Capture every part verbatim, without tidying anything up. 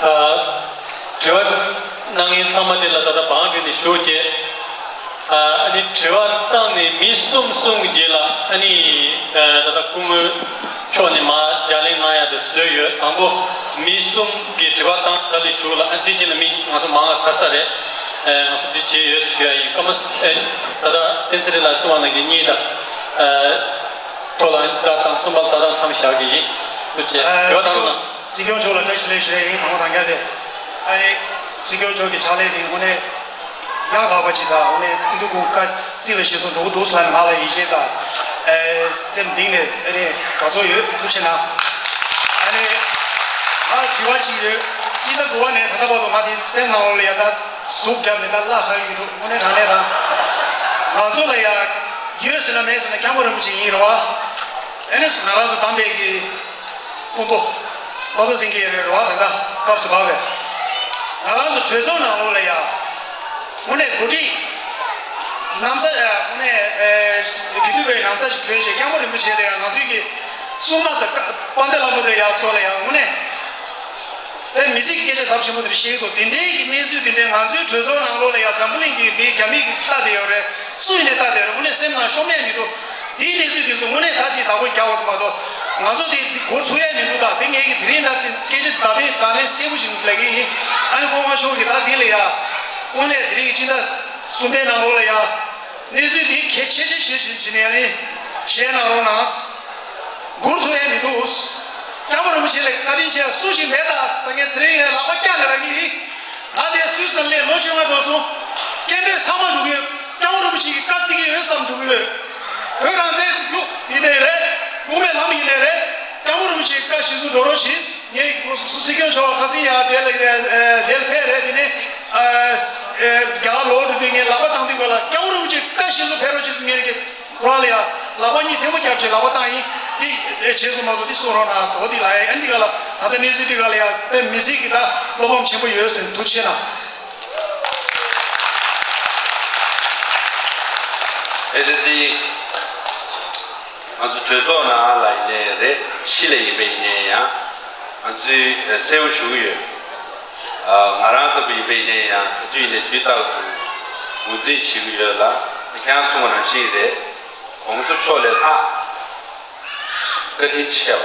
དྲི་བ་གནང་མཁན་ཚང་མ་དེ་ལ་ད་ལྟ་བང་བསྒྲིགས་ནས་ཞུ་རྒྱུ། ཨ་ནི་དྲི་བ་བཏང་ནས་མི་གསུམ་གསུམ་གྱི་རྗེས་ལ་ཨ་ནི་ད་ལྟ་སྐུ་ངོ་མཆོག་ནས་མར་རྒྱ་ལན་གནང་ཡག་དེ་བཟོས་ཡོད། དང་པོ་མི་གསུམ་གྱི་དྲི་བ་བཏང་ད་ལས་ཞུ་ལ། ཨ་ནི་དེ་རྗེས་ལ་མི་ང་ཚོ་མང་བ་ཚར་ས་རེད། ཨ་ང་ཚོ་འདི་བྱས་ཡོད་ཟེར་ཡ་ཡིན། སྐར་མ་ཨེ་ད་ལྟ་བསྟན་འཛིན་རིག་ལགས་གསུངས་པ་ནང་བཞིན་གཉིས་དང་ཨ་ཐོག་ལ་ད་དང་གསུམ་པ་ལ་ད་དང་མཚམས་བཞག་གི་ཡིན། ཐུགས་རྗེ་ཆེ། ཨ་དྲི་བ་དང་ལ། སྲིད་སྐྱོང་མཆོག་ལ་བཀྲ་ཤིས་བདེ་ལེགས་ཞུ་ཡ་ཡིན། དང་པོ་དང་རྒྱ་དེ་ཨ་ནི་སྲིད་སྐྱོང་མཆོག་གི་ཕྱག་ལས་དེ་དངོས་གནས་ཡང་དག་པ་ཅིག་དང་། དངོས་གནས་སྐུ་མདུན་སྐུ་བཀའ་བརྩི་བའི་གཞིར་བཟུང་འགྲོ་གི་འདུག་ཟེར་ནས་ང་ལ་ཡིད་ཆེས་དང་ཨ་སེམས་གཏིང་ནས་ཨ་ནི་དགའ་ཚོར་ཡོད། ཐུགས་རྗེ་ཆེ་གནང་། ཨ་ནི་ང་དྲི་བ་ཅིག་ཡོད། སྤྱི་ཟླ་དགུ་པ་ནས་ད་ལྟ་བར་དུ་ང་དེ་སེམས་ནང་ལོགས་ལ་ཡ་ད་ཟུག་བརྒྱབ་ནས་ད་བརླག་ཁ་ཡོད་འདུག་དངོས་གནས་དྲང་གནས་རང་ང་ཚོ་ལ་ཡ་ཡོད་ཟེར་ན་མེད་ཟེར་ན་སྐྱབས་མགོན་རིན་པོ་ཆེ་ཡིན་རེད་བ། ཨ་ནི་ང་རང་ཚོ་དམ་པའི་གི་དཔོན་པོ་སློབ་དཔོན་སེང་གེ་རེད་བ། ད་ལྟ་སྐབས་སུ་བབས་པའི་ང་རང་ཚོ་གྲོས་ཚོགས་ནང་ལོགས་ལ་ཡ་དངོས་གནས་འགོ་ཁྲིད་ན་བཟའ་ཡ་དངོས་གནས་ཨེ་དགེ་འདུན་པའི་ན་བཟའ་ཞིག་གྱོན་བྱས་སྐྱབས་མགོན་རིན་པོ་ཆེ་དེ་ཡ་ང་ཚོའི་གི་སྲུང་མ་ཟེར་དཔལ་ལྡན་ལྷ་མོ་དེ་ཡ་ཚོ་ལ་ཡ་དངོས་གནས། དེ་མི་ཚེ་གི་སྐད་ཆ་ཚབས་ཆེན་པོ་དེ་བཤད་ཀྱི་འདུག་དེ་འདྲའི་གི་གནས་ཚུལ་དེ་འདྲའི་ང་ཚོའི་གྲོས་ཚོགས་ནང་ལོགས་ལ་ཡ་འཛམ་བུ་གླིང་གི་མི་རྒྱ་མི་གིས་ལྟ་བསྡད་ཡོད་རེད། སུ་ཡིན་ནའི་ལྟ་བསྡད་ཡོད་རེད། དངོས་གནས་སེམས་ནང་ཤོར་མེད་མི་འདུག་དེའི་གནས་ཚུལ་དེ་ཚོ་དངོས་གནས་ད་ཅིག་བདག་པོ་རྒྱག་དགོས་འདུག་མ་གཏོགས་ང་ཚོ་དེ་འགོར་ཐུབ་ཡ་མི་འདུག་ད་དེ་ངས་ཀྱི་དེ་རིང་ད་དེ་སྐད་ཆ་དེ་ད་དེ་ད་ལན་གསལ་པོ་ཞིག་ལབ་ཀྱི་ཡིན། ཨ་ནི་ཀོང་ཀོང་ཤོག་གི་ད་དེ་ལ་ཡ་དངོས་གནས་དེ་རིང་གི་སྤྱི་ཟླ་གསུམ་པའི་ནང་ལོགས་ལ་ཡ། གནས་ཚུལ་འདི་གལ་ཆེ་ཆེ་ཆེ་ཆེ་བྱས་ནས་ཨ་ནི་བཤད་གནང་རོགས་གནང་། འགོར་ཐུབ་ཡ་མི་འདུག་སྐྱབས་མགོན་རིན་པོ་ཆེ་ལ་བཀའ་དྲིན་ཆེ་སུ་ཞིག་མེད་ད། ད་ངས་དེ་རིང་ཡང་ལག་པ་བཀྱག་ནས་ལབ་ཀྱི་ཡིན། ང་དེ་སུད་སི་ལ་སླེབས་ལོ་བཅོ་ལྔ་འགྲོ་སོང་། སྐད་འབོད་ཚང་མ་འགྲོ་གི་ཡོད། སྐྱབས་མགོན་རིན་པོ་ཆེ་གི་བཀའ་བརྩི་གི་ཡོད་བསམ་འགྲོ་གི་ཡོད། བོད་རང་བཙན་ཡུལ་ཡིན་ནའི་རེད། དབུ་མའི་ལམ་ཡིན་ནའི་རེད། སྐྱབས་མགོན་རིན་པོ་ཆེའི་བཀའ་གཞིར་བཟུང་འགྲོ་རོགས་གྱིས། ངས་སྲིད་སྐྱོང་མཆོག་ལ་ཁ་སང་ཡང་དེ་ལ་དེ་ལ་ཕེབས་རེད། དེ་ནས་རྒྱ་གར་ལོག་འགྲོ་དུས་ངས་ལག་པ་བཏང་དུས་ག་ལ་སྐྱབས་མགོན་རིན་པོ་ཆེའི་བཀའ་གཞིར་བཟུང་ཕེབས་རོགས་གྱིས་ཟེར། ངས་ཀྱི་ཁོ་རང་ལ་ཡང་ལག་པ་གཉིས་ཐལ་མོ་བརྒྱབ་བྱས་ལག་པ་བཏང་ཡིན། འདི་བྱས་སོང་མ་སོང་འདི་གསུང་རོགས་གནང་ཟེར། འོ་འདི་ལ་ཡང་འདི་ག་ལ་ད་ལྟ་གནས་ཚུལ་འདི་ག་ལ་ཡང་དཔེ་མི་སྲིད་ཀྱི་ད་བློ་ཕམ་ཆེན་པོ་ཡོད་ཟེར། ཐུགས་རྗེ་ཆེ་གནང་། ཨེ་དེ་དེ། ང་ཚོ་གྲོས་ཚོགས་ནང་ལ་ཡིན་ནའི་རེད། ཕྱི་ལ་ཡིན་པ་ཡིན་ནའི་ཡང་ང་ཚོས་གསལ་པོ་ཞུ་གི་ཡོད། ང་རང་ལྟ་བུ་ཡིན་པ་ཡིན་ནའི་ཡང་ག་དུས་ཡིན་ནའི་དུས་རྟག་ཏུ་ངོས་འཛིན་བྱེད་ཀྱི་ཡོད་ལ། ཁྱེད་རང་གསུངས་པ་ནང་བཞིན་རེད། གོང་ས་མཆོག་ལས་ལྷག་བཀའ་དྲིན་ཆེ་བ།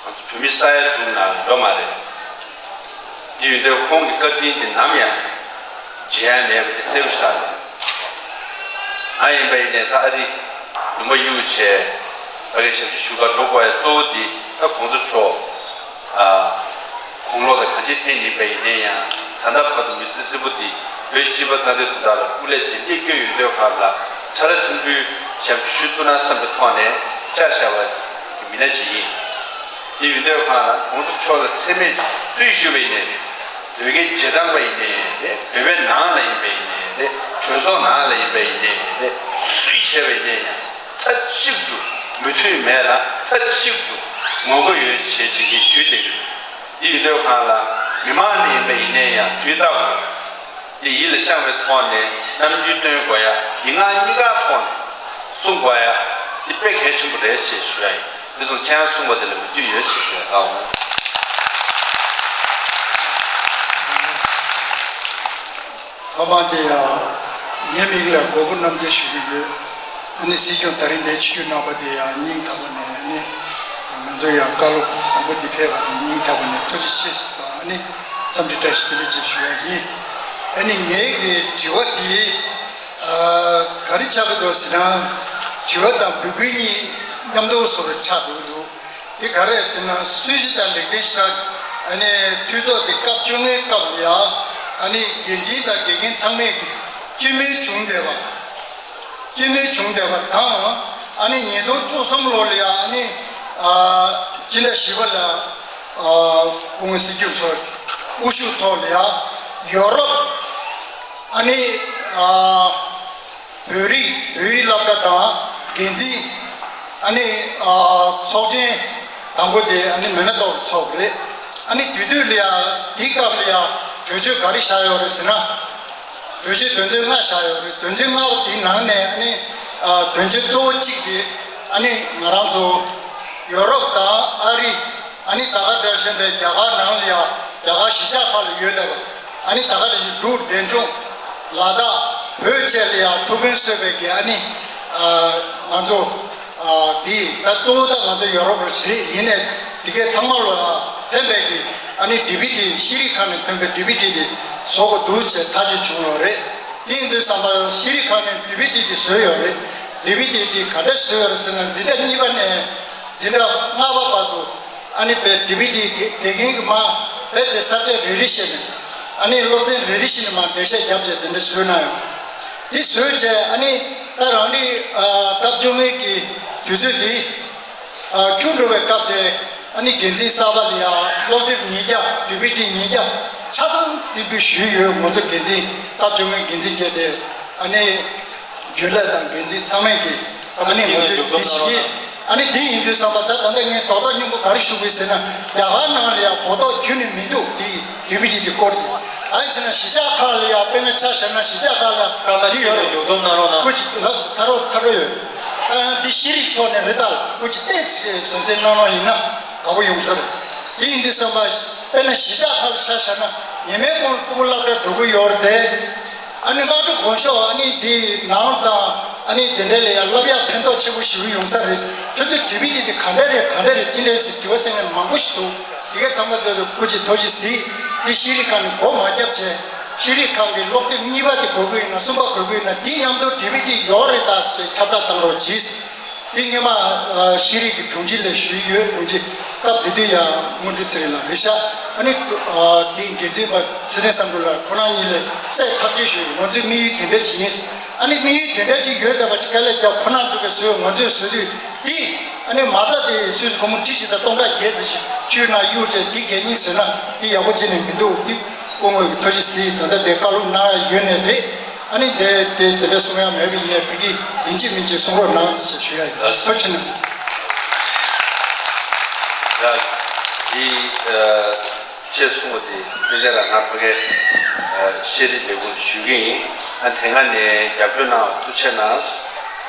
ང་ཚོ་བོད་མི་ས་ཡ་དྲུག་ནང་འགྲོ་མ་རེད། དེ་ཡིན་དུས་ཁོང་གི་བཀའ་དྲིན་དེ་ནམ་ཡང་བརྗེད་ཡ་མེད་པ་དེ་གསལ་པོ་ཞིག་རེད། ང་ཡིན་པ་ཡིན་ནའི་ད་ཨ་རི་ལུང་པ་གཡུག་བྱས་ཕ་གིར་ཞབས་ཕྱི་ཞུ་གར་འགྲོ་དགོས་ཡ་གཙོ་བོ་དེ་ད་གོང་ས་མཆོག་ཨ་དགུང་ལོ་ལ་གང་ཅི་ཐེབས་ཡིན་པ་ཡིན་ནའི་ཡང་ད་ལྟ་བར་དུ་མི་ཚེ་ཧྲིལ་པོ་འདི་བོད་སྤྱི་པ་ཚང་མའི་དོན་དག་ལ་སྐུ་ལས་བདེ་བདེ་བསྐྱོན་ཡོང་དུས་སྐབས་ལ་ཕྲ་རགས་ཕྲན་བུའི་ཞབས་ཕྱི་ཞུ་ཐུབ་ན་བསམ་པའི་ཐོག་ནས་བཅར་བཞག་པ་གི་མི་སྣ་ཅིག་ཡིན། དེ་ཡིན་དུས་གང་ལ་གོང་ས་མཆོག་ལ་མཚན་སྨད་སུས་ཞུས་པ་ཡིན་ནའི་རེད། བོད་སྐད་བརྗེད་སྟངས་པ་ཡིན་ནའི་རེད། བོད་པའི་ནང་ལ་ཡིན་པ་ཡིན་ནའི་རེད། གྲོས་ཚོགས་ནང་ལ་ཡིན་པ་ཡིན་ནའི་རེད། སུས་བྱས་པ་ཡིན་ནའི་ཡང་མཐའ་གཅིག་ཏུ་མོས་མཐུན་མེད་ལ་མཐའ་གཅིག་ཏུ་ངོ་རྒོལ་ཡོད་བྱས་བྱེད་ཀྱི་ཞུས་བསྡད་ཀྱི་ཡོད། དེ་ཡིན་དུས་གང་ལ་མི་མང་ནས་ཡིན་པ་ཡིན་ནའི་ཡང་དུས་རྟག་ཏུ་དེ་ཡིད་ལ་བཅངས་པའི་ཐོག་ནས་རྣམ་འགྱུར་སྟོན་དགོས་ཡ། ཡིག་ངག་གཉིས་ཀའི་ཐོག་ནས་གསུང་དགོས་ཡ། དེ་དཔེ་གལ་ཆེན་པོ་རེད་ཅེས་ཞུ་ཡ་ཡིན། དེ་སོང་ཁྱེད་རང་གསུངས་པ་དེ་ལ་མོས་མཐུན་ཡོད་ཅེས་ཞུ་ཡ་ཨང་། ཐོག་མ་དེ་ཡང་ངའི་མིང་ལ་མགོན་པོ་རྣམ་རྒྱལ་ཞུ་གི་ཡོད། ཨ་ནི་སྲིད་སྐྱོང་ད་རིང་འདིར་ཆིབས་བསྒྱུར་གནང་པ་དེ་ཡང་སྙིང་ཐག་པ་ནས་ཨ་ནི་ང་ཚོ་ཡང་བཀའ་སློབ་བཟང་པོ་འདི་ཕེབས་པ་དེ་སྙིང་ཐག་པ་ནས་ཐུགས་རྗེ་ཆེ་ཞུ་སོང་། ཨ་ནི་འཚམས་འདྲི་བཀྲ་ཤིས་བདེ་ལེགས་ཅེས་ཞུ་ཡ་ཡིན། ཨ་ནི་ངའི་གི་དྲི་བ་འདི་ཨ་ག་རེ་ཆགས་ཀྱི་འདུག་ཟེར་ན། དྲི་བ་དང་འབོད་སྐུལ་གཉིས་མཉམ་དུ་བཟོ་འདྲ་ཆགས་འགྲོ་གི་འདུག་དེ་ག་རེ་ཟེར་ན་སྲོལ་གཞི་དང་ལེགས་ལྡན་ཞེ་དྲག་ཨ་ནི་འཐུས་ཚོགས་དེ་སྐབས་བཅོ་ལྔའི་སྐབས་ལ་ཡང་ཨ་ནི་འགན་འཛིན་དང་འགན་འཁུར་ཚང་མས་ཀྱི་བཅོས་མིན་བྱུང་བསྡད་པ། བཅོས་མིན་བྱུང་བསྡད་པ་དང་ཨ་ནི་ཉིས་སྟོང་བཅུ་གསུམ་ལོ་ལ་ཡང་ཨ་ནི་ཨ་སྤྱི་ཟླ་བཞི་པ་ལ་ཨ་སྐུ་ངོ་སྲིད་སྐྱོང་མཆོག་དབུ་བཞུགས་ཐོག་ལ་ཡང་ཡོ་རོབ་ཨ་ནི་ཨ། བོད་རིགས་བོད་ཡིག་སློབ་གྲྭ་དང་འགན་འཛིན་ཨ་ནི་ཨ་ཚོགས་ཆེན་དང་པོ་དེ་ཨ་ནི་མོན་ན་ཏོག་ལ་ཚོགས་པ་རེད། ཨ་ནི་དེ་དུས་ལ་ཡ་དེའི་སྐབས་ལ་ཡ་གྲོས་ཆོད་ག་རེ་བཞག་ཡོད་རེད་ཟེར་ན། གྲོས་ཆོད་དོན་ཚན་ལྔ་བཞག་ཡོད་རེད། དོན་ཚན་ལྔ་པོ་དེའི་ནང་ནས་ཨ་ནི་ཨ་དོན་ཚན་གཙོ་བོ་གཅིག་དེ་ཨ་ནི་ང་རང་ཚོ་ཡོ་རོབ་དང་ཨ་རི་ཨ་ནི་ད་ག་འདྲ་བཞིན་པའི་རྒྱ་གར་ནང་ལ་ཡ། རྒྱ་གར་གཞིས་ཆགས་ཁག་ལ་ཡོད་བསྡད་པ། ཨ་ནི་ད་ག་དེ་བཞིན་འབྲུག་འབྲས་ལྗོངས་ལ་དྭགས་བོད་བཅས་ལ་ཡང་ཐུགས་ཕན་གསོས་པའི་གི་ཨ་ནི་ང་ཚོ་འདི་ད་གཙོ་བོ་ད་ང་ཚོ་ཡོ་རོབ་རེད། ཡིན་ནའི་འདི་གའི་ཚང་མ་ལ་ཡང་ཕན་པའི་གི་ཨ་ནི་ཌི་བི་ཌི་ཤེས་རིག་ཁང་ནས་ཐོན་པའི་ཌི་བི་ཌི་དེ་བཟོ་དགོས་འདུག་ཅེས་ཐག་གཅོད་བྱུང་ཡོད་རེད། དེ་ཡིན་དུས་ཙམ་པ་ཤེས་རིག་ཁང་ནས་ཌི་བི་ཌི་དེ་བཟོས་ཡོད་རེད། ཌི་བི་ཌི་དེ་ག་འདྲ་བཟོས་ཡོད་རེད་ཟེར་ན། འཛིན་གྲྭ་གཉིས་པ་ནས་འཛིན་གྲྭ་ལྔ་པ་བར་དུ་ཨ་ནི་དཔེ་ཌི་བི་ཌི་དགེ་དགེ་རྒན་གྱི་མ་དཔེ་དེ་ས་བཅད་རེ་རེ་བཞིན་ནས་ཨ་ནི་སློབ་ཚན་རེ་རེ་བཞིན་ནས་མ་འགྲེལ་བཤད་བརྒྱབ་བྱས་དེ་འདྲ་བཟོས་གནང་ཡོད་རེད། དེ་བཟོས་བྱས་ཨ་ནི་ད་རང་རེའི་སྐབས་བཅོ་ལྔའི་གི་དུས་ཚོད་དེ། ཨ། ཁྱོན་འགྲོ་བའི་སྐབས་དེ་ཨ་ནི་འགན་འཛིན་གསར་པ་ལ་ཡང་སློབ་དེབ་ཉིས་བརྒྱ། ཌི་བི་ཌི་ཉིས་བརྒྱ་ཆ་ཚང་རྩིས་འབུལ་ཞུས་ཡོད། ང་ཚོ་འགན་འཛིན་སྐབས་བཅོ་ལྔའི་འགན་འཛིན་བྱས་ཏེ་ཨ་ནི་རྒྱུན་ལས་དང་འགན་འཛིན་ཚང་མས་ཀྱིས་ཨ་ནི་ང་ཚོས་འདི་བྱེད་ཀྱི། ཨ་ནི་དེ་ཡིན་དུས་ཙམ་པ་ད་ད་ལྟ་ངས་རྡོག་རྡོག་སྙན་པོ་ག་རེ་ཞུ་དགོས་ཟེར་ན། རྒྱ་གར་ནང་ལ་ཡང་གོ་རྟོགས་ཁྱོན་ནས་མི་འདུག་དེ་ཌི་བི་ཌི་དེ་སྐོར་དེ། ཨ་ཡིན་ཟེར་ན་གཞིས་ཆགས་ཁག་ལ་ཡང་དཔེར་ན་ཆ་བཞག་ན་གཞིས་ཆགས་ཁག་ལ་བཀའ་མོལ་འདི་ཡོད་རེད། ཉུག་དུམ་གནང་རོགས་གནང་། སྐུ་མཁྱེན་ལགས་སོ། ཚར་རོ་ཚར་རོ་ཡོད། ཨ། འདི་ཤེས་རིག་ཐོག་ནས་རེད། ད་ལ་སྐུ་མཁྱེན་ཏོག་ཙམ་ཟུར་ཟིན་གནང་རོགས་ཡིན་ན་དགའ་པོ་ཡོང་ས་རེད། དེ་ཡིན་དུས་ཙམ་པ་དཔེར་ན་གཞིས་ཆགས་ཁག་ལ་ཆ་བཞག་ན་ཉི་མའི་གུང་ལ་སྤུ་གུ་སློབ་གྲྭ་འགྲོ་གི་ཡོད་རེད་དེ། ཨ་ནི་སྔ་དྲོ་དགོང་ཞོགས་ཨ་ནི་དེ་ནང་དང་ཨ་ནི་དེ་འདྲ་ལ་ཡང་སློབ་ཡག་ཕན་ཐོགས་ཆེན་པོ་ཞིག་ཡོང་ས་རེད། ཁྱོད་ཚོས་ཌི་བི་ཌི་དེ་ག་འདྲ་རེད་ག་འདྲ་རེད་ཅི་འདྲ་ཟེར་དྲི་བ་བསམ་མཁན་མང་པོ་ཞིག་འདུག་དེ་ག་ཚང་མ་དེ་སྐུ་མཁྱེན་ཐུགས་རྗེ་གཟིགས། དེ་ཤེས་རིག་ཁང་ནས་སྒོ་མ་བརྒྱབ་བྱས། ཤེས་རིག་ཁང་གི་སློབ་དེབ་གཉིས་པ་དེ་དགོས་ཀྱི་ཡོད་ན་གསུམ་པ་དགོས་ཀྱི་ཡོད་ན་དེ་མཉམ་དུ་ཌི་བི་ཌི་ཡོད་རེད་ད་ཞེས་ཁྱབ་བསྒྲགས་བཏང་རོགས་གྱིས། དེ་སྔོན་མ་ཨ་ཤེས་རིག་གི་དྲུང་ཆེ་ལ་ཞུས་ཡོད། དྲུང་ཆེ་སྐབས་དེ་དུས་ཡང་དངོས་གྲུབ་ཚེ་རིང་ལགས་རེད་ཤག་ཨ་ནི་ཨ་དེའི་འགན་འཛིན་པ་ཚེ་བརྟན་བསམ་གྲུབ་ལགས་ཁོ་རང་གཉིས་ལ་གསལ་ཐག་ཆོད་ཞུས། ང་ཚོའི་དམིགས་ཡུལ་དེ་འདྲ་ཅིག་ཡིན། ཨ་ནི་དམིགས་ཡུལ་དེ་འདྲ་ཅིག་ཡོད་བསྡད་པ་ཅིག་དཀའ་ལས་བརྒྱབ། ཁོ་རང་ཚོ་གིས་བཟོས། ང་ཚོས་བཟོ་དུས་དེ་ཨ་ནི་མ་རྩ་དེ་སུད་སི་སྒོར་མོ་ཁྲི་གཅིག་དང་སྟོང་ཕྲག་བརྒྱད་ཙམ་ཞིག་བཅོལ་ན་གཡུག་བྱས་དེ་གད་སྙིགས་བཟོས་ན་དེ་ཡག་པོ་བྱས་ནས་མི་འདུག་དེ་སྐུ་ངོ་གི་ཐུགས་རྗེ་གཟིགས། ད་ལྟ་དེ་བཀའ་སློབ་གནང་ཡ་ཡོད་ནི་རེད། ཨ་ནི་དེ་དེ་དེ་འདྲ་གསུང་ཡ་མེད་པ་ཡིན་ནའི་ཕ་གི་ཡིན་གཅིག་མིན་གཅིག་གསུང་རོགས་གནང་ཞེས་ཞུ་ཡ་ཡིན། ཐུགས་རྗེ་ཆེ་གནང་། ཡ། འདི་ཨ་ཅེས་གསུང་བ་དེ་དེ་ལས་རང་ང་ཕ་གའི་ཨ་ཤེས་རིག་ལས་ཁུངས་ཞུ་གི་ཡིན། ཨ་དེ་སྔ་ནས་རྒྱབ་སྐྱོར་གནང་བ་ཐུགས་རྗེ་གནང་།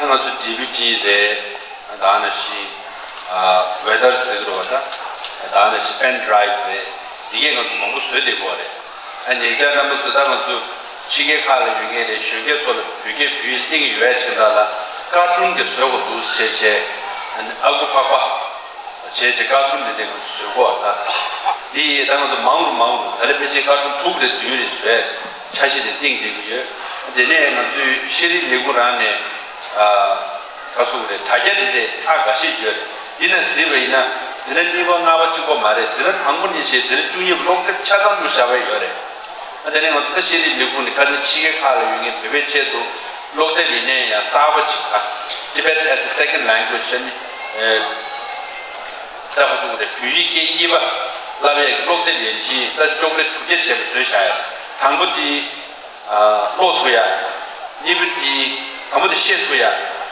ཨ་ང་ཚོ་ཌི་བི་ཌི་རེད། ད་ནང་བཞིན་ཝེ་དར་ཟེར་གི་རེད་བ། ད་ད་ནང་བཞིན་པེན་ཌ་རའིབ་རེད། འདི་གས་ང་ཚོ་མང་པོ་བཟོས་བསྡད་ཀྱི་ཡོད་རེད། ཨ་ཉེ་ཆར་རྣམ་པ་ཚོ་ད་ང་ཚོ་ཕྱི་རྒྱལ་ཁག་ལ་ཡོད་མཁན་རེད། གཞོན་སྐྱེས་ཚོ་ལ་བོད་སྐད་བོད་ཡིག་གླེང་གི་ཡོད་ཡ་ཕྱིན་ད་ལ་ཀར་ཊུན་གྱི་བཟོ་དགོས་འདུག་བྱས་བྱས། ཨ་ནི་ཨ་ཁུ་ཕག་པ་བྱས་བྱས་ཀར་ཊུན་དེ་འདྲས་ང་ཚོ་བཟོས་ཀྱི་ཡོད་རེད། ད་འདི་ད་ང་ཚོ་མང་རུ་མང་རུ་ད་ལྟ་ཕལ་ཆེར་ཀར་ཊུན་དྲུག་རེ་བདུན་རེ་བཟོས་འཆར་གཞི་དེ་བཏིང་བསྡད་ཀྱི་ཡོད། དེ་ནས་ང་ཚོའི་ཤེས་རིག་ལས་ཁུངས་རང་ནས་ཨ། ག་ཚོད་རེད། དྲ་རྒྱ་དེ་འདྲས་ཁག་འགའ་ཤས་ཡོད་རེད། འདི་ན་གཟིགས་པ་ཡིན་ན་འཛིན་གྲྭ་གཉིས་པ་ལྔ་པ་གཅིག་པོ་མ་རེད། འཛིན་གྲྭ་དང་པོ་ནས་བྱས་འཛིན་གྲྭ་བཅུ་གཉིས་པ་སློབ་དེབ་ཆ་ཚང་བླུགས་བཞག་པ་ཡོད་རེད། ཨ་དེ་ནས་ང་ཚོ་ད་ཤེས་རིག་ལས་ཁུངས་ནས་ཁ་སང་ཕྱི་རྒྱལ་ཁག་ལ་ཡོད་མཁན་བོད་པའི་ཆེད་དུ་སློབ་དེབ་ཡིན་ནའི་ཡང་གསར་པ་ཅིག་ཨ་Tibet as a Second Language ཨ་ནི་ཨེ་ད་ག་ཚོད་རེད། བོད་ཡིག་སྐད་གཉིས་པ་བསླབ་ཡས་ཀྱི་སློབ་དེབ་ཡན་ཆད་ད་ཤོག་ལྷེ་དྲུག་བརྒྱ་བྱས་པ་བཟོས་བཞག་ཡོད་རེད། དང་པོ་དེ། ཨ་ཀློག་ཐུབ་ཡ། གཉིས་པ་དེ། དང་པོ་དེ་ཤེས་ཐུབ་ཡ།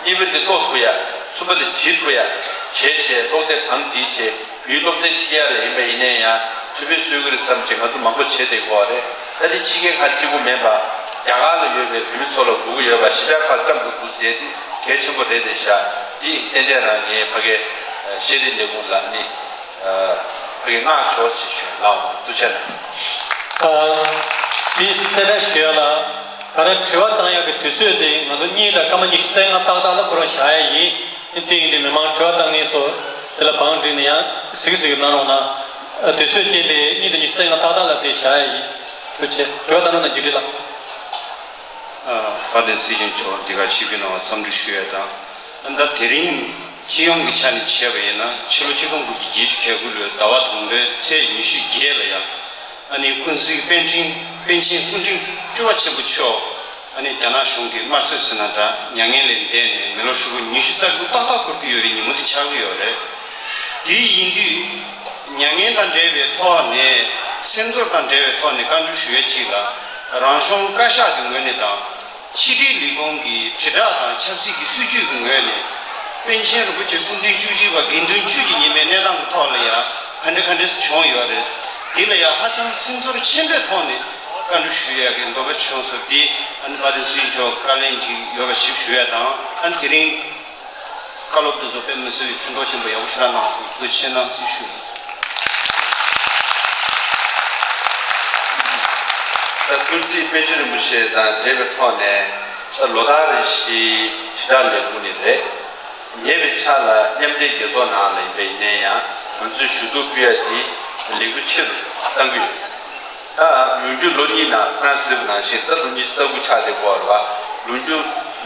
གཉིས་པ་དེ་ཀློག་ཐུབ་ཡ། གསུམ་པ་དེ་འབྲི་ཐུབ་ཡ། བྱས་བྱས་ཀློག་དེབ་གང་བྲིས་བྱས་བོད་ཡིག་སློབ་ཚན་ཁྲིད་ཡ་ལ་ཡིན་པ་ཡིན་ནའི་ཡང་ཐུབ་པའི་གསོལ་གི་རེད་བསམ་བྱས་ང་ཚོ་མང་པོ་བྱས་བསྡད་ཀྱི་ཡོད་རེད། ད་དེ་ཕྱི་རྒྱལ་ཁག་གཅིག་པུ་མིན་པ་རྒྱ་གར་ལ་ཡོད་པའི་བོད་མི་ཚོ་ལ་དགོས་ཀྱི་ཡོད་པ་གཞིས་ཆགས་ཁག་ལ་བཀྲམ་དགོས་འདུག་ཟེར་དེ་གལ་ཆེན་པོ་རེད་བསྡད་ཤག་དེ་ཏན་ཏན་རང་ངས་ཕ་གའི་ཤེས་རིག་ལས་ཁུངས་ལ་ནི། ཕ་གི་མངགས་ཆོག་ཅེས་ཞུ་ལགས། ཐུགས་རྗེ་གནང་། ཨ། དེ་གསལ་བསྒྲགས་ཞུ་ཡ་ལ། ད་ལྟ་དྲི་བ་བཏང་ཡག་གི་དུས་ཚོད་དེ་ང་ཚོ་གཉིས་དང་སྐར་མ་ཉི་ཤུ་རྩ་ལྔ་ཏག་ཏག་ལ་ཁོ་རང་བཞག་ཡ་ཡིན། དེ་ཡིན་དུས་མི་མང་དྲི་བ་བཏང་མཁན་ཚོ་དེ་ལ་བང་བསྒྲིགས་ནས་ཡང་གཟིགས་གཟིགས་གནང་རོགས་གནང་། དུས་ཚོད་རྐྱེན་པས་གཉིས་དང་ཉི་ཤུ་རྩ་ལྔ་ཏག་ཏག་ལ་དེ་བཞག་ཡ་ཡིན། ཐུགས་རྗེ་ཆེ། དྲི་བ་བཏང་རོགས་གནང་། འཇིགས་བྲལ་ལགས། ཨ། དཔལ་ལྡན་སྲིད་སྐྱོང་མཆོག་འདི་ག་ཆིབས་བསྒྱུར་གནང་བར་འཚམས་འདྲི་ཞུ་ཡ་དང་། ད་དེ་རིང་སྤྱི་ཡོངས་ཀྱི་ཆ་ནས་བྱས་པ་ཡིན་ན་ཕྱི་ལོ་ཆིག་སྟོང་དགུ་བརྒྱ་བརྒྱད་ཅུ་གྱ་དགུ་ལོའི་ཟླ་བ་དང་པོའི་ཚེས་ཉི་ཤུ་བརྒྱད་ལ་ཡང་ཨ་ནི་ཀུན་གཟིགས་པཎ་ཆེན་པཎ་ཆེན་སྐུ་ཕྲེང་བཅུ་པ་ཆེན་པོ་མཆོག་ཨ་ནི་རྒྱ་ནག་གཞུང་གིས་དམར་གསོད་ཟེར་ན་འདྲ་མྱ་ངན་ལས་འདས་ནས་མི་ལོ་ཧྲིལ་པོ་ཉི་ཤུ་རྩ་དགུ་ཏག་ཏག་འཁོར་གྱི་ཡོད་པའི་ཉིན་མོ་དེ་ཆགས་ཀྱི་ཡོད་རེད། དེ་ཡིན་དུས་མྱ་ངན་དང་འབྲེལ་བའི་ཐོག་ནས་སེམས་ཚོར་དང་འབྲེལ་བའི་ཐོག་ནས་བཀའ་འདྲི་ཞུ་ཡ་གཅིག་ལ་རང་གཞུང་བཀའ་ཤག་གི་ངོས་ནས་དང་། ཕྱི་དྲིལ་ལས་ཁུངས་ཀྱི་དྲིལ་བསྒྲགས་དང་ཆབ་སྲིད་ཀྱི་སྲིད་ཇུས་ཀྱི་ངོས་ནས་པཎ་ཆེན་རིན་པོ་ཆེ་སྐུ་ཕྲེང་བཅུ་གཅིག་པ་དགེ་འདུན་ཆོས་ཀྱི་ཉི་མའི་གནས་སྟངས་ཀྱི་ཐོག་ལ་ཡང་ག་འདྲ་ག་འདྲ་བྱུང་ཡོད་རེད། འདི་ལ་ཡང་ཧ་ཅང་སེམས་ཚོར་ཆེན་པོའི་ཐོག་ནས་བཀའ་འདྲི་ཞུ་ཡག་གི་འདོད་པ་བྱུང་སོང་། འདི་ཨ་ནི་དཔལ་ལྡན་སྲིད་སྐྱོང་མཆོག་བཀའ་ལན་ཅིག་ཡོད་པ་ཞིག་ཞུ་ཡ་དང་། ཨ་ནི་དེ་རིང་བཀའ་སློབ་འདི་ཚོ་དཔེ་མི་སྲིད་པའི་ཕན་ཐོགས་ཆེན་པོ་ཡག་པོ་ཞེ་དྲག་གནང་སོང་། ཐུགས་རྗེ་ཆེ་གནང་ཞེས་ཞུ་ཡིན། ད་ཀུན་གཟིགས་པཎ་ཆེན་རིན་པོ་ཆེ་དང་འབྲེལ་བའི་ཐོག་ནས་ད་ལོ་ལྟར་རེ་བཞིན་དྲིལ་བསྒྲགས་ལས་ཁུངས་ནས་རེད། ཉེ་བའི་ཆར་ལ་མཉམ་འབྲེལ་རྒྱལ་ཚོགས་ནང་ལ་ཡིན་པ་ཡིན་ན་ཡང་ང་ཚོས་ཞུ་གཏུག་ཕུལ་ཡ་དེ་ལས་འགུལ་ཆེ་རུ་བཏང་གི་ཡོད། ད་ཡོང་རྒྱུ་ལོ་གཉིས་ནང་ཁོ་རང་ཟེར་བ་ནང་བཞིན་ད་ལོ་གཉིས་ས་ཁུག་ཆགས་བསྡད་ཀྱི་ཡོད་རེད་བ། ཡོང་རྒྱུ་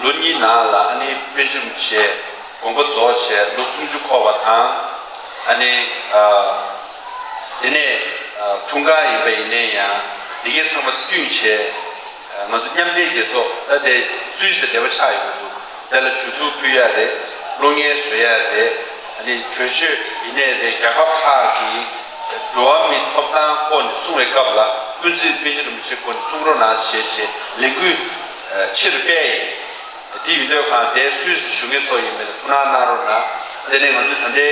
ལོ་གཉིས་ནང་ལ་ཨ་ནི་པཎ་ཆེན་རིན་པོ་ཆེ་དགོངས་པ་རྫོགས་བྱས་ལོ་སུམ་ཅུ་འཁོར་བ་དང་། ཨ་ནི་ཨ། དེ་ནས་ཨ། འཁྲུངས་སྐར་ཡིན་པ་ཡིན་ན་ཡང་འདི་གའི་ཚང་མ་བསྟུན་བྱས། ང་ཚོ་མཉམ་འབྲེལ་རྒྱལ་ཚོགས་ད་ལྟའི་སུད་སི་དང་འབྲེལ་བ་ཆགས་ཡོང་གི་འདུག་དེ་ལ་ཞུ་གཏུག་ཕུལ་ཡ་རེད། གློག་བརྙན་བཟོ་ཡ་རེད། ཨ་ནི་གྲོས་ཆོད་ཡིན་ནའི་རེད། རྒྱལ་ཁབ་ཁག་གིས་འགྲོ་བ་མིའི་ཐོབ་ཐང་སྐོར་ནས་གསུང་བའི་སྐབས་ལ་ཀུན་གཟིགས་པཎ་ཆེན་རིན་པོ་ཆེའི་སྐོར་ནས་གསུང་རོགས་གནང་ཞེས་བྱས་ལས་འགུལ་ཆེ་རུ་སྤེལ་ཡིན། དེ་ཡིན་དུས་གང་དེ་སུད་སི་བཞུགས་མཁན་ཚོ་ཡིན་པས་ཐུགས་སྣང་གནང་རོགས་གནང་། དེ་ནས་ང་ཚོས་ད་ལྟའི་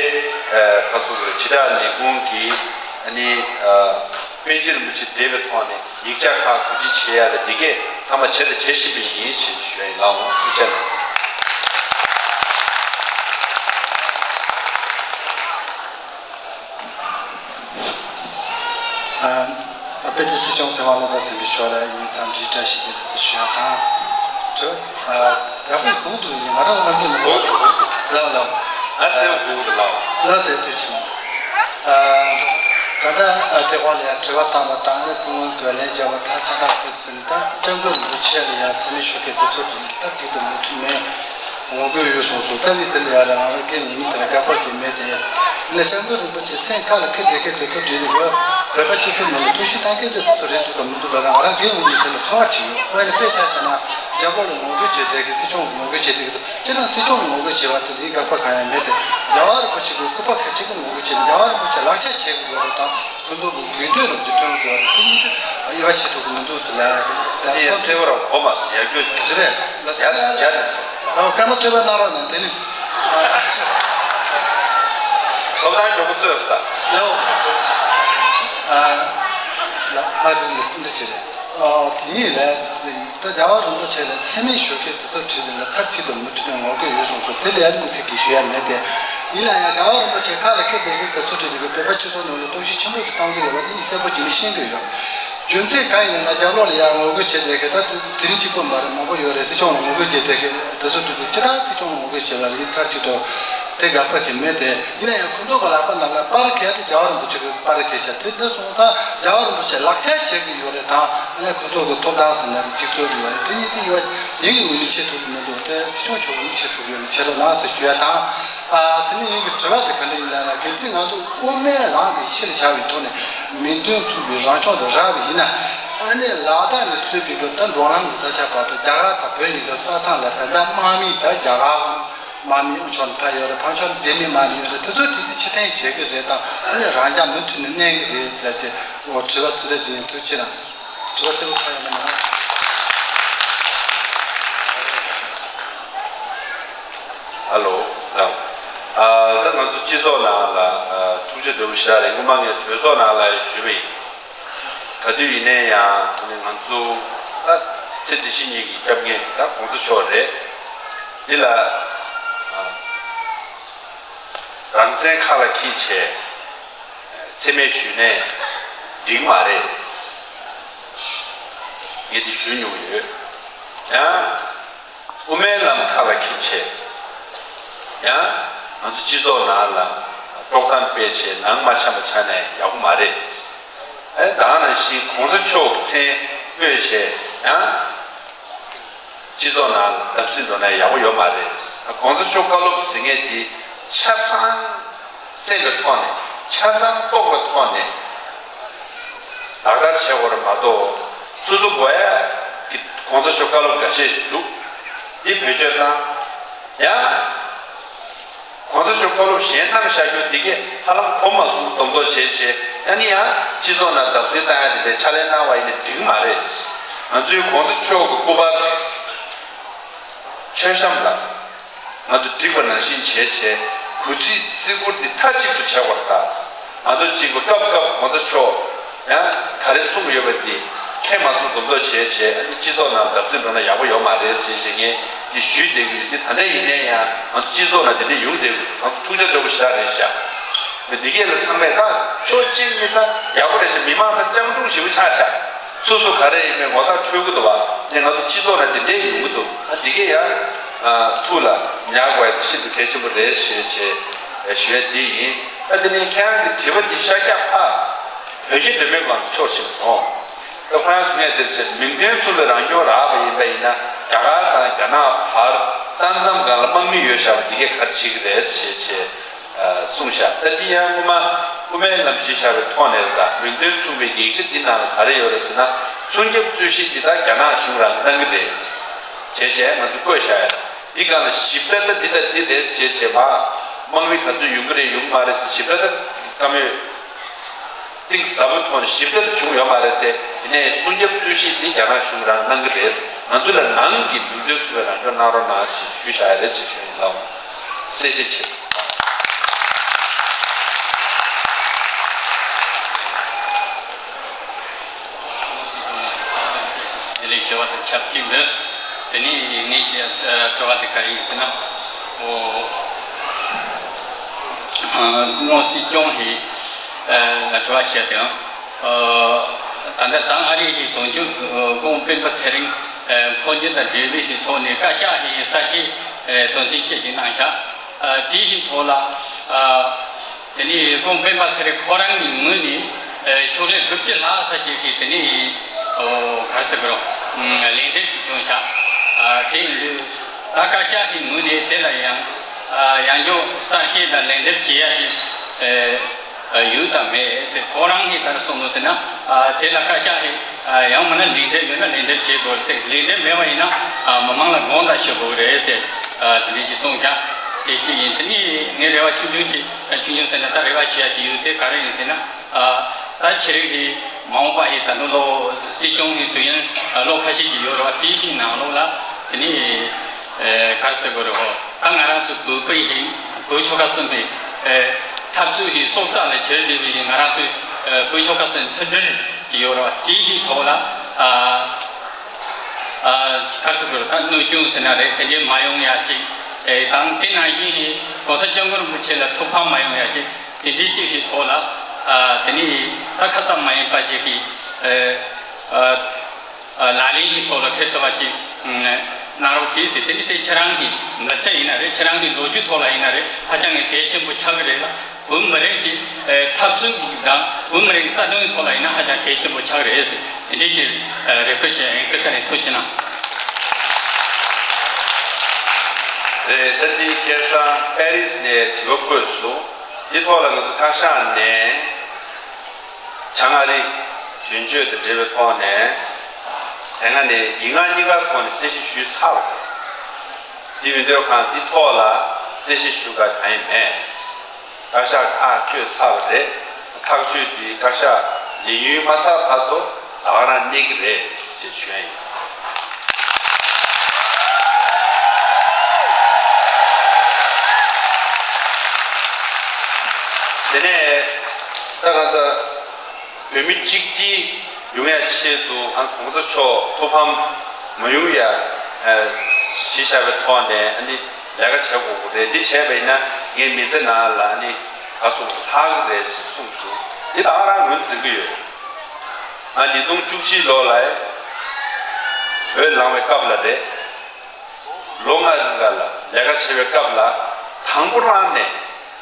ཁ་སོ་གི་དྲིལ་བསྒྲགས་ལས་ཁུངས་ཀྱིས་ཨ་ནི་པཎ་ཆེན་རིན་པོ་ཆེ་འབྲེལ་བའི་ཐོག་ནས་ཡིག་ཆ་ཁག་གོ་སྒྲིག་བྱེད་ཡ་དང་དེ་གས་ཚང་མ་བྱས་དང་བྱེད་བཞིན་པ་ཡིན་ཞེས་ཞུ་ཡ་ཡིན། ལགས་འོང་། ཐུགས་རྗེ་གནང་། ཨ། དཔལ་ལྡན་སྲིད་སྐྱོང་མཁས་དབང་བློ་བཟང་སེང་གེ་མཆོག་ལ་ངས་འཚམས་འདྲིའི་བཀྲ་ཤིས་བདེ་ལེགས་དེ་ཞུ་ཡ་དང་། དྲི་བ། ཨ། རྒྱ་བོད་གོང་དུ་ཡིན། ང་རང་ངམ་གྱི་ནང་ལ་ལ་ལ། ཨ་སེ་གོང་དུ་ལ། ལ་སེ་ཐུགས་རྗེ་གནང་། ཨ། ད་ལྟ་ཨ་ཐེ་ཝན་ལ་ཡང་དྲི་བ་བཏང་བ་དང་ཨ་ནི་སྐུ་ངོ་བཀའ་ལན་བརྒྱབ་པ་དང་ཆ་ཚང་ཕེབས་ཟིན། ད་སྐྱབས་མགོན་རིན་པོ་ཆེ་ལ་ཡང་མཚན་སྨད་ཞུ་མཁན་དེ་ཚོ་དྲིས་ལན་མཐའ་གཅིག་ཏུ་མི་ཐུབ་མེད། ངོ་རྒོལ་ཡོད་གསུངས་སོང་། རྩ་བའི་དེ་ལ་ཡ་ལ་ང་རང་སྐད་ངོ་མ་དེ་ལ་དགག་པ་གང་མེད་དེ། ཡིན་ན་སྐྱབས་མགོན་རིན་པོ་ཆེ་མཚན་ཁ་ལ་ཁེབས་བསྡད་མཁན་དེ་ཚོ་བྲིས་འདུག་ག་བོད་པ་སྤྱི་ཚོགས་ནང་ལ་གཏོར་བཤིག་བཏང་མཁན་དེ་ཚོ་རེད་འདུག་དང་མི་འདུག་ལབ་ན་ང་རང་སྐད་ངོ་མ་དེ་ལ་ཚོར་བ་ཅིག་ཡོད། དཔེར་ན་དཔེ་ཆ་བཞག་ན་རྒྱ་བོད་ལ་ངོ་རྒོལ་བྱེད་བསྡད་མཁན་སྲིད་སྐྱོང་ངོ་རྒོལ་བྱེད་བསྡད་མཁན་དེ་ཚོ་སྤྱིར་བཏང་སྲིད་སྐྱོང་ངོ་རྒོལ་བྱེད་པ་དེ་ལ་དགག་པ་གང་ཡང་མེད་དེ། རྒྱལ་བ་རིན་པོ་ཆེ་གི་སྐུ་པར་ག་ཅིག་གི་ངོ་རྒོལ་བྱེད་ན་རྒྱལ་བ་རིན་པོ་ཆེ་ལག་ཆ་བྱེད་དགོས་ཡོད་རེད་དང་། ཁོང་ཚོ་གི་དགོས་འདོད་རབ་ཀྱི་ཐོན་དགོས་རེད། དེ་གཉིས་དེ་དབྱེ་བ་ཕྱེ་ཐུབ་ཀྱི་མི་འདུག་ཟེར་ལ། ད་ངས་བསམ་གསལ་པོ་རང་གོ་མ་སོང་། ཡར་རྒྱས་རེད་པས། ཡར་སྦྱར་ནས་སོང་། ལ་བ་སྐར་མ་ཐོས་པ་གནང་རོགས་གནང་། དེ་ནི་ཐོབ་ཐང་མགྱོགས་པོ་རྩོད་ས། ལའོ། ཨ་ལ་ཨ་རི་ལ་འདི་ཅི་རེད། ཨ་དེ་ཡིན་ལ། ད་རྒྱལ་བ་རིན་པོ་ཆེ་ལ་མཚན་སྨད་ཞུ་མཁན་དེ་ཚོ་བྲིས་ཏེ་ལ་མཐར་གཅིག་ཏུ་མུ་མཐུད་ནས་ངོ་རྒོལ་ཡོད་གསུངས་སོང་། དེ་ལ་ཡ་རིན་པོ་ཆེ་གིས་ཞུ་ཡ་མེད་དེ། ཡིན་ན་ཡང་རྒྱལ་བ་རིན་པོ་ཆེ་ཁ་ལ་ཁེབས་བསྡད་མཁན་དེ་ཚོ་བྲིས་ཏེ་གི་བོད་པ་སྤྱི་ཚོགས་ནང་ལ་གཏོར་བཤིག་ཆེན་པོ་ཞིག་བཏང་གི་ཡོད་པ་དེ་ངས་གསལ་པོ་བྱས་ནས་ཤེས་ཀྱི་ཡོད། རྒྱུ་མཚན་གང་ཡིན་ན་རྒྱབ་ལོགས་ལ་ཡང་ངོ་རྒོལ་བྱེད་བསྡད་མཁན་ད་དེ་རིང་གཅིག་པོ་མ་རེད། མང་པོ་ཡོད་རེད། སྲིད་སྐྱོང་ལ་ངོ་རྒོལ་བྱེད་བསྡད་མཁན་དེ་ཚོ་བྲིས་ཏེ་ཅི་ལྟར་སྲིད་སྐྱོང་ལ་ངོ་རྒོལ་བྱེད་པ་ལ་ཡིན་མཐར་གཅིག་ཏུ་དེ་དགག་པ་གང་མེད་དེ། ཡིན་ན་ཡང་ཁོང་ཚོ་གི་ལག་པ་ནང་ལ་པར་འཁྱེར་ཏེ་རྒྱལ་བ་རིན་པོ་ཆེ་གི་པར་འཁྱེར་བཞག་དེ་འདྲ་སོང་ཙང་རྒྱལ་བ་རིན་པོ་ཆེ་ལག་ཆ་བྱེད་ཀྱི་ཡོད་རེད་དང་། ཨ་ནི་ཁོང་ཚོ་གི་ཐོབ་ཐང་ཟེར་ན་རེད། གཅིག་རྩོད་ཀྱི་ཡོད་རེད། དེ་གཉིས་དེ་ཡོད་ཡིན་གྱི་ངོས་ནས་བྱེད་ཐུབ་ཀྱི་མི་འདུག་དེ་སྲིད་སྐྱོང་མཆོག་གིས་བྱེད་ཐུབ་ཀྱི་ཡོད་ན་བྱེད་རོགས་གནང་ཟེར་ཞུ་ཡ་དང་། ཨ་དེ་ནས་ངེད་ཀྱི་དྲི་བ་དེ་ག་འདྲ་ཡིན་ལབ་ན། གལ་སྲིད་ང་ཚོ་དབུ་མའི་ལམ་གྱི་གཞི་ལ་བཞག་པའི་ཐོག་ནས་མིང་དོན་མཚུངས་པའི་རང་སྐྱོང་དེ་རག་པ་ཡིན་ན། ཨ་ནི་ལ་དྭགས་ནས་ཚུད་པའི་གི་ད་འབྲོག་ལམ་གྱི་ས་ཆ་བར་དུ་རྒྱ་གར་དང་བོད་གཉིས་ཀྱི་ས་མཚམས་ལ་ད་ལྟ་དམག་མི་ད་རྒྱ་གར་དམག་མི་ཨ་ཕྱོགས་ནས་ཕར་ཡོད་རེད། ཕར་ཕྱོགས་ནས་རྒྱ་མི་དམག་མི་ཡོད་རེད། དེ་ཚོ་བྲིས་ཏེ་ཕྱིར་འཐེན་བྱེད་ཀྱི་རེད་དང་། ཨ་ནི་རང་འཇགས་མུ་མཐུད་ནས་གནས་ཀྱི་རེད་ཟེར་བྱས། འོ་དྲི་བ་དེ་འདྲ་ཅིག་ཡིན། ཐུགས་རྗེ་གནང་། དྲི་བ་དེ་བས་ཕྲ་ཡོད་ན་མ་གནང་། ཨ་ལོ། ལགས། ཨ་ད་ང་ཚོ་སྤྱི་ཚོགས་ནང་ལ་ཨ་ཐུགས་རྗེ་དེ་བས་ཞེ་དྲག་རེད། སྔོན་མ་ངས་གྲོས་ཚོགས་ནང་ལ་ཡང་ཞུས་པ་ཡིན། ག་དུས་ཡིན་ནའི་ཡང་ཨ་ནི་ང་ཚོ་ད་ཚེ་འདི་ཕྱི་གཉིས་ཀྱི་སྐྱབས་མགོན་ད་གོང་ས་མཆོག་རེད། འདི་ལ་ཨ་རང་བཙན་ཁ་ལ་འཁྱེར་བྱས་མཚན་སྨད་ཞུས་ནས་འགྲིག་མ་རེད། ངས་འདི་ཞུས་མྱོང་ཡོད། ཡང་། དབུ་མའི་ལམ་ཁ་ལ་འཁྱེར་བྱས། ཡང་ང་ཚོ་སྤྱི་ཚོགས་ནང་ལ་དཀྲོག་གཏམ་སྤེལ་བྱས་ནང་མ་འཆམ་པ་ཆགས་ན་ཡག་པོ་མ་རེད། ཨེ་ད་ག་ནང་བཞིན་གོང་ས་མཆོག་གི་མཚན་སྨོས་བྱས་ཡང་སྤྱི་ཚོགས་ནང་ལ་བརྡབ་གསིག་འགྲོ་ན་ཡག་པོ་ཡོད་མ་རེད། གོང་ས་མཆོག་བཀའ་སློབ་ཟེར་མཁན་དེ་ཆ་ཚང་གསན་པའི་ཐོག་ནས་ཆ་ཚང་རྟོགས་པའི་ཐོག་ནས། ལག་བསྟར་བྱེད་དགོས་རེད་མ་གཏོགས། སོ་སོ་དགོས་ཡ་གི་གོང་ས་མཆོག་བཀའ་སློབ་འགའ་ཤས་ཤིག་འདུག་འདི་བེད་སྤྱོད་བཏང་། ཡང་། གོང་ས་མཆོག་བཀའ་སློབ་གཞན་གནང་བཞག་རྒྱུ་འདི་གས་ཧ་ལམ་གོ་མ་སོང་། སྡོམ་ཐོག་བྱས་བྱས་ཨ་ནི་ཡང་སྤྱི་ཚོགས་ནང་བརྡབ་གསིག་བཏང་ཡ་དེ་འདྲའི་ཕྱག་ལས་གནང་བ་ཡིན་ན་འགྲིག་མ་རེད། ང་ཚོའི་གོང་ས་མཆོག་གི་སྐུ་པར། མཆོད་བཤམས་ལ། ང་ཚོ་བསྒྲིགས་པ་ནང་བཞིན་བྱས་བྱས། གུས་བརྩི་བརྩི་བཀུར་འདི་མཐའ་གཅིག་ཏུ་བྱ་བར་གདའ། ང་ཚོ་གཅིག་པ་སྐབས་སྐབས་གོང་ས་མཆོག་ཡང་ག་རེ་གསུངས་ཡོད་པ་འདི་མཁྱེན་མ་སོང་། སྡོམ་ཐོག་བྱས་བྱས་ཨ་ནི་སྤྱི་ཚོགས་ནང་བརྡབ་གསིག་འགྲོ་ན་ཡག་པོ་ཡོད་མ་རེད་ཟེར་བྱས་ངས་འདི་ཞུས་བསྡད་ཀྱི་ཡོད། འདི་ད་ལྟ་ཡིན་ནའི་ཡང་ང་ཚོ་སྤྱི་ཚོགས་ནང་འདི་འདྲ་ཡོང་བསྡད་ཀྱི་ཡོད། ང་ཚོ་འཁྲུག་ཆ་དོད་པོ་ཞེ་དྲག་རེད་ཤག་འདི་གས་ལ་ཚང་མས་ད་ཕྱོགས་གཅིག་ནས་ད་ཡག་པོ་རེད་ཤག་མི་མང་ད་སྤྱང་གྲུང་ཞེ་པོ་ཆགས་ཤག་སོ་སོ་ག་རེ་ཡིན་མིན་ངོ་ཐག་འཕྲོད་ཀྱི་འདུག་བ། ནས་ང་ཚོ་སྤྱི་ཚོགས་ནང་དེ་འདྲས་ཡོང་གི་འདུག་ཨ་འདི་གས་ཡང་ཨ་ཐུགས་ལ་ཉར་དགོས་ཡ་དེ་ཤིན་ཏུ་གལ་ཆེན་པོ་རེད་ཞེས་བྱས་ཞུ་ཡ་དེ་ཡིན། ཨ་དེ་ནས་ཁྱེད་རང་གི་དྲི་བ་འདི་ཤར་རྒྱག་ཕ་བོད་ཀྱི་འབྲེལ་མོལ་ཁང་དུ་ཕྱོགས་ཕྱིན་སོང་། ད་ཁོ་རང་གསུང་ཡ་འདིར་བྱས་མིང་དོན་མཚུངས་པའི་རང་སྐྱོང་རག་པ་ཡིན་པ་ཡིན་ན་རྒྱ་གར་དང་རྒྱ་ནག་བར་ས་མཚམས་སྒང་ལ་དམག་མི་ཡོད་བཞག་པ་འདི་གས་ག་རེ་བྱེད་ཀྱི་རེད་ཞེས་བྱས། གསུངས་བཞག་ད་འདི་ཡང་སྔོན་མ་དབུ་མའི་ལམ་གཞི་བཞག་པའི་ཐོག་ནས་རེད། ད་མིང་དོན་མཚུངས་པའི་ཡིག་ཆ་འདི་ནང་ལ་ག་རེ་ཡོད་རེད་ཟེར་ན། སྲུང་སྐྱོབ་རྩོད་གཞི་འདི་དག་རྒྱ་ནག་གཞུང་རང་གིས་གནང་གི་རེད། བྱས་བྱས་ང་ཚོས་བཀོད་བཞག་ཡ་རེད། འདི་སྒང་ལ་ཞིབ་ཕྲ་ད་འདི་དང་འདི་རེད་ཟེར་བྱས་བྱས་མ། དམག་མི་ག་ཚོད་ཡོང་གི་རེད་ཡོང་གི་མ་རེད་ཟེར་ཞིབ་ཕྲ་ད་བཀའ་མོལ་གཏིང་ཟབ་པོའི་ཐོག་ནས་ཞིབ་ཕྲ་ད་བྱུང་ཡོད་མ་རེད་དེ། ཡིན་ནའི་སྲུང་སྐྱོབ་རྩོད་གཞི་འདི་རྒྱ་ནག་གཞུང་རང་གནང་གི་རེད། ང་ཚོ་ལ་ནང་གི་མིང་དོན་མཚུངས་པའི་རང་སྐྱོང་གནང་རོགས་གནང་ཞེས་ཞུ་བཞག་ཡ་རེད་ཅེས་ཞུ་ཡིན་ལགས། གསལ་བཤད་ཆེད། བདེ་ལེགས་ཞུ་བ་དང་ཆབས་ཅིག་འདི། དེ་ནས་ངས་བཤད་དྲི་བ་དེ་ག་རེ་ཡིན་ཟེར་ན། ཨོ། སྔོ་སྲིད་སྐྱོང་ཧེ་དྲི་བ་བཤད་དེ། ད་ལྟ་བྱང་ཨ་རི་ཧེ་དོན་གཅོད་ཁོང་སྤེན་པ་ཚེ་རིང་འཕོ་འགྱུར་དང་འབྲེལ་བའི་ཧེ་ཐོག་ནས་བཀའ་ཤག་ཧེ་གསར་ཤེས་དོན་ཚན་བཅུ་གཅིག་གནང་ཤག་དེའི་ཐོག་ལ། དེ་ནས་ཁོང་སྤེན་པ་ཚེ་རིང་ཁོ་རང་གི་ངོས་ནས་ཕྱོགས་ལས་དགུ་བཅུ་ལྷག་ས་ཅིག་གིས་དེ་ནས་ག་རེ་ཟེར་དགོས་རེད། ལན་འདེབས་ཀྱི་བྱུང་ཤག་དེ་ཡིན་དུས་ད་བཀའ་ཤག་གི་ངོས་ནས་དེ་ལ་ཡང་ཡང་བསྐྱར་གསར་ཤེས་དང་ལན་འདེབས་བྱེད་ཡ་ཅིག་ཡོད་དམ་མེད་ཟེར། ཁོ་རང་གིས་ག་རེ་གསུངས་འདུག་ཟེར་ན། དེ་ལ་བཀའ་ཤག་གིས་ཡང་མིན་ན་ལན་འདེབས་ཡོད་ན་ལན་འདེབས་བྱེད་དགོས་ཟེར། ལན་འདེབས་མེད་པ་ཡིན་ན་མི་མང་ལ་དགོངས་དག་ཞུ་དགོས་རེད་ཟེར། དེ་འདྲ་ཅིག་གསུངས་ཤག་དེ་གཅིག་ཡིན། དེ་ནས་ངའི་རེ་བ་ཆུང་ཆུང་ཅིག་ཆུང་ཆུང་ཟེར་ན་ད་རེ་བ་ཞུ་ཡ་ཅིག་ཡོད། དེ་ག་རེ་ཡིན་ཟེར་ན། ད་ཁྱེད་རིགས་ཀྱིས་མ་འོངས་པ་ཡི་ད་དུང་ལོ་སྲིད་སྐྱོང་གི་དུས་ཡུན་ལོ་ཁ་ཤས་ཅིག་ཡོད་རེད་བ། དེའི་ནང་ལོགས་ལ་དེ་ནས་ག་རེ་ཟེར་དགོས་རེད། ཧོ། ད་ང་རང་ཚོ་བོད་པའི་ཧིང་བོད་ཆོལ་ཁ་གསུམ་པའི་འཐབ་རྩོད་ཀྱི་སྲོག་རྩ་ལ་གྱུར་བསྡད་པའི་ང་རང་ཚོའི་བོད་ཆོལ་ཁ་གསུམ་མཐུན་སྒྲིལ་གྱི་ཡོད་རེད་བ། དེའི་ཐོག་ལ་ག་རེ་ཟེར་དགོས་རེད། ད་གནོད་སྐྱོན་ཟེར་ན་རེད། དེ་འདྲའི་མ་ཡོང་ཡ་ཅིག་དང་དེ་ནང་བཞིན་གོང་ས་སྐྱབས་མགོན་རིན་པོ་ཆེ་ལ་ཐུགས་ཕམ་མ་ཡོང་ཡ་ཅིག་དེ་འདྲའི་ཅིག་གི་ཐོག་ལ། ཨ། དེ་ནི་ད་ཁ་ཙམ་མ་ཡིན་པ་ཅིག་གི་ཨ། ཨ། ལག་ལེན་གྱི་ཐོག་ལ་འཁེལ་ཐུབ་པ་ཅིག་གནང་རོགས་གྱིས་ཟེར། དེ་ནི་དེ་ཁྱེད་རང་གི་མི་ཚེ་ཡིན་ན་རེད། ཁྱེད་རང་གི་ལོ་རྒྱུས་ཐོག་ལ་ཡིན་ན་རེད། ཧ་ཅང་གི་གལ་ཆེན་པོ་ཆགས་ཀྱི་རེད་ལ། བོད་མི་རིགས་ཀྱི་ཨ། འཐབ་རྩོད་ཀྱི་དང་བོད་མི་རིགས་ཀྱི་རྩ་དོན་གྱི་ཐོག་ལ་ཡིན་ན་ཧ་ཅང་གལ་ཆེན་པོ་ཆགས་ཀྱི་རེད་ཟེར། དེ་འདྲའི་ཅིག་ཨ། རེ་སྐུལ་བྱས་ཡིན། སྐུ་ཚེ་རིང་། ཐུགས་རྗེ་གནང་། རེད། ད་འདི་ཁ་སང་པེ་རིས་ནས་དྲི་བ་བཀོད་སོང་། འདི་ཐོག་ལ་ང་ཚོ་བཀའ་ཤག་ནས་བྱང་ཨ་རི་དོན་གཅོད་དང་འབྲེལ་བའི་ཐོག་ནས་དེ་སྔ་ནས་ཡིག་ངག་གཉིས་ཀ་ཐོག་ནས་གསལ་བཤད་ཞུས་ཚར་བ་རེད། འདི་མི་འདོད་ཁང་འདི་ཐོག་ལ་གསལ་བཤད་ཞུ་ག་གང་ཡང་མེད། བཀའ་ཤག་ཐག་གཅོད་ཚར་བ་རེད། ཐག་གཅོད་འདི་བཀའ་ཤག་ལས་ཡུན་མ་ཚར་བར་དུ་ད་ག་རང་གནས་ཀྱི་རེད་ཅེས་ཞུ་ཡ་ཡིན། དེ་ནས་ད་ག་ས་བོད་མི་གཅིག་སྒྲིལ་ཡོང་ཡ་ཆེད་དུ་ཨ་གོང་ས་མཆོག་ཐུགས་ཕམ་མ་ཡོང་ཡ་གཞི་བཞག་པའི་ཐོག་ནས་ཨ་ནི་ལས་ཀ་བྱེད་དགོས་ཀྱི་རེད། འདི་བྱས་པ་ཡིན་ན་ངའི་མི་ཚེ་ནང་ལ་ཨ་ནི་ག་སོང་ལྷག་གི་རེད་ཟེར་གསུངས་སོང་། འདི་ད་ག་རང་ངོས་འཛིན་གྱི་ཡོད། ང་ཉིས་སྟོང་བཅུ་གཅིག་ལོ་ལ་འོས་ལངས་པའི་སྐབས་ལ་རེད། ལོ་ལྔ་རིང་ག་ལ་ལས་ཀ་བྱེད་པའི་སྐབས་ལ་དང་པོ་རང་ནས་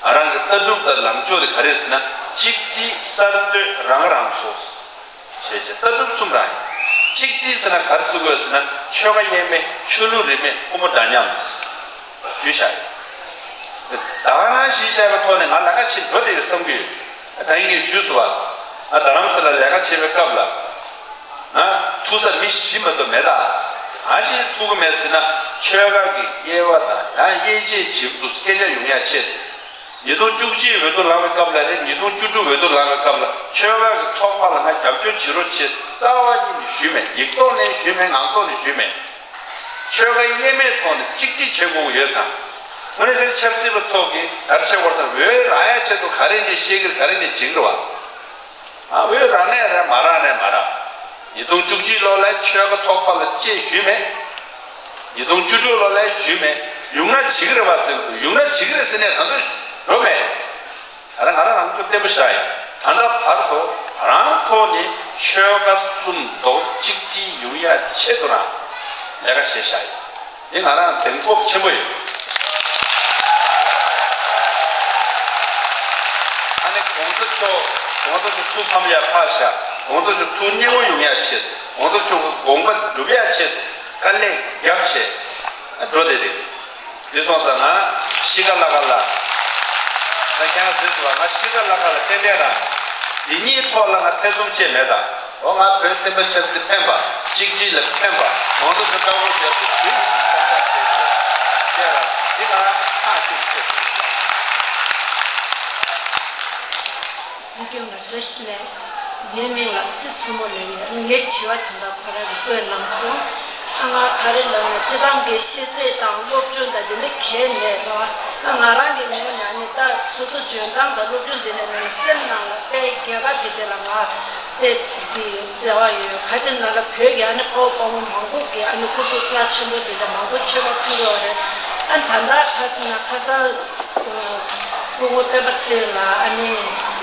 ང་རང་གི་ལྟ་གྲུབ་དང་ལངས་ཕྱོགས་དེ་ག་རེ་ཟེར་ན། གཅིག་སྒྲིལ་གསར་གཏོད་རང་རང་སོ་ཞེས་བྱས། ལྟ་གྲུབ་གསུམ་རང་ཡིན། གཅིག་སྒྲིལ་ཟེར་ན་ག་རེ་ཟེར་དགོས་ཟེར་ན། ཆོལ་ཁ་དབྱེ་མེད། ཆོས་ལུགས་རིས་མེད། ཕོ་མོ་འདྲ་མཉམ་ཞུས་བཞག་ཡོད། ད་ག་རང་གཞི་བཞག་པའི་ཐོག་ནས་ང་ལས་ཀ་བྱེད་འགྲོ་བསྡད་ཡོད་བསམ་གྱི་ཡོད། ད་ཡིན་ངས་ཞུས་སོང་བ། ང་རྡ་རམ་ས་ལ་ལས་ཀ་བྱེད་པའི་སྐབས་ལ། ང་ཐུག་ས་མི་བཞི་མ་གཏོགས་མེད་ད། གང་ཞིག་ཐུག་གི་མེད་ཟེར་ན། ཆོལ་ཁ་གི་དབྱེ་བ་དང་ཡང་དབྱེ་འབྱེད་བྱེད་དུས་སྐད་ཆ་ཡོང་ཡ་ཆེད། ཉིས་སྟོང་བཅུ་གཅིག་འོས་བསྡུ་ལངས་པའི་སྐབས་ལ་རེད། ཉིས་སྟོང་བཅུ་དྲུག་འོས་བསྡུ་ལངས་པའི་སྐབས་ལ་ཆོལ་ཁ་གི་ཚོགས་པ་ལ་ང་རྒྱབ་སྐྱོར་བྱེད་རོགས་བྱེད་རྩ་བ་ཉིད་ནས་ཞུས་མེད། ཡིག་ཐོག་ནས་ཞུས་མེད། ངག་ཐོག་ནས་ཞུས་མེད། ཆོལ་ཁ་དབྱེ་མེད་ཐོག་ནས་གཅིག་སྒྲིལ་བྱེད་དགོས་ཀྱི་ཡོད་ཙང་། དངོས་གནས་ཟེར་ན་ཆབ་སྲིད་པ་ཚོ་གིས་ག་རེ་བྱེད་དགོས་ཟེར་ན། འོས་རག་ཡ་ཆེད་དུ་ག་རེ་ནས་བཤད་ཀྱི་རེད། ག་རེ་ནས་བྱེད་ཀྱི་རེད་བ། ཨ། འོས་རག་ནའི་རག་མ་རག་ནའི་མ་རག་ཉིས་སྟོང་བཅུ་གཅིག་ལོ་ལ་ཆོལ་ཁ་ཚོགས་པ་ལ་ཅིག་ཞུས་མེད། ཉིས་སྟོང་བཅུ་དྲུག་ལོ་ལ་ཞུས་མེད། ཡོང་ན་བྱེད་ཀྱི་རེད་བ་ཟེར་གྱི་འདུག་ཡོང་ན་བྱེད་ཀྱི་རེད་ཟེར་ནས་ད་དུང་འགྲོ་མེད། ད་རེས་ང་རང་ལངས་ཕྱོགས་བརྟན་པོ་ཞིག་རག་ཡིན། ད་ལྟ་བར་དུ་ རང་ཐོག་ནས་ཆོལ་ཁ་གསུམ་རྡོག་གཅིག་སྒྲིལ་ཡོང་ཡ་ཆེད་དུ་རང་ལས་ཀ་བྱས་བཞག་ཡོད། འདི་ང་རང་གདེང་སྤོབས་ཆེན་པོ་ཡོད། ཨ་ནི་གོང་ས་མཆོག་གོང་ས་མཆོག་ཐུགས་ཕམ་ཡ་ཕར་བཞག་གོང་ས་མཆོག་ཐུགས་མཉེས་པོ་ཡོང་ཡ་ཆེད་དུ། གོང་ས་མཆོག་གི་དགོངས་པ་འགྲུབ་ཡ་ཆེད་དུ་དཀའ་ལས་བརྒྱབ་བྱས་འགྲོ་བསྡད་རེད། འདི་སོང་ཙང་ང་གཤིས་ཀ་ལྷག་དཀར་ལ། ད་ཁྱེད་རང་ཟེར་དུས་ང་གཤིས་ཀ་ལྷག་དཀར་ལ་ཏན་ཏན་རང་། འདི་གཉིས་ཐོག་ལ་ང་ཐེ་ཚོམ་བཅས་མེད་ད། འོ་ང་བོད་བསྟན་པ་ཆབ་སྲིད་ཕན་པ། གཅིག་སྒྲིལ་ལ་ཕན་པ། གོང་ས་མཆོག་ལྟ་བུར་རྒྱབ་སྐྱོར་ཞུ་ཡི་ཙང་ཙང་བྱས་བྱས་བྱས་རང་འདི་ང་ཐག་ཆོད་བྱས་ཡོད། སྲིད་སྐྱོང་ལ་བཀྲ་ཤིས་བདེ་ལེགས། ངའི་མིང་ལ་ཚེ་མཚོ་མོ་ལབ་ཡོད། ངའི་དྲི་བ་དེ་འདྲ་ཁོ་རང་གིས་བཀོད་གནང་སོང་། ཨ་ང་ག་རེ་ལབ་ན་སྤྱི་བཏང་གི་ཤེས་ཚད་དང་སློབ་སྦྱོང་དང་དེ་འདྲ་གང་ཡང་མེད་རོགས། ཨ་ང་རང་གི་ངོས་ནས་ནི་ད་སོ་སོ་འཇོན་ཐང་དང་སློབ་སྦྱོང་དེ་འདྲ་མེད་ན་སེམས་ནང་ལ་དཔེ་རྒྱལ་ཁབ་ཀྱི་དེ་ལ་ང་དཔེ་དེ་བརྩེ་བ་ཡོད། ཁ་ཆེ་ན་ལ་བོད་ཀྱི་ཨ་ནི་ཕོ་བོ་མང་པོ་གི་ཨ་ནི་སྐུ་གཟུགས་རྩ་ཆེན་པོ་དེ་འདྲ་མང་པོ་མཆོད་པ་ཕུལ་ཡོད་རེད། ཨ་ད་ལྟ་ཁ་སང་ན་ཁ་སང་སྐུ་ངོ་སྤེན་པ་ཚེ་རིང་ལགས་ཨ་ནི་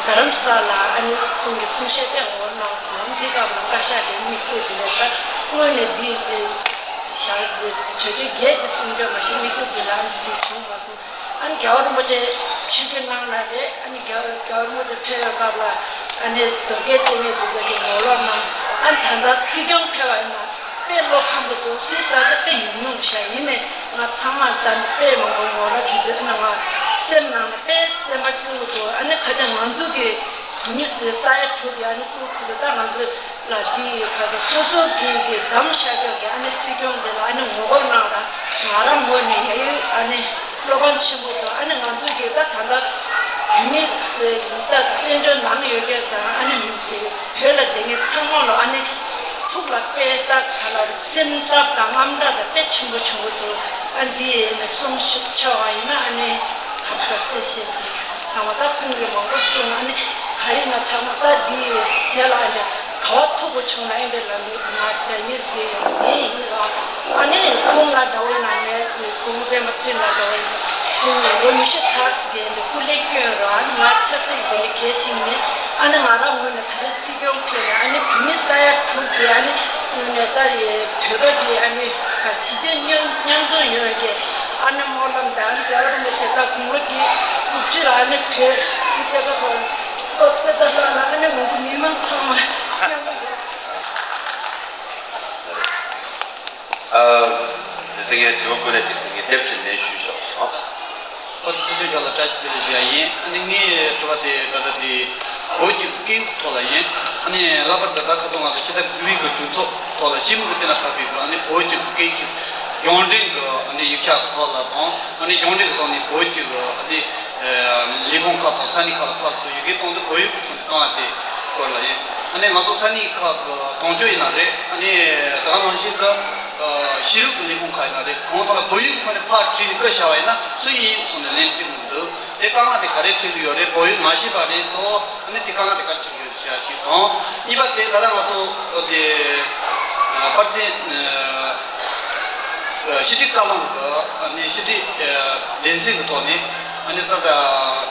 རྡ་རམ་ས་ལ་ཨ་ནི་ཁོང་གི་གསུང་བཤད་དཔེ་ངོ་མ་གནང་སོང་། འདི་སྐབས་ལ་བཀའ་ཤག་གི་དམིགས་བསལ་དེ་ལས་ད་དངོས་གནས་འདི་ཞག་འདི་གྲོས་ཆོད་བརྒྱད་དེ་གསུང་རྒྱུ་མ་གཞི་དམིགས་བསལ་དེ་ལ་འདི་བྱུང་མ་སོང་། ཨ་ནི་རྒྱལ་བ་རིན་པོ་ཆེ་ཆིབས་བསྒྱུར་གནང་ལ་རེད། ཨ་ནི་རྒྱལ་རྒྱལ་བ་རིན་པོ་ཆེ་ཕེབས་པའི་སྐབས་ལ་ཨ་ནི་རྡོ་སྐས་བཏོན་མཁན་དེ་ཚོ་གི་ངོ་ལོག་གནང་། ཨ་ནི་ད་ལྟ་སྲིད་སྐྱོང་ཕེབས་པ་ཡིན་ན། དཔེ་བློ་ཕམ་པོ་འདུག་སུད་ས་དེ་དཔེ་ཉུང་ཉུང་ཤག་ཡིན་ནའི་ང་ཚང་མ་ད་དཔེ་མང་པོ་ངོ་ལ་བྱེད་དུས་ཨ་ན་ང་སེམས་ནང་ལ་དཔེ་སེམས་པ་སྐྱོ་པོ་འདུག་ཨ་ནི་ཁ་ཅིག་ང་ཚོ་གི་བོད་མི་ས་ཡ་དྲུག་གི་ཨ་ནི་སྐུ་ཁུ་ད་ང་ཚོ་ལ་དེ་ཁ་ས་སོ་སོ་གི་གི་གདམ་ཤ་ཀྱོག་གི་ཨ་ནི་སྲིད་སྐྱོང་དེ་ལ་ཨ་ནི་ངོ་རྒོལ་གནང་ར་ང་རང་ངོས་ནས་ཡ་ཡུལ་ཨ་ནི་བློ་ཕམ་ཆེན་པོ་འདུག་ཨ་ནི་ང་ཚོ་གི་ད་ད་ལྟ་བོད་མི་ད་བཙན་བྱོལ་ནང་ཡོད་མཁན་དང་ཨ་ནི་བོད་ལ་བསྡད་མཁན་ཚང་མ་ལ་ཨ་ནི། ཐུགས་ལ་དཔེ་ལྟ་ག་ལ་རེ་སེམས་འཚབ་དང་དངངས་སྐྲག་དང་དཔེ་ཆེན་པོ་བྱུང་གི་འདུག་ཨ་འདི་ནི་གསུང་ཆོག་པ་ཡིན་ན་ཨ་ནི་ག་ས་སེ་ཤེས་ཅིག་ཚང་མ་ད་ཁོང་གིས་མང་པོ་གསུང་ཨ་ནི་ག་རེ་ན་ཚང་མ་ད་འདི་རྗེས་ལ་ཨ་ནི་ག་བ་ཐུག་པོ་བྱུང་ན་ཨེ་འདི་ལ་ནི་ང་དྲ་ཉེར་དེ་ངའི་ཡིན་ར་ཨ་ནི་ཁོང་ལ་འདྲ་བོ་ན་ངའི་ཁོང་པད་མ་ཚེ་ལ་འདྲ་བོ་ཡིན་ཁོང་ལོ་ཉི་ཤུ་ཚར་ཟིན་གི་འདི་སྐུ་ལས་སྐྱོན་ར་ཨ་ནི་ང་ཆབ་སྲིད་འདི་ནི་གལ་ཤིང་ནི་ཨ་ནི་ང་རང་ངོས་ནས་ད་རེས། སྲིད་སྐྱོང་ཕེབས་ནས་ཨ་ནི་བོད་མི་ས་ཡ་དྲུག་དེ་ཨ་ནི་དངོས་གནས་ད་ཡི་བོད་པ་དེ་ཨ་ནི་ག་གཞིས་བྱེས་མཉམ་མཉམ་འཛོམས་ཡོང་བའི་ཨ་ནི་སྨོན་ལམ་དང་ཨ་ནི་རྒྱལ་བ་རིན་པོ་ཆེ་ད་དགུང་ལོ་དགུ་བཅུ་ལ་ཨ་ནི་བོད་ཨ་ནི་རྩེ་ད་ལ་ཨ་ནི་ང་ཚོ་མི་མང་ཚང་མ་མཉམ་དུ་ཡོང་། ཨ། དེ་ངས་དྲི་བ་བཀོད་ནས་དེ་ཚོ་ངས་དེབ་ཅིག་ལེན་ཞུས་ཤོག་ཨ། ཁོ་ཚོ་སྲིད་སྐྱོང་མཆོག་ལ་བཀྲ་ཤིས་བདེ་ལེགས་ཞུ་ཡ་ཡིན། ཨ་ནི་ངའི་དྲི་བ་དེ་ད་ལྟ་དེ་བོད་ཀྱི་སྐད་ཡིག་ཐོག་ལ་ཡིན། ཨ་ནི་ལྷག་པར་དུ་ད་ཁ་སང་ང་ཚོ་ཕྱི་ཟླ་དགུ་པའི་གི་གྲོས་ཚོགས་ཐོག་ལ་སྤྱི་མོས་ཀྱིས་གཏན་ལ་ཕབ་པའི་གི་ཨ་ནི་བོད་ཀྱི་སྐད་ཡིག་གཞུང་འབྲེལ་གི་ཨ་ནི་ཡིག་ཆ་གི་ཐོག་ལ་དང་ཨ་ནི་གཞུང་འབྲེལ་གི་ཐོག་ནས་བོད་ཀྱི་གི་ཨ་ནི་ལས་ཁུངས་ཁག་དང་ས་གནས་ཁག་ལ་ཕར་ཚུར་ཡི་གེ་གཏོང་དུས་བོད་ཡིག་གི་ཐོག་ནས་གཏོང་བ་དེ་སྐོར་ལ་ཡིན། ཨ་ནི་ང་ཚོ་ས་གནས་ཁག་གི་དོན་གཅོད་ཡིན་ན་རེད། ཨ་ནི་ད་ག་ནང་བཞིན་གི་ཤེས་རིག་གི་ལས་ཁུངས་ཁག་ཡིན་ན་རེད། གང་ཐོག་ལ་བོད་ཡིག་ཐོག་ནས་ཕར་བྲིས་ནས་བསྐུར་བཞག་པ་ཡིན་ན་སུ་ཡིན་ཡིག་ཐོག་ནས་ལན་སྤྲད་མི་འདུག་དེ་དཀའ་ངལ་དེ་ག་རེ་འཕྲད་ཀྱི་ཡོད་རེད། བོད་ཡིག་མ་ཤེས་པ་རེད་དོ། ཨ་ནི་དེ་དཀའ་ངལ་དེ་ག་རེ་འཕྲད་ཀྱི་ཡོད་རེད་ཞེས་ཅིག་དང་། གཉིས་པ་དེ་ད་ལྟ་ང་ཚོ་དེ་དཔལ་ལྡན་ཕྱི་དྲིལ་བཀའ་བློན་གྱི་ཨ་ནི་ཕྱི་དྲིལ་སྡེ་ཚན་གྱི་ཐོག་ནས་ཨ་ནི་ད་ལྟ་དྲ་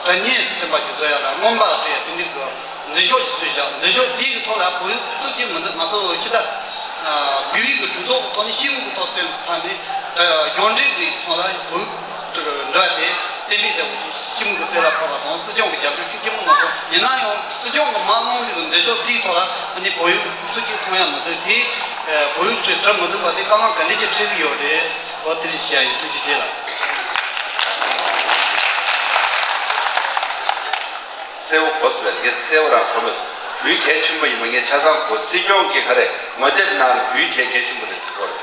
བརྙན་ཚན་པ་ཞིག་བཟོ་ཡ་ལ་སྔོན་དཔག་སྤྲད་ཡ་དེ་འདྲའི་གི་འཛིན་ཤོག་ཅིག་བཟོས་བཞག་འཛིན་ཤོག་དེའི་ཐོག་ལ་བོད་ཡིག་ཚུད་ཀྱི་མི་འདུག་ང་ཚོ་ཕྱི་ཟླ་དགུ་པའི་གི་གྲོས་ཚོགས་ཀྱི་ཐོག་ནས་སྤྱི་མོས་ཀྱི་ཐོག་གཏན་ཕབ་ནས་གཞུང་འབྲེལ་གྱི་ཐོག་ལ་བོད་ཡིག་འབྲི་བ་དེ་གཏན་འབེབས་བྱས་པ་ཞིག་སྤྱི་མོས་ཀྱི་གཏན་ལ་ཕབ་པ་དང་སྲིད་སྐྱོང་གི་རྒྱབ་སྐྱོར་ཤུགས་ཆེན་པོ་གནང་སོང་། ཡིན་ན་ཡང་སྲིད་སྐྱོང་གི་མ་གནང་པའི་གི་འཛིན་ཤོག་དེའི་ཐོག་ལ་ཨ་ནི་བོད་ཡིག་ཚུད་ཀྱི་མཐོང་ཡ་མི་འདུག་དེ་བོད་ཡིག་འབྲི་མི་ཐུབ་པ་དེ་དཀའ་ངལ་ག་འདྲ་ཅིག་འཕྲད་ཀྱི་ཡོད་རེད། འོ་དེ་འདྲ་ཞིག་བཤད་ཡ་ཡིན། ཐུགས་རྗེ་ཆེ་ལགས། གསལ་པོ་གོ་སོང་བས་ངས་གསལ་པོ་རང་གོ་མ་སོང་། བོད་གལ་ཆེན་པོ་ཡིན་པ་ངས་ཆ་ཚང་གོ། སྲིད་སྐྱོང་གིས་ག་རེ་ངོ་དེབ་ནང་ལ་བོད་གལ་གལ་ཆེན་པོ་རེད་ཟེར་གོ་རེད།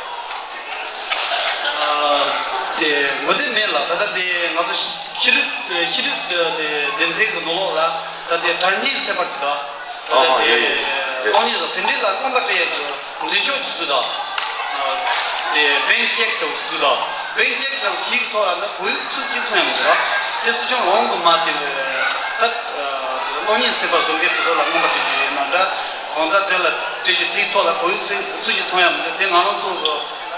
ཨ། དེ་ངོ་དེབ་མེད་ལ་ད་ལྟ་དེ་ང་ཚོ་ཤེས་རིག་ཤེས་རིག་དེ་སྡེ་ཚན་གྱི་ནང་ལོགས་ལ་ད་ལྟའི་དྲ་བརྙན་ཚན་པ་དེ་དག་ད་ལྟ་དེ་གློག་བརྙན་བཟོ་དེ་འདྲའི་ལ་མངོན་པ་སྤྲད་ཡ་གི་འཛིན་ཤོག་ཅིག་བཟོས་དང་། དེ་བེང་ཅེག་དེ་བཟོས་དང་། བེང་ཅེག་དེ་དེའི་ཐོག་ལ་ནི་བོད་ཡིག་ཚུད་ཀྱི་མཐོང་ཡ་མི་འདུག་ར། དེ་སྲིད་སྐྱོང་རང་གི་མ་དེ་ད་དེ་གློག་བརྙན་ཚན་པ་བཟོ་མཁན་དེ་ཚོ་ལ་མངོན་པ་སྤྲད་རྒྱུ་ཡིན་ན་འདྲ། གང་ལྟར་དེ་ལ་སྤྲད་རྒྱུ་དེའི་ཐོག་ལ་བོད་ཡིག་ཚུད་ཚུད་ཀྱི་མཐོང་ཡ་མི་འདུག་དེ་ང་རང་ཚོ་གི་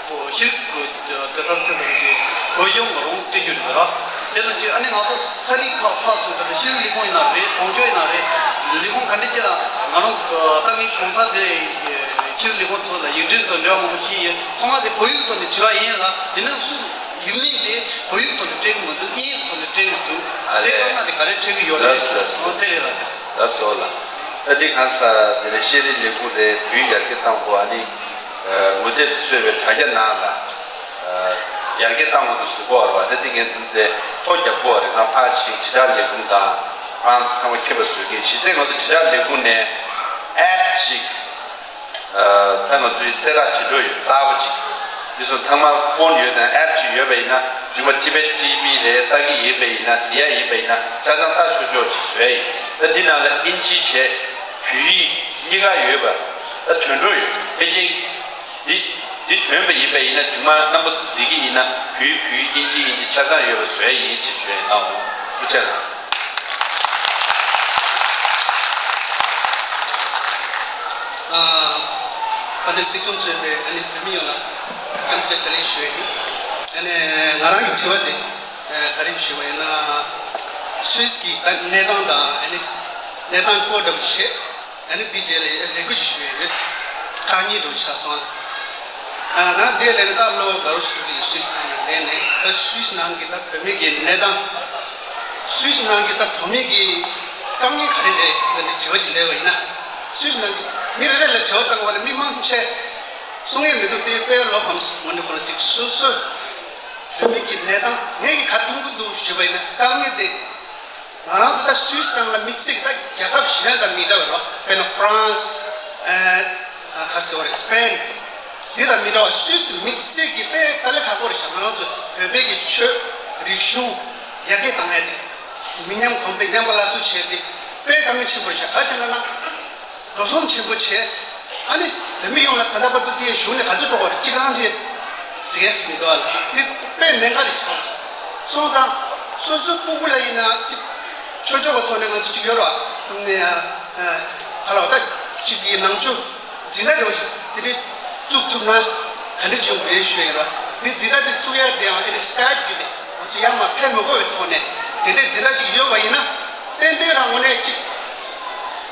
བོད་ཤེས་རིག་གི་དེ་ལྟར་ཚེ་ཟེར་གི་དེ་བོད་གཞུང་གི་རང་སྤྲད་རྒྱུ་རེད་ར། དེ་ལ་ཅིག་ཨ་ནི་ང་ཚོ་ས་ལིག་ཁག་ཕར་སོང་། ད་ལྟ་ཤེས་རིག་ལས་ཁུངས་ཡིན་ན་རེད། གདོང་ཕྱོགས་ཡིན་ན་རེད། ལས་ཁུངས་ག་འདྲ་ཅིག་ལ་ང་རང་ད་ངའི་གོང་ཚ་དེ་ཤེས་རིག་ལས་ཁུངས་ཚོ་ལ་ཡིག་འབྲེལ་དང་འབྲེལ་བ་མང་པོ་ཞིག་ཡིན། ཚང་མ་དེ་བོད་ཡིག་ཐོག་ནས་བྲིས་པ་ཡིན་ལ། དེ་ནང་སུ་ཡིག་རྙིང་དེ་བོད་ཡིག་ཐོག་ནས་སྤྲད་གི་མི་འདུག་དབྱིན་ཡིག་ཐོག་ནས་སྤྲད་གི་འདུག་ཨ་དེ་ལས་དཀའ་ངལ་དེ་ག་རེ་འཕྲད་གི་ཡོད་རེད། ལགས་སོ། ཨོ་དེ་རེད་ལ། དེ་ལགས་སོ་ལགས། ད་དེ་གང་ས་དེ་རེད། ཤེས་རིག་ལས་ཁུངས་རེད། བོད་ཡིག་ཡར་རྒྱས་གཏང་དགོས། ཨ་ནི་ངོ་དེབ་བཟོས་པའི་དྲ་རྒྱ་ནང་ལ་ཡར་རྒྱས་གཏང་དགོས་འདུག་ཟེར་གོ་བ་རེད་བ། ད་དེ་ངས་མཚམས་དེ་ཐོ་རྒྱབ་གོ་བ་རེད། ང་ཕར་ཞིག་དྲིལ་བསྒྲགས་ལས་ཁུངས་དང་ཁོང་ཚང་མ་མཁྱེན་པ་བཟོ་གི། གཞི་རྩའི་ང་ཚོ་དྲིལ་བསྒྲགས་ལས་ཁུངས་ནས་ཨེབ་ཅིག་ད་ང་ཚོའི་གསལ་བསྒྲགས་བྱེད་འགྲོ་ཡོད། གསར་པ་ཅིག་འདི་ཚོ་ཚང་མ་ཕོན་ཡོད་དང་ཨེབ་ཅིག་ཡོད་པ་ཡིན་ན། རྒྱུ་མ་ཊི་བེཊ་ཊི་ཝི་རེད། ལྟ་གི་ཡིན་པ་ཡིན་ན། གཟིགས་ཡ་ཡིན་པ་ཡིན་ན། ཆ་ཚང་ལྟ་ཆོག་ཆོག་ཅིག་བཟོས་ཡིན། ད་འདི་ནང་ལ་ཨིན་ཇི་བྱས་བོད་ཡིག་གཉིས་ཀ་ཡོད་པ་ད་ཐོན་འགྲོ་ཡོད། ཕལ་ཆེར་འདི་འདི་ཐོན་པ་ཡིན་པ་ཡིན་ན། རྒྱུ་མ་རྣམ་པ་ཚོ་གཟིགས་ཀྱི་ཡིན་ན། བོད་ཡིག་བོད་ཡིག་ཨིན་ཇི་ཨིན་ཇི་ཆ་ཚང་ཡོད་པ་བཟོས་ཡིན་ཞེས་ཞུ་ཡ་ཡིན། ལགས་འོང་། ཐུགས་རྗེ་གནང་། ཨ་ཨ་ནི་སྲིད་སྐྱོང་གཙོས་པའི་ཨ་ནི་བོད་མི་ཡོངས་ལ་འཚམས་འདྲི་བཀྲ་ཤིས་བདེ་ལེགས་ཞུ་ཡ་ཡིན། ཨ་ནི་ང་རང་གི་དྲི་བ་དེ་ཨ་ག་རེ་ཞུ་བ་ཡིན་ན། སུད་སི་གི་ད་གནས་སྟངས་དང་ཨ་ནི་གནས་སྟངས་སྐོར་འདྲ་པོ་ཅིག་བཤད། ཨ་ནི་འདི་རྗེས་ལ་རེ་སྐུལ་ཅིག་ཞུ་ཡ་ཡོད། ཁག་གཉིས་འདྲ་པོ་ཆགས་སོང་ལ། ཨ་ང་དེ་ལས་ནི་ད་ལོ་དགའ་རོ་ཞིག་འགྲོ་གི་ཡོད། སུད་སི་ནང་ནས་ལས་ནས། ད་སུད་སི་ནང་གི་ད་བོད་མི་གི་གནས་སྟངས། སུད་སི་ནང་གི་ད་བོད་མི་གི་དཀའ་ངལ་ག་རེ་རེད་ཟེར་ནས་དྲི་བ་ཅིག་སླེབས་པ་ཡིན་ན། སུད་སི་ནང་གི་མི་རེ་རེ་ལ་དྲི་བ་བཏང་བ་ལ་མི་མང་ཆེ་གསུང་ཡས་མི་འདུག་དེ་དཔེ་བློ་ཕམ་སོང་། ངོ་ནས་ཁོ་རང་ཅིག་སོ་སོ་བོད་མི་གི་གནས་སྟངས་ངས་ཀྱིས་ག་རེ་མཐོང་གི་འདུག་ཞུས་པ་ཡིན་ན། དཀའ་ངལ་དེ་ང་རང་ཚོ་ད་སུད་སི་ནང་ལ་དམིགས་བསལ་གྱི་ད་རྒྱལ་ཁབ་གཞན་དང་མི་འདྲ་བ་རེད་བ། དཔེར་ན་ཧྥ་རན་སི། ཨ་ག་རེ་ཟེར་བ་རེད། སི་པེན། འདི་དང་མི་འདྲ་བ། སུད་སི་དེ་དམིགས་བསལ་གྱི་དཔེ་དཀའ་ལས་ཁག་པོ་རེད་ཤག་ང་རང་ཚོ་བོད་པའི་གི་ཆོས་རིག་གཞུང་ཡར་རྒྱས་བཏང་ཡ་དེ། མི་ཉམས་གོང་འཕེལ། ཉམས་པ་སླར་གསོ་བྱས་ཏེ་དཔེ་དཀའ་ངལ་ཆེན་པོ་རེད་ཤག་ག་རེ་བྱས་ན་ན། འགྲོ་སོང་ཆེན་པོ་བྱས། ཨ་ནི་བོད་མི་ཡོངས་ལ་ད་ལྟ་བར་དུ་དེའི་གཞུང་ནས་ག་ཚོད་སྤྲོད་པ་རེད། སྤྱི་ཁང་ཅིག་ཟེར་ཡས་མི་འདུག་ཨ་ལ། དེ་དཔེ་ཉེན་ཁ་རེད་ཆགས་འདུག་སོང་ཙང་སོ་སོའི་སྤུ་གུ་ལ་ཡིན་ན་ཅིག་ཆོས་ཕྱོགས་ཀྱི་ཐོག་ནས་ང་ཚོ་ཅིག་ཡོད་རེད་བ། ནས་ཨ་ག་ལ་བ་ད་ཅིག་གི་ནང་ཆོས་འཛིན་གྲྭ་འདྲ་བོ་ཅིག་དེ་འདྲའི་བཙུགས་ཐུབ་ན་ག་འདྲ་ཅིག་ཡོང་གི་རེད་ཞུ་ཡ་ཡིན་རེད་བ། འདི་འཛིན་གྲྭ་དེ་བཙུགས་ཡ་དེའང་ཨེ་ནི་སི་ཀའེབ་བརྒྱུད་ནས། ང་ཚོ་ཡར་མར་ཕེབས་མི་དགོས་པའི་ཐོག་ནས་དེ་འདྲའི་འཛིན་གྲྭ་ཅིག་ཡོད་པ་ཡིན་ན། ཏན་ཏན་རང་ངོས་ནས་ཅིག་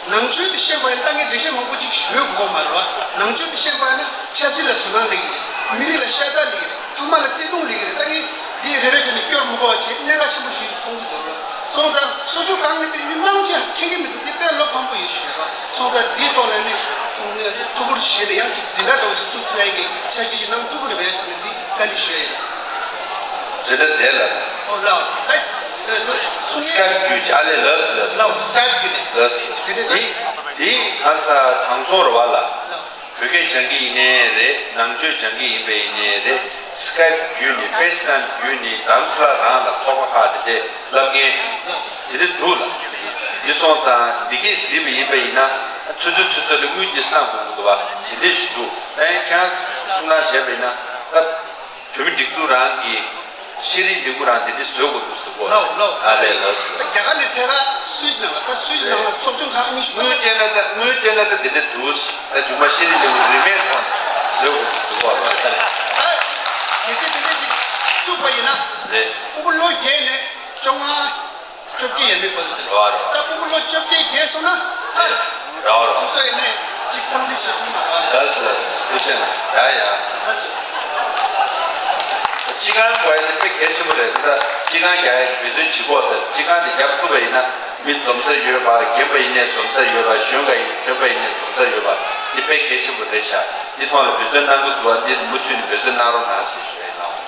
ནང་ཆོས་དེ་ཤེས་པ་ཡིན་ན་ད་ངས་འགྲེལ་བཤད་མང་པོ་ཅིག་ཞུ་དགོས་མ་རེད་བ། ནང་ཆོས་དེ་ཤེས་པ་ཡིན་ན་ཆབ་སྲིད་ལ་དོ་སྣང་སླེབས་ཀྱི་རེད། མི་རིགས་ལ་ཤ་ཚ་སླེབས་ཀྱི་རེད། ཕ་མ་ལ་བརྩེ་དུང་སླེབས་ཀྱི་རེད། ད་ངས་འདི་རེ་རེ་བྱས་ནས་སྐྱོར་མི་དགོས་པ་བྱས། གནད་འགག་ཆེན་པོ་ཞིག་མཐོང་གི་འདུག་རེད། སོང་ཙང་སོ་སོ་གང་གི་དེ་མི་མང་ཆེ་མཁྱེན་གྱི་མི་འདུག་དེ་དཔེ་བློ་ཕམ་པོ་ཡིན་ཞུ་ཡ་རེད་བ། སོང་ཙང་འདིའི་ཐོག་ལ་ནི་ཐུགས་ཁུར་བཞེས་ཏེ་ཡང་ཅིག་འཛིན་གྲྭ་འདྲ་བོ་ཅིག་བཙུགས་ཐུབ་ཡ་གི་འཆར་གཞི་ཞིག་གནང་ཐུབ་ཀྱི་རེད་པས་ཟེར་ནས་འདི་བཀའ་འདྲི་ཞུ་ཡ་ཡིན། འཛིན་གྲྭ་དེ་ལ། ཨོ་ལགས། ད་གསུང་ངེས། སི་ཀའེབ་བརྒྱུད་ཅིག་ཨ་ལས། ལགས་སོ་ལགས་སོ། ལགས་སི་ཀའེབ་བརྒྱུད་ནས། ལགས་སོ་ལགས་སོ། དེ་འདྲ་འདི་ད། འདི་གང་ས་དང་སོང་རེད་བ་ལ། ལགས། བོད་སྐད་སྦྱང་གི་ཡིན་ནའི་རེད། ནང་ཆོས་སྦྱང་གི་ཡིན་པ་ཡིན་ནའི་རེད། སི་ཀའེབ་བརྒྱུད་ནས་ཕེ་སི་ཊའིམ་བརྒྱུད་ནས་དམ་སི་ལ་རང་ལ་ཚོགས་པ་ཁག་དེ་འདྲས་བསླབ་མཁན་དེ་འདྲ་འདུག་ལ། འདི་སོང་ཙང་འདི་གས་གཟིགས་པ་ཡིན་པ་ཡིན་ན་ཚོད་ཚོད་ཚོད་ཚོད་ལ་དངུལ་འདི་གནང་དགོས་ཀྱི་འདུག་བ། དེ་འདྲས་ཞིག་འདུག་ད་ཡང་ཁྱེད་རང་གསུང་སྟངས་བྱས་པ་ཡིན་ན་ད། བོད་མི་སྒྲིག་འཛུགས་རང་གི་ཤེས་རིག་ལས་ཁུངས་རང་དེ་འདྲ་བཟོ་དགོས་འདུག་ཟེར་གོ། ལགས་ལགས། ཨ་ལས། ལགས་སོ། རྒྱ་གར་ནས་ཐད་ཀར་སུད་སི་ནང་ལ། ད་སུད་སི་ནང་ལ་ཚོགས་ཆུང་ཁག་ཉི་ཤུ་རྩ་ལྔ་ཅིག་དངུལ་སྤྲད་ན་ད། དངུལ་སྤྲད་ན་ད་དེ་འདྲ་འདུག་ད་རྒྱུ་མ་ཤེས་རིག་ལས་ཁུངས་རིན་མེད་ཐོག་ནས་བཟོ་དགོས་འདུག་ཟེར་གོ་བ། ད་གལ་སྲིད་དེ་འདྲ་ཅིག་བཙུགས་པ་ཡིན་ན། རེད། ཕྲུ་གུ་ལོ་བརྒྱད་ནས་བཅོ་ལྔ། བཅོ་བརྒྱད་ཡས་མས་བར་དུ་དེ་རེད། རེད་བ། རེད། ད་ཕྲུ་གུ་ལོ་བཅོ་བརྒྱད་བརྒལ་སོང་ན་ཚར། རེད་བ། རེད་བ། སོ་སོ་ཡས་མས་ཅིག་སྟངས་འཛིན་བྱེད་ཐུབ་མ་རེད་བ། ལགས་སོ། ལགས་སོ། ཐུགས་རྗེ་གནང་། ཡ་ཡ། ལགས་སོ། སྤྱི་ཁང་དགོས་ཡ་དེ་དཔེ་གལ་ཆེན་པོ་རེད། དེ་ད་སྤྱི་ཁང་རྒྱག་ཡ་འབད་བརྩོན་བྱེད་དགོས་ཟེར། སྤྱི་ཁང་དེ་རྒྱབ་ཐུབ་པ་ཡིན་ན་མི་འཛོམས་ས་ཡོད་པ། རྒན་པ་ཡིན་ནའི་འཛོམས་ས་ཡོད་པ། གཞོན་པ་ཡིན། གཞོན་པ་ཡིན་ནའི་འཛོམས་ས་ཡོད་པ། དེ་དཔེ་གལ་ཆེན་པོ་རེད་ཤག་འདི་ཐོག་ལ་འབད་བརྩོན་གནང་གི་འདུག་བ། འདི་མུ་མཐུད་ནས་འབད་བརྩོན་གནང་རོགས་གནང་ཞེས་ཞུ་ཡ་ཡིན། ལགས།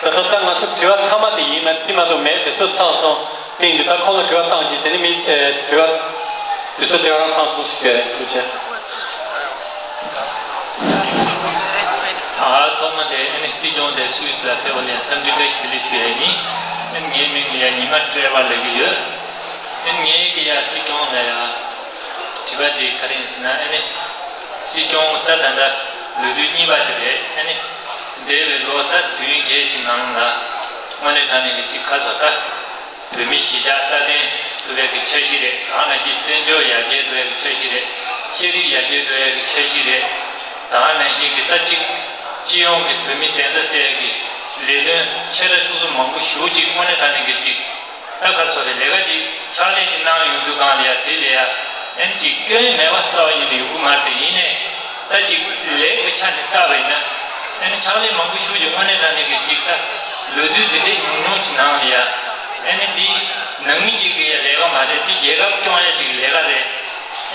ཨ། ད་ལྟ་ད་ང་ཚོ་དྲི་བ་མཐའ་མ་དེ་ཡིན་ན། དེ་མ་གཏོགས་མེད། དེ་ཚོ་ཚར་སོང་། དེ་ཡིན་དུས་ད་ཁོང་ལ་དྲི་བ་བཏང་རྗེས་དེ་ནས་མི་ཨེ་དྲི་བ་དེ་ཚོ་དེ་ག་རང་ཚང་སོང་ཟེར་ཞུ་ཡ་ཡིན། ཐུགས་རྗེ་ཆེ། ཨ། ཐོག་མ་དེ་ཨ་ནི་སྲིད་སྐྱོང་དེ་སུད་སི་ལ་ཕེབས་པ་ལ་ཡང་འཚམས་འདྲི་བཀྲ་ཤིས་བདེ་ལེགས་ཞུ་ཡ་ཡིན། ཨ་ནི་ངའི་མིང་ལ་ཡང་ཉི་མ་བཀྲས་པ་ལབ་ཀྱི་ཡོད། ཨ་ནི་ངས་ཀྱི་ཡ་སྲིད་སྐྱོང་ལ་ཡ་དྲི་བ་དེ་ག་རེ་ཡིན་ཟེར་ན། ཨ་ནི་སྲིད་སྐྱོང་ད་ད་ལྟ་ལོ་དུས་གཉིས་པ་དེ་རེད། ཨ་ནི་འདས་པའི་ལོ་ད་བདུན་བརྒྱད་ཅིག་ནང་ལ་དངོས་གནས་དྲང་གནས་ཀྱི་ཅིག་ཁ་སོ་ད་བོད་མི་གཞིས་ཆགས་སྲ་བརྟན་ཐུབ་ཡག་གི་འཆར་གཞི་རེད། དེ་ནང་བཞིན་དཔལ་འབྱོར་ཡར་རྒྱས་འགྲོ་ཡག་གི་འཆར་གཞི་རེད། ཤེས་རིག་ཡར་རྒྱས་འགྲོ་ཡག་གི་འཆར་གཞི་རེད། དེ་ནང་བཞིན་གྱི་ད་ཅིག་ སྤྱི་ཡོངས་ཀྱི་བོད་མི་བདེན་མཐའ་གསལ་ཡག་གི་ལས་དོན་ཆེ་ཕྲ་ཆུང་གསུམ་མང་པོ་ཞེ་པོ་ཅིག་དངོས་གནས་དྲང་གནས་ཀྱི་ཅིག་ད་ག་རེ་ཟེར་དགོས་རེད། ལས་ཀ་ཅིག་ཕྱག་ལས་ཅིག་གནང་ཡོང་དུས་སྒང་ལ་ཡ་དེ་ལ་ཡ་ཨ་ནི་ཅིག་སྐྱོན་མེད་པ་རྩ་བ་ཉིད་ནས་ཡོང་གི་མ་རེད་དེ། ཡིན་ནའི་ད་ཅིག་ལས་ཀྱི་ཆ་ནས་བལྟས་པ་ཡིན་ན་ཨ་ནི་ཕྱག་ལས་མང་པོ་ཞེ་པོ་ཅིག་དངོས་གནས་དྲང་གནས་ཀྱི་ཅིག་ད་ལོ་དུས་འདི་འདྲའི་ཉུང་ཉུང་ཅིག་ནང་ལ་ཡ་ཨ་ནི་འདི་ནང་མི་ཅིག་གི་ལས་ཀ་མ་རེད། འདི་རྒྱལ་ཁབ་སྐྱོང་ཡ་ཅིག་གི་ལས་ཀ་རེད།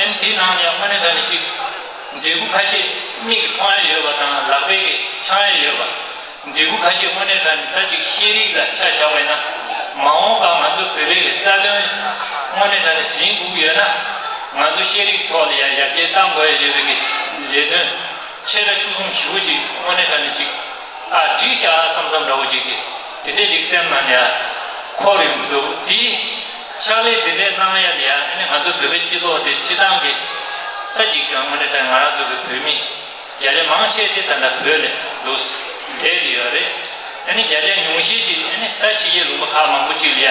ཨ་ནི་དེའི་ནང་ལ་ཡ་དངོས་གནས་དྲང་གནས་ཅིག་འབྲས་བུ་ཁ་ཤས་མིག་གིས་མཐོང་ཡ་ཡོད་པ་དང་ལག་པས་ཀྱིས་འཆང་ཡ་ཡོད་པ། འབྲས་བུ་ཁ་ཤས་དངོས་གནས་དྲང་གནས་ད་ཅིག་ཤེས་རིག་ལ་ཆ་བཞག་པ་ཡིན་ན། མ་འོངས་པ་ང་ཚོ་བོད་པའི་གི་རྩ་དོན་དངོས་གནས་དྲང་གནས་ཟིན་དགོས་ཀྱི་ཡོད་ན། ང་ཚོ་ཤེས་རིག་ཐོག་ལ་ཡང་ཡར་རྒྱས་གཏང་དགོས་ཡ་ཡོད་པའི་གི་ལས་དོན་ཆེ་ཕྲ་ཆུང་གསུམ་ཞེ་པོ་ཅིག་དངོས་གནས་དྲང་གནས་ཅིག་ཨ་འགྲིག་ཤག་བསམ་བསམ་འདྲ་བོ་ཅིག་གི་དེ་འདྲས་ཅིག་སེམས་ནང་ནས་ཡ་འཁོར་ཡོང་གི་འདུག་དེ་ཕྱག་ལས་དེ་འདྲས་གནང་ཡ་ལ་ཡ་ཨ་ནི་ང་ཚོ་བོད་པའི་སྤྱི་ཚོགས་དེ་སྤྱི་བཏང་གི་ད་ཅིག་དངོས་གནས་དྲང་གནས་ང་རང་ཚོ་གི་བོད་མི་བརྒྱ་ཆ་མང་ཆེ་དེ་ད་ལྟ་བོད་ལ་འདུག་བསྡད་དེ་ཡོད་རེད། ཨ་ནི་བརྒྱ་ཆ་ཉུང་ཤས་ཅིག་ཨ་ནི་ད་ཕྱི་རྒྱལ་ལུང་པ་ཁག་མང་པོ་ཅིག་ལ་ཡ་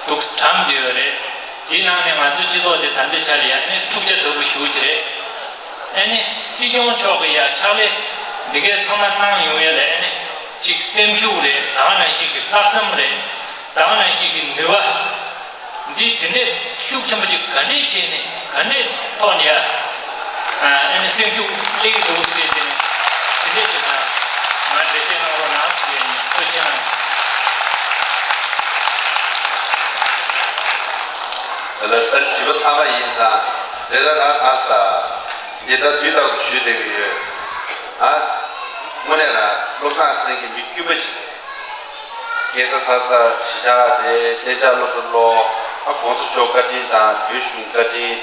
འདུག་གྲམ་བསྡད་ཡོད་རེད། དེའི་ནང་ནས་ང་ཚོའི་སྤྱི་ཚོགས་དེ་ད་ལྟའི་ཆ་ལ་ཡ་ཨ་ནི་འཁྲུག་ཆ་དོད་པོ་ཞེ་པོ་ཅིག་རེད། ཨ་ནི་སྲིད་སྐྱོང་མཆོག་གིས་ཡ་ཕྱག་ལས་འདི་གའི་ཚང་མ་གནང་ཡོང་ཡ་ལ་ཨ་ནི་ཅིག་སེམས་ཤུགས་རེད། ད་ག་ནང་བཞིན་གྱི་ལྷག་བསམ་རེད། ད་ག་ནང་བཞིན་གྱི་ནུས་པ། འདི་འདི་འདྲས་ཤུགས་ཆེན་པོ་ཅིག་ག་འདྲས་བྱས་ནས་ག་འདྲས་ཐོག་ནས་ཡ་ཨ་ནི་སེམས་ཤུགས་སླེབས་ཀྱི་འདུག་ཟེར་ཏེ་ནས་འདི་འདྲས་ཅིག་ང་ང་འགྲེལ་བཤད་གནང་རོགས་གནང་ཞུ་ཡ་ཡིན། ཐུགས་རྗེ་གནང་། དེ་ལ་ས་དྲི་བ་ཐ་མ་ཡིན་ཙང་རེ་ད་ང་ག་ས་འདི་ལྟར་དུས་རྟག་ཏུ་ཞུས་བསྡད་ཀྱི་ཡོད། ཨ་དངོས་གནས་རང་བློ་བཟང་སེང་གེ་མི་དཀྱུས་མ་ཅིག་སྐྱེས་ས་ས་ས་གཞིས་ཆགས་རེད། གཏན་འཇགས་སློབ་གྲྭ་སློབ། ཨ་གོང་ས་མཆོག་བཀའ་དྲིན་དང་བོད་གཞུང་བཀའ་དྲིན།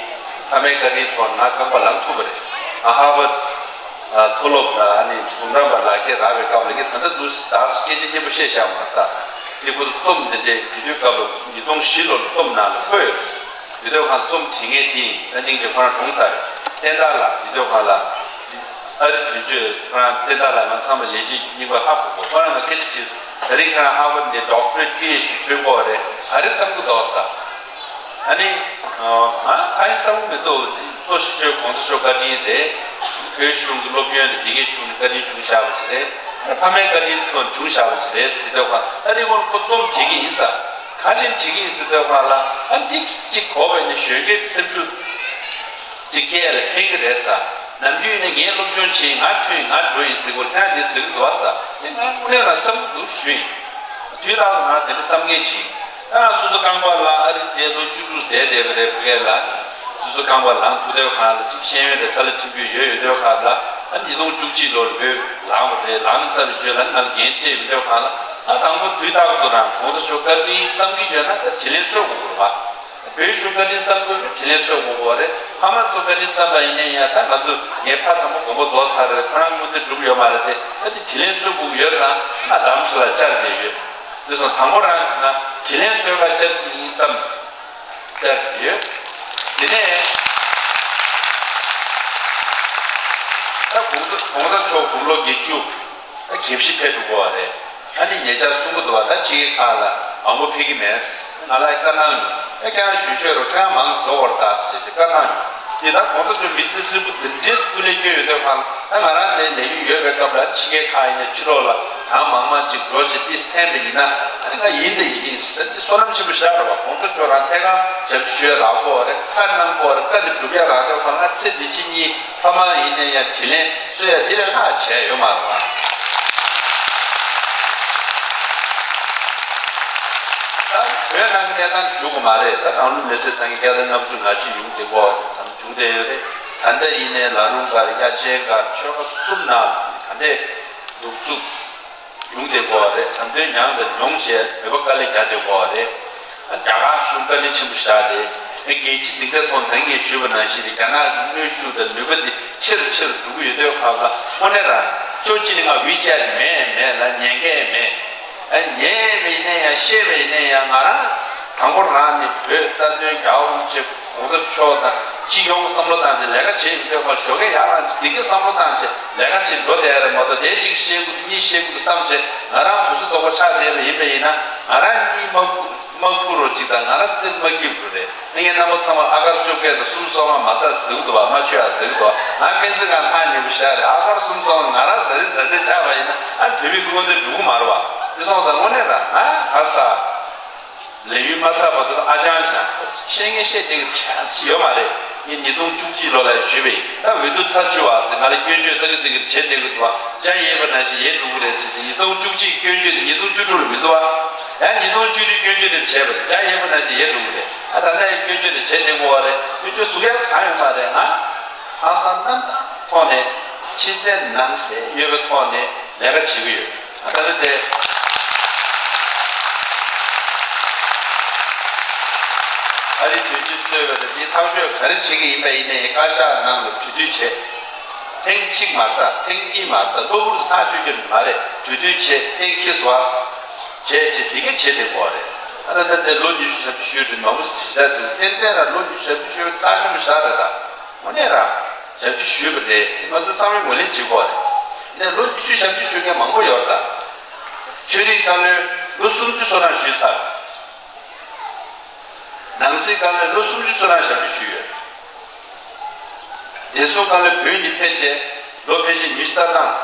ཕ་མའི་བཀའ་དྲིན་ཐོག་ང་རྐང་པ་ལངས་ཐུབ་པ་རེད། ང་ཧར་ཝརཌ་ཨ་མཐོ་སློབ་ལ་ཨ་ནི་འབུམ་རམས་པ་ལག་ཁྱེར་རག་པའི་སྐབས་ལ་ངས་ད་ལྟ་འདུག་ད་སྐད་ཆ་སྙན་པོ་བཤད་བཞག་མ་རེད་ད། དེ་ཁོ་ཚོ་རྩོམ་འདི་འདྲས་དེ་དུས་སྐབས་ལ་ཉིས་སྟོང་བཞི་ལོར་རྩོམ་ནང་ལ་བཀོད་ཡོད་རེད། དེ་དུས་ཁོང་རྩོམ་བྲིས་མཁན་དེ་ད་སྙིང་རྗེ་ཁོ་རང་གྲོངས་ཚར་རེད། བསྟན་དར་ལགས་དེ་དུས་ཁོང་ལ་ཨ་རི་དོན་གཅོད་ཁོ་རང་བསྟན་དར་ལགས་ང་ཚང་མ་ལས་བྱེད་རྙིང་པ་ཧ་གོ་གོ་ཁོ་རང་ལ་སྐད་ཆ་དྲིས་སོང་། ད་རིང་ཁྱེད་རང་ཧར་ཝརཌ་ནས་ཌོག་ཊོ་རེཊ་པི་ཨེཆ་ཌི་ཐོན་གོ་རེད། ག་རེ་བསམ་གི་འདུག་ཟེར། ཨ་ནི་ང་གང་ཡང་བསམ་གི་མི་འདུག་གཙོ་ཆེ་ཤོས་གོང་ས་མཆོག་བཀའ་དྲིན་རེད། བོད་གཞུང་གི་སློབ་ཡོན་དེ་འདི་གའི་བྱུང་ནས་བཀའ་དྲིན་བྱུང་བཞག་པ་ཞིག་རེད། ཕ་མའི་བཀའ་དྲིན་ཐོག་བྱུང་བཞག་པ་ཞིག་རེད་ཟེར་དུས་ཁོ་ཨ་ནི་ཁོ་ཁོ་རྩོམ་བྲིས་ཀྱི་ཡིན་ཟེར། ག་ཅིག་བྲིས་ཀྱི་ཡིན་ཟེར་དུས་ཁོ་ལ་ཨ་ནི་འདི་གཅིག་གོ་བས་ནས་གཞོན་སྐྱེས་ཀྱི་སེམས་ཤུགས་ཅིག་སྐྱེ་ལ་ཕན་གྱི་རེད་ཟེར། ནམ་རྒྱུན་ནས་ངའི་སློབ་སྦྱོང་བྱེད། ང་ཐོན། ང་འགྲོ་ཡིན་ཟེར་གོ་ཁྱེད་རང་འདི་ཟེར་གི་འདུག་བ་ཟེར། དེ་ང་དངོས་གནས་ལ་བསམ་གི་འདུག་ཞུ་ཡིན། དུས་རྟག་ཏུ་ང་དེ་འདྲ་བསམ་མཁན་ཅིག་ཡིན། ད་སོ་སོ་རྐང་པ་ལ་ཨ་རི་དེ་ལོ་བཅུ་དྲུག་བསྡད་བསྡད་པ་རེད། ཕ་གི་ལ་སོ་སོ་རྐང་པ་ལངས་ཐུབ་དུས་ཁ་ལ་ཅིག་ཤེས་ཡོན་རེད། ཐ་ལ་ཁྲིམས་དཔོན་ཡོད་ཡོད་དུས་ཁ་ལ་ཨ་ཉིས་སྟོང་བཅུ་གཅིག་ལོར་བོད་ལངས་པ་རེད། ལངས་ནས་ཚར་བའི་རྗེས་ལ་ང་ལ་འགན་སྤྲད་ཡོད་དུས་ཁ་ལ་ཨ་དང་པོ་དུས་རྟག་ཏུ་རང་གོང་ས་མཆོག་བཀའ་དྲིན་བསམ་གྱི་ཡོད་ན་ད་དྲིན་ལན་གསོ་དགོས་དགོས་རེད་བ། བོད་གཞུང་བཀའ་དྲིན་བསམ་དགོས་པའི་དྲིན་ལན་གསོ་དགོས་པ་རེད། ཕ་མ་ཚོ་བཀའ་དྲིན་བསམ་པ་ཡིན་ན་ཡང་ད་ང་ཚོ་ངའི་ཕ་དང་པོ་དགོངས་པ་རྫོགས་ཚར་རེད། ཁོ་རང་སྔོན་དེ་འགྲུབ་ཡོད་མ་རེད་དེ། ད་དེ་དྲིན་ལན་གསོ་དགོས་ཀྱི་ཡོད་ཙང་ང་གདམ་ཚོ་ལ་བཅར་བསྡད་ཡོད། དེ་སོང་དང་པོ་རང་ང་དྲིན་ལན་གསོ་ག་བཅར་གྱི་ཡིན་བསམ་བཅར་བསྡད་ཡོད། དེ་ནས་ད་གོང་ས་གོང་ས་མཆོག་དགུང་ལོ་བརྒྱད་ཅུ། ད་དགེ་བཤེས་ཕེབས་འགྲོ་གི་ཡོད་རེད། ཨ་ནི་ཉེ་ཆར་གསུང་གི་འདུག་བ། ད་ཕྱི་རྒྱལ་ཁག་ལ་མང་པོ་ཕེབས་ཀྱི་མེད། ང་ལ་བཀའ་གནང་མྱོང་། ད་ཁྱེད་རང་གཞོན་ཤོས་རེད། ཁྱེད་རང་མང་ཙམ་འགྲོ་དགོས་རེད་ད་ཟེར་བྱས་བཀའ་གནང་མྱོང་། དེ་ད་གོང་ས་མཆོག་མི་ཚེ་ཧྲིལ་པོ་འདི་འདྲའི་སྐུ་ལས་བསྐྱོན་ཡོད་དུས་ཁ་ལ། ད་ང་རང་དེ་ལས་ཡུན་ཡོད་པའི་སྐབས་ལ་ཕྱི་རྒྱལ་ཁག་ཡིན་ནའི་ཕྱི་ལོགས་ལ་གང་མང་མང་ཅིག་འགྲོ་བྱས་ཏིས་ཕན་པ་ཡིན་ན། ཨ་ནི་ང་ཡིན་དང་ཡིན་ཟེར་ཏེ་བསོད་ནམས་ཆེན་པོ་བཞག་རེད་བ། གོང་ས་མཆོག་རང་ཐད་ཀར་ཞབས་ཕྱི་ཞུ་ཡ་རག་གོ་རེད། བཀའ་གནང་གོ་རེད། བཀའ་དེ་སྒྲུབ་ཡ་རག་དུས་ཁ་ལ་ང་ཚེ་འདི་ཕྱི་གཉིས། ཕ་མ་ཡིན་ན་ཡང་དྲིན་ལན་གསོ་ཡ་འདི་ལས་ལྷག་བྱས་ཡོད་མ་རེད་བ། ད་བོད་ནང་གི་གནས་སྟངས་ཞུ་དགོས་མ་རེད། ད་དང་ལུ་མི་སེར་ཐང་གི་བརྒྱ་དང་ལྔ་བཅུ་ང་གཅིག་ཡོང་བསྡད་ཀྱི་ཡོད་རེད། ད་ལྟ་ཡིན་ནའི་ལ་རུང་སྒར། གཡག་ཆེན་སྒར། ཆོལ་ཁ་གསུམ་ནང་ལ་ད་ལྟའི་གདུག་རྩུབ་ཡོང་བསྡད་ཀྱི་ཡོད་རེད། དམ་དོན་མྱངས་དང་མྱོང་བྱས་བོད་པ་དཀའ་ལས་རྒྱག་བསྡད་ཀྱི་ཡོད་རེད། རྒྱ་གར་གཞུང་བཀའ་དྲིན་ཆེན་པོ་བཞག་རེད། རྒྱལ་སྤྱིའི་སྡིངས་ཆ་ཐོག་ད་ངས་ཞུས་པ་ནང་བཞིན་རེད། རྒྱ་ནག་གི་གནོན་ཤུགས་དང་ནུས་པ་འདི་ཆེ་རུ་ཆེ་རུ་འགྲོ་གི་ཡོད་དུས་ཁ་ལ། དངོས་གནས་རང་ཕྱོགས་གཅིག་ནས་ང་ཝི་ཆེ་ཊི་མེད་མེད་ལ་ཉན་མཁན་མེད། ཨ་ཉན་པ་ཡིན་ན་ཡང་ཤེས་པ་ཡིན་ན་ཡང་ང་རང་དང་པོ་རང་ནས་བོད་རྩ་དོན་རྒྱལ་བ་རིན་པོ་ཆེ་གོང་ས་མཆོག་དང་སྤྱི་ཡོངས་བསམ་བློ་བཏང་བྱས་ལས་ཀ་བྱེད་ཡོང་དུས་ཁ་ཞོགས་ཀས་ཡར་ལངས་བྱས་འདི་གའི་བསམ་བློ་བཏང་བྱས་ལས་ཀ་བྱེད་འགྲོ་བསྡད་རེད་མ་གཏོགས། དེ་གཅིག་ཤེས་དགོས་འདུག་གཉིས་ཤེས་དགོས་འདུག་བསམ་བྱས་ང་རང་བུ་སུ་རྡོག་པོ་ཆགས་བསྡད་པ་ཡིན་པ་ཡིན་ན། ང་རང་གཉིད་མ་ཁུག་མ་ཁུར་རོ་གཅིག་དང་ང་ར་སེམས་མ་སྐྱིད་པོ་རེད། ཨ་ངའི་རྣམ་པ་ཚང་མ་ཨ་གར་བཅོ་བརྒྱད་དང་སུམ་སོ་ལྔ་མ་ཟ་ཟེར་གི་འདུག་བ། མ་མཆོད་ཨ་ཟེར་གི་འདུག་བ། ང་སྨན་རྩིས་ཁང་ཐག་ཉེ་པོ་ཞིག་རེད། ཨ་གར་སུམ་སོ་ལྔ་ང་ར་ཟ་རི་ཟ་རི་ཆགས་པ་ཡིན་ན་ཨ་བོད་མི་ཀུན་དེ་འགྲོ་གི་མ་རེད་བ། དེ་སོང་ཙང་དངོས་གནས་ད་ང་ག་ས་ལས་ཡུན་མ་ཚར་བར་དུ་ཨ་ཅང་ཞང་བཤད་ངེས་བཤད་བསྡད་གི་ཆ་ཞིག་ཡོད་མ་རེད། ངས་ཉིས་སྟོང་བཅུ་གཅིག་ལོ་ལ་ཞུས་པས་ད་འོས་བསྡུ་ཚར་བཅུག་བ་ཟེར་ང་ལ་སྐྱོན་བརྗོད་ཙག་གི་ཙིག་གི་བྱེད་བསྡད་གི་འདུག་བ། འཇའ་ཡལ་བ་ནང་བཞིན་ཡལ་འགྲོ་གི་རེད་ཟེར་ཏེ་ཉིས་སྟོང་བཅུ་གཅིག་སྐྱོན་བརྗོད་དེ་ཉིས་སྟོང་བཅུ་དྲུག་ལ་མི་འདུག་བ། ཡང་ཉིས་སྟོང་བཅུ་དྲུག་སྐྱོན་བརྗོད་དེ་བྱས་པ་རེད། འཇའ་ཡལ་བ་ནང་བཞིན་ཡལ་འགྲོ་གི་རེད། ཨ་ད་ལྟ་ཡང་སྐྱོན་བརྗོད་དེ་བྱེད་བསྡད་དགོས་བ་རེད། སྐྱོན་བརྗོད་ཟུག་ཡག་ཚང་ཡོད་མ་རེད། ང་ལྷག་བསམ་རྣམ་དག་ཐོག་ནས་ཕྱི་གསལ་ནང་གསལ་ཡོད་པའི་ཐོག་ནས་ལས་ཀ་བྱེད་ཀྱི་ཡོད། ད་ལྟ་དེ་ཨ་རིའི་དོན་གཅོད་གཙོས་པའི་དེ་ཐག་གཅོད་ག་རེ་བྱེད་ཀྱི་ཡིན་པ་ཡིན་ནའི་བཀའ་ཤག་ནང་ལ་གྲོས་བསྡུར་བྱེད། ཐེངས་གཅིག་མ་རེད། ཐེངས་གཉིས་མ་རེད། གློ་བུར་དུ་ཐག་གཅོད་རྒྱུ་མ་རེད། གྲོས་བསྡུར་བྱེད། གཏན་འཁེལ་བཟོ་བྱས་བྱས་འདི་ག་བྱེད་བསྡད་དགོས་རེད། ད་ལྟ་དེ་ལོ་ཉི་ཤུ་ཞབས་ཕྱི་ཞུས་རེད། མང་པོ་ཞིག་ཞེ་དྲག་ཟེར་ཏན་ཏན་ར་ལོ་ཉི་ཤུ་ཞབས་ཕྱི་ཞུས་རྩ་ཆེན་པོ་ཞེ་དྲག་རེད། ད་དངོས་གནས་ར་ཞབས་ཕྱི་ཞུས་པ་རེད། དེ་ང་ཚོ་ཚང་མས་ངོས་ལེན་བྱེད་དགོས་རེད། ཡིན་ནའི་ལོ་ཉི་ཤུ་ཞབས་ཕྱི་ཞུ་མཁན་མང་པོ་ཡོད་རེད། ད་ཆོས་རིག་བཀའ་བློན་ལོ་སུམ་ཅུ་སོ་གྲངས་ཞུས་ཚར། ནང་སྲིད་བཀའ་བློན་ལོ་སུམ་ཅུ་སོ་གྲངས་ཞབས་ཕྱི་ཞུས་ཡོད། བདེ་སྲུང་བཀའ་བློན་བོད་ནས་ཕེབས་རྗེས་ལོ་ཕལ་ཆེར་ཉི་ཤུ་རྩ་གྲངས་